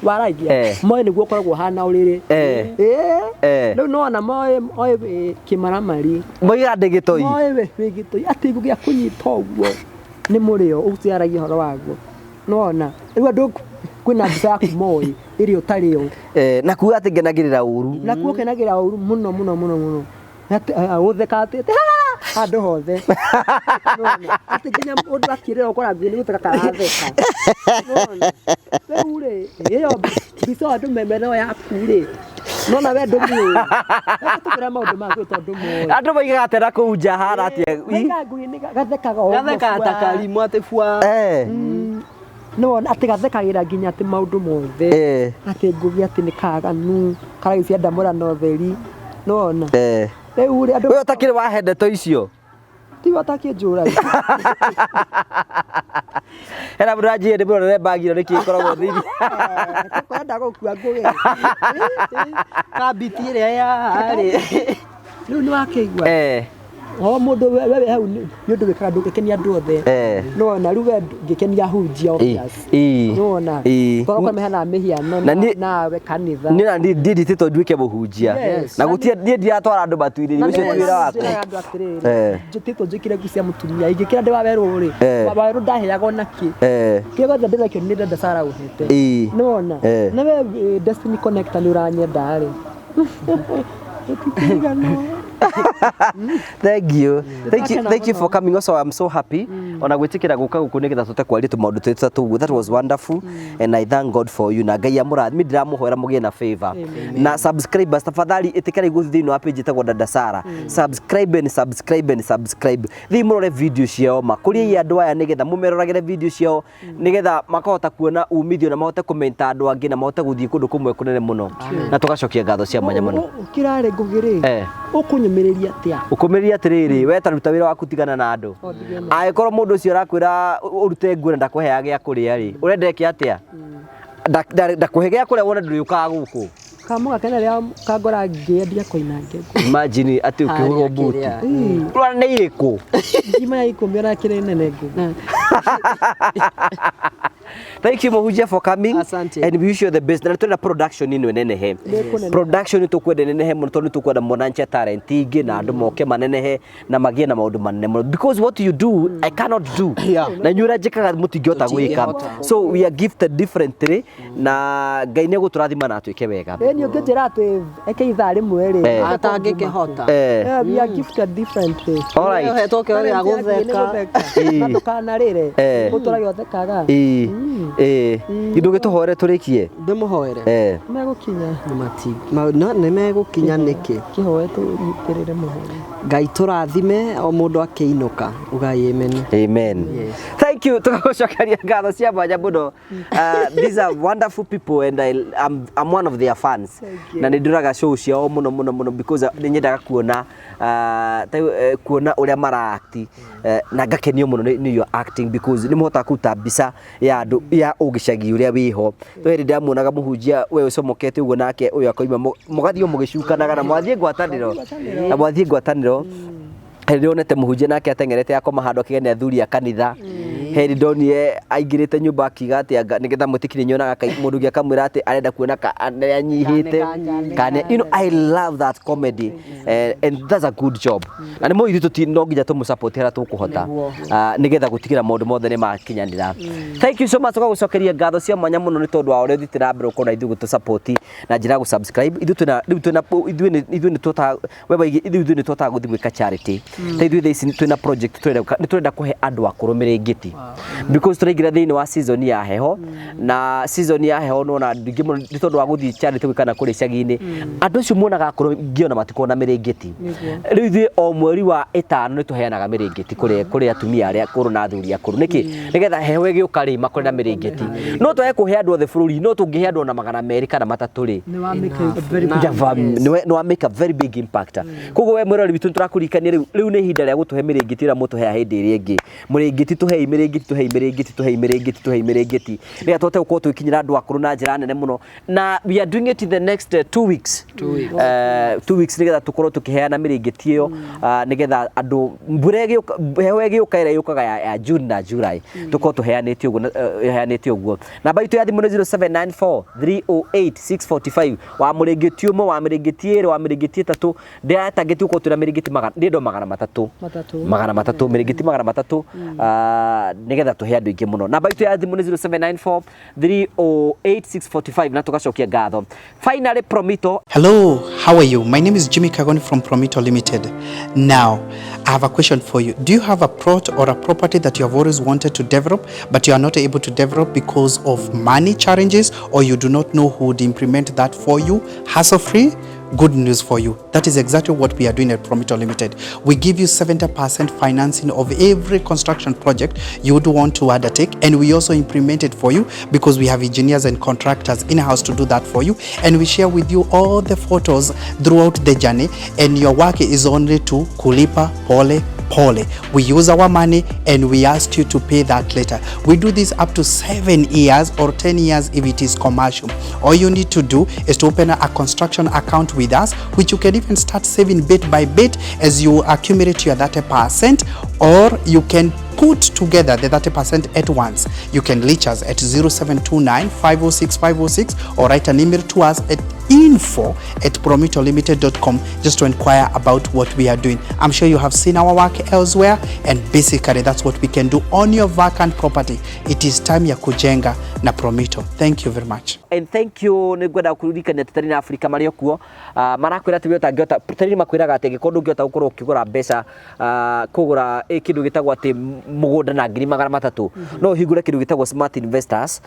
waragia, Eh. moĩ nĩguo ũkoragwo ũhana ũrĩrĩ. Eh. Ĩĩ. Eh. Rĩu nĩwona moĩ kĩmaramari. Moigaga ndĩ gĩtoi. Moĩ wĩ gĩtoi atĩ gĩa kũnyita ũguo nĩ mũrĩo ũcio aragia ũhoro waguo. Nĩwona rĩu andũ kwĩna mbica yaku moĩ ĩrĩa ũtarĩ yo. Eh, na kuga atĩ ngenagĩrĩra ũru. Na kuo kenagĩra ũru mũno mũno mũno mũno. Atĩ, gũtheka atĩ atĩ, "Ha!" handũ hothe. Nĩwona? Atĩ nginya mũndũ akĩrĩra ũkora nĩ gũtheka karatheka. Nĩwona? Rĩu rĩ, ĩyo mbica ĩyo andũ meme yaku rĩ, nona we ndũmĩũĩ. Reke tũkwĩre maũndũ maku tondũ ndũmoĩ. Andũ moigaga atĩ na kũu nja hana atĩa. Maigaga ngũgĩ nĩ gathekaga o ũguo Gathekaga ta bwa. karimũ atĩ bwa. Eh. Nĩwona atĩ gathekagĩra nginya atĩ maũndũ mothe. Eh. Atĩ ngũgĩ atĩ nĩ kaganu, karagĩcia ndamũrano theri. Nĩwona? Eh. Rĩu rĩ andũ Ũyũ ũtakĩrĩ wahe ndeto icio. tiwe ũtakĩnjũragia. Hena mũndũ ũranjĩrire ndĩmũrorere mbagi ĩno nĩkĩ ĩkoragwo thĩinĩ. Kwenda gũkua ngũgĩ. Kambiti ĩrĩa ya harĩ. Rĩu nĩwakĩigua. Eh. O mũndũ we wĩ hau nĩ ũndũ wĩkaga ndũngĩkenia andũ othe. Eh. Nĩwona rĩu we ndũngĩkenia hunjia obvious. Ĩĩ. Nĩwona. Ĩĩ. Tondũ kwa mĩhana mĩhiano Na niĩ- nawe kanitha. Niĩ na niĩ nditĩtwo nduĩke mũhunjia. Yes. Na gũtirĩ niĩ ndiratwara andũ matu-inĩ, Na ũcio nĩwona ti wĩra wakwa. njĩraga andũ atĩrĩrĩ, Eh. njĩtĩtwo njĩkĩre nguo cia mũtumia ingĩkĩra ndĩ wa werũ rĩ, Eh. wa werũ ndaheaga ona kĩ. Eh. Kĩrĩa gĩothe ndĩrekio nĩ ndenda Sarah ũhete. Ĩĩ. Nĩwona? Eh. Na we Destiny Connector nĩ ũranyenda rĩ. Tũtikũriganwo. Thank you. Thank you. Nĩtwakena Thank you mũno. for coming. Also, I'm so happy. Ona gwĩtĩkĩra gũka gũkũ nĩgetha tũte kwaria tũmaũndũ twĩ tũtatũ ũguo. That was wonderful and I thank God for you. Na Ngai amũrathime, ndĩramũhoera mũgĩe na favor. Na subscribers, tafadhali ĩtĩkĩrai gũthiĩ thĩinĩ wa page ĩtagwo Dada Sarah. Subscribe and subscribe and subscribe. Thiĩ mũrore video ciao makũriei andũ aya nĩgetha mũmeroragĩre video ciao nĩgetha makahota kuona umithio na mahote kũmenta andũ angĩ na mahote gũthiĩ kũndũ kũmwe kũnene mũno. Na tũgacokia ngatho cia mwanya mũno. Kĩrarĩ ngũgĩ rĩ, Eh. ũkũnyũmĩrĩria atĩa? Ũkũmĩrĩria atĩrĩrĩ, we ta ruta wĩra waku tigana na andũ. O, ndigana. Angĩkorwo mũndũ ũcio ũrakwĩra ũrute nguo na ndakũheaga gĩa kũrĩa rĩ, ũrenda eke atĩa? Ndakũhe gĩa kũrĩa wone ndũrĩũkaga gũkũ. Kamũga kena rĩrĩa kangora ngĩendia koinange. Imagine atĩ ũkĩhũrwo mbuti. Ĩĩ. Ũrona nĩ irĩkũ? Ngima ya ikũmi ona kĩrĩ nene ngũgĩ. Thank you Mũhunjia for coming. Asante. And we wish you the best. Na nĩtũrenda production ĩno ĩnenehe. Nĩkũneneha. Production tũkwenda ĩnenehe mũno tondũ nĩtũkwenda mwananchi talent ingĩ na andũ moke manenehe na magĩe na maũndũ manene mũno. Because what you do, I cannot do. Yeah. Na inyuĩ ũrĩa njĩkaga mũtingĩhota gwĩka. Tũtingĩhota. So we are gifted differently na Ngai nĩegũtũrathima na atwĩke wega. Ĩĩ niĩ ũngĩnjĩra atĩ eke ithaa rĩmwe rĩ, Eh. Atangĩkĩhota. Eh. Yeah, we are gifted differently. All right. Ũhetwo kĩheo gĩa Talent yaku nĩ gũtheka. gũtheka. Na ndũkanarĩre. Eh. Ũtũrage ũthekaga. Ĩĩ. Ĩĩ. Githĩ ũgĩtũhoere tũrĩkie? Ndĩmũhoere. Eh. Megũkinya. Nĩ megũkinya nĩkĩ? Kĩhoe tũnyitĩrĩre mũhoro. Ngai tũrathime o mũndũ akĩinũka ugai amen. Amen. Yes. Thank you. Tugagucokeria ngatho cia mwanya mũno. These are wonderful people and I'm one of their fans. Na nĩ ndoraga show ciao mũno mũno mũno because nĩ nyendaga kuona kuona ũrĩa mara act na ngakenio mũno nĩ your acting because nĩ mũhotaga kũruta mbica ya andũ ya ũgĩcagi ũrĩa wĩho. To hĩndĩ ndĩramuonaga mũhunjia we ũcomokete ũguo nake ũyũ akoima mũgathiĩ o mũgĩcukanaga na mwathiĩ ngwatanĩro. Na mwathiĩ ngwatanĩro. Hĩndĩ ndonete mũhunjia nake ateng'erete akoma handũ akĩgenia athuri a kanitha. Hĩndĩ ndonire aingĩrĩte nyũmba akiuga atĩ anga nĩgetha mwĩtĩkĩrie nyonaga mũndũ ũngĩ akamwĩra atĩ arenda kuona nĩ anyihĩte. Kane, you know, I love that comedy. And that's a good job. Na nĩ mũĩ ithuĩ no nginya tũmũ support harĩa tũkũhota. Nĩgetha gũtigĩra maũndũ mothe nĩ makinyanĩra. Thank you so much. Tũgagũcokeria ngatho cia mwanya mũno nĩ tondũ wa ũrĩa ũthiĩte na mbere gũkorwo na ithuĩ gũtũ support na njĩra ya gũ subscribe. Ithuĩ twĩna rĩu twĩna ithuĩ nĩ ithuĩ nĩ tũhotaga we waigi ithuĩ nĩ tũhotaga gũthiĩ gwĩka charity. Ta ithuĩ thaa ici twĩna project tũrenda gwĩka, nĩ tũrenda kũhe andũ akũrũ mĩrĩngĩti. Because tũraingĩra thĩinĩ wa season ya heho na season ya heho nĩwona andũ aingĩ mũno nĩ tondũ wa gũthiĩ charity gwĩka na kũrĩa icagi-inĩ. Andũ acio monaga akũrũ aingĩ ona matikoragwo na mĩrĩngĩti. Rĩu ithuĩ o mweri wa ĩtano nĩ tũheanaga mĩrĩngĩti kũrĩ atumia arĩa akũrũ na athuri akũrũ. Nĩkĩ? Nĩgetha heho ĩgĩũka rĩ makorwo na mĩrĩngĩti. No twage kũhe andũ othe bũrũri, no tũngĩhe andũ ona 200 kana 300 rĩ, Nĩ wa make a very big nĩ wa make a very big impact. Koguo we mwĩrori witũ nĩtũrakũririkania rĩu rĩu nĩ ihinda rĩa gũtũhe mĩrĩngĩti ĩrĩa mũtũheaga hĩndĩ ĩrĩa ĩngĩ. Mũrĩngĩti tũhei mĩrĩngĩti tũhei mĩrĩngĩti tũhei mĩrĩngĩti tũhei mĩrĩngĩti nĩgetha tũhote gũkorwo tũgĩkinyĩra andũ akũrũ na njĩra nene mũno. Na we are doing it in the next 2 weeks. 2 weeks nĩgetha tũkorwo tũkĩheana mĩrĩngĩti ĩyo nĩgetha andũ mbura ĩgĩũka heho ĩgĩũka ĩrĩa yũkaga ya June na July tũkorwo tũheanĩte ũguo heanĩte ũguo. Namba itũ ya thimũ nĩ 0794 308 645. Wa mũrĩngĩti ũmwe, wa mĩrĩngĩti ĩrĩ, wa mĩrĩngĩti ĩtatũ, ndĩratangĩti gũkorwo twĩna mĩrĩngĩti magana ndĩndo 300 Matatũ. 300 mĩrĩngĩti 300 nĩgetha tũhe andũ aingĩ mũno. Namba itũ ya thimũ nĩ 0794 308 645 na tũgacokia ngatho. Finally, Promito. Hello, how are you? My name is Jimmy Kagoni from Promito Limited. Now, I have a question for you. Do you have a plot or a property that you have always wanted to develop, but you are not able to develop because of money challenges, or you do not know who would implement that for you hassle-free? Good news for you. That is exactly what we are doing at Promito Limited. We give you 70% financing of every construction project you would want to undertake, and we also implement it for you because we have engineers and contractors in-house to do that for you, and we share with you all the photos throughout the journey, and your work is only to kulipa pole pole. We use our money and we ask you to pay that later. We do this up to 7 years or 10 years if it is commercial. All you need to do is to open a construction account with us, which you can even start saving bit by bit as you accumulate your 30%, or you can put together the 30% at once. You can reach us at 0729 506 506 or write an email to us at info@promitolimited.com just to inquire about what we are doing. I'm sure you have seen our work elsewhere, and basically that's what we can do on your vacant property. It is time ya kujenga na Promito. Thank you very much. And thank you. Nĩ ngwenda kũririkania atĩ Tarina Africa marĩ o kuo. Marakwĩra atĩ we ũtangĩhota Tarina makwĩraga atĩ angĩkorwo ndũngĩhota gũkorwo ũkĩgũra mbeca kũgũra kĩndũ gĩtagwo atĩ mũgũnda na 300,000, no ũhingũre kĩndũ gĩtagwo Smart Investors.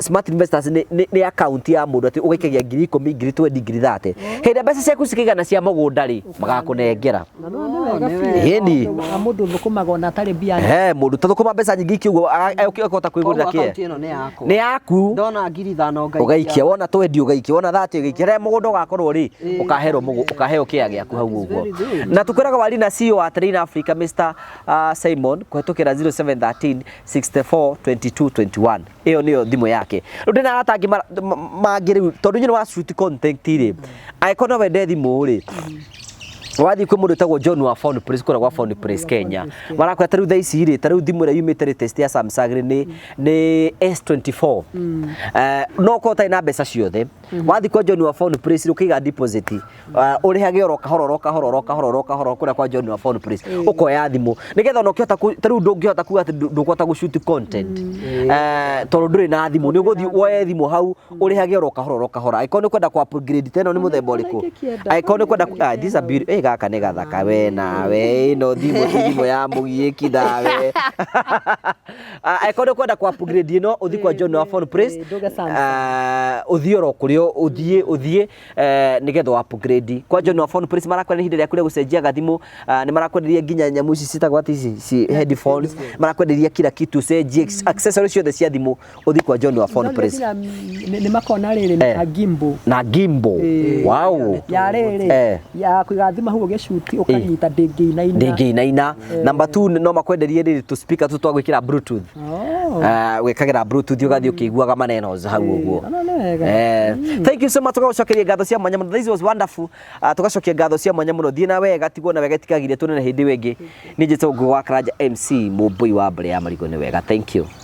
Smart Investors nĩ account ya mũndũ atĩ ũgaikagia 10,000, 20,000, 30,000. Hĩndĩ ĩrĩa mbeca ciaku cikĩigana cia mũgũnda rĩ, magakũnengera. Na no nĩ wega biũ. Ĩni. Tondũ mũndũ thũkũmaga ona atarĩ mbia. He mũndũ tathũkũma mbeca nyingĩ iki ũguo akahota kwĩgũrĩra Koguo kĩe akaunti ĩno nĩ yakwa. Nĩ yaku. Ndona 5,000 ngaikia. Ũgaikia, wona 20 ũgaikia, wona 30 ũgaikia, rĩrĩa mũgũnda ũgakorwo rĩ ũkaherwo ũkaheo kĩea gĩaku hau ũguo. Na tũkwĩraga wari na CEO wa Train Africa Mr Simon kũhetũkĩra 0713 64 22 21. Ĩyo nĩyo thimũ yake. Rĩu ndĩna arata angĩ mangĩ rĩu tondũ inyuĩ nĩ wa shoot content rĩ, angĩkorwo no wende thimũ rĩ, wathiĩ kwĩ mũndũ wĩtagwo John wa Phone Place kũrĩa gwa Phone Place Kenya, marakwĩra ta rĩu thaa ici rĩ, ta rĩu thimũ ĩrĩa yumĩte latest ya Samsung rĩ nĩ S24. No ũkorwo ũtarĩ na mbeca ciothe, wathiĩ kwa John wa Phone Place rĩ, ũkĩiga deposit ũrĩhage oro kahora oro kahora oro kahora oro kahora kũrĩa kwa John wa Phone Place, ũkoya thimũ nĩgetha ona ũkĩhota ta rĩu ndũngĩhota kuga atĩ ndũkũhota gũ shoot content tondũ ndũrĩ na thimũ. Nĩ ũgũthiĩ woe thimũ hau ũrĩhage oro kahora oro kahora. Angĩkorwo nĩ ũkwenda kũ upgrade ta ĩno nĩ mũthemba ũrĩkũ, angĩkorwo nĩ ũkwenda ah, this is a beauty gaka nĩ gathaka we nawe, ĩno thimũ ti thimũ ya mũgiĩki nawe. Ah, angĩkorwo nĩ ũkwenda kũ upgrade ĩno, ũthiĩ kwa John wa Phone Place. Ndũge Samsung. Ũthiĩ oro kũrĩa ũthiĩ nĩgetha ũ upgrade kwa John wa Phone Place. Marakwĩra nĩ ihinda rĩaku rĩa gũcenjia gathimũ. Nĩ marakwenderia nginya nyamũ ici citagwo atĩ ici headphones, marakwenderia kila kitu, ũcenjie accessories ciothe cia thimũ, ũthiĩ kwa John wa Phone Place. Nĩ makona rĩrĩ na gimbal. Na gimbal, wow. Ya rĩrĩ ya kũiga thimũ hau ũgĩcuti ũkanyita ndĩngĩinaina. Ndĩngĩinaina. Number 2, no makwenderie rĩrĩ tũ speaker tũ twa gwĩkĩra bluetooth. Wĩkagĩra Bluetooth ũgathiĩ ũkĩiguaga maneno hau ũguo. No nĩ wega. Thank you so much, tũgagũcokeria ngatho cia mwanya mũno. This was wonderful. Tũgacokia ngatho cia mwanya mũno. Thiĩ na wega, tigwo na wega, itikagire, tuonane hĩndĩ ĩyo ĩngĩ. Niĩ njĩtagwo Ngũgĩ wa Karanja MC, mũmbũi wa mbere ya marigũ. Nĩ wega, thank you.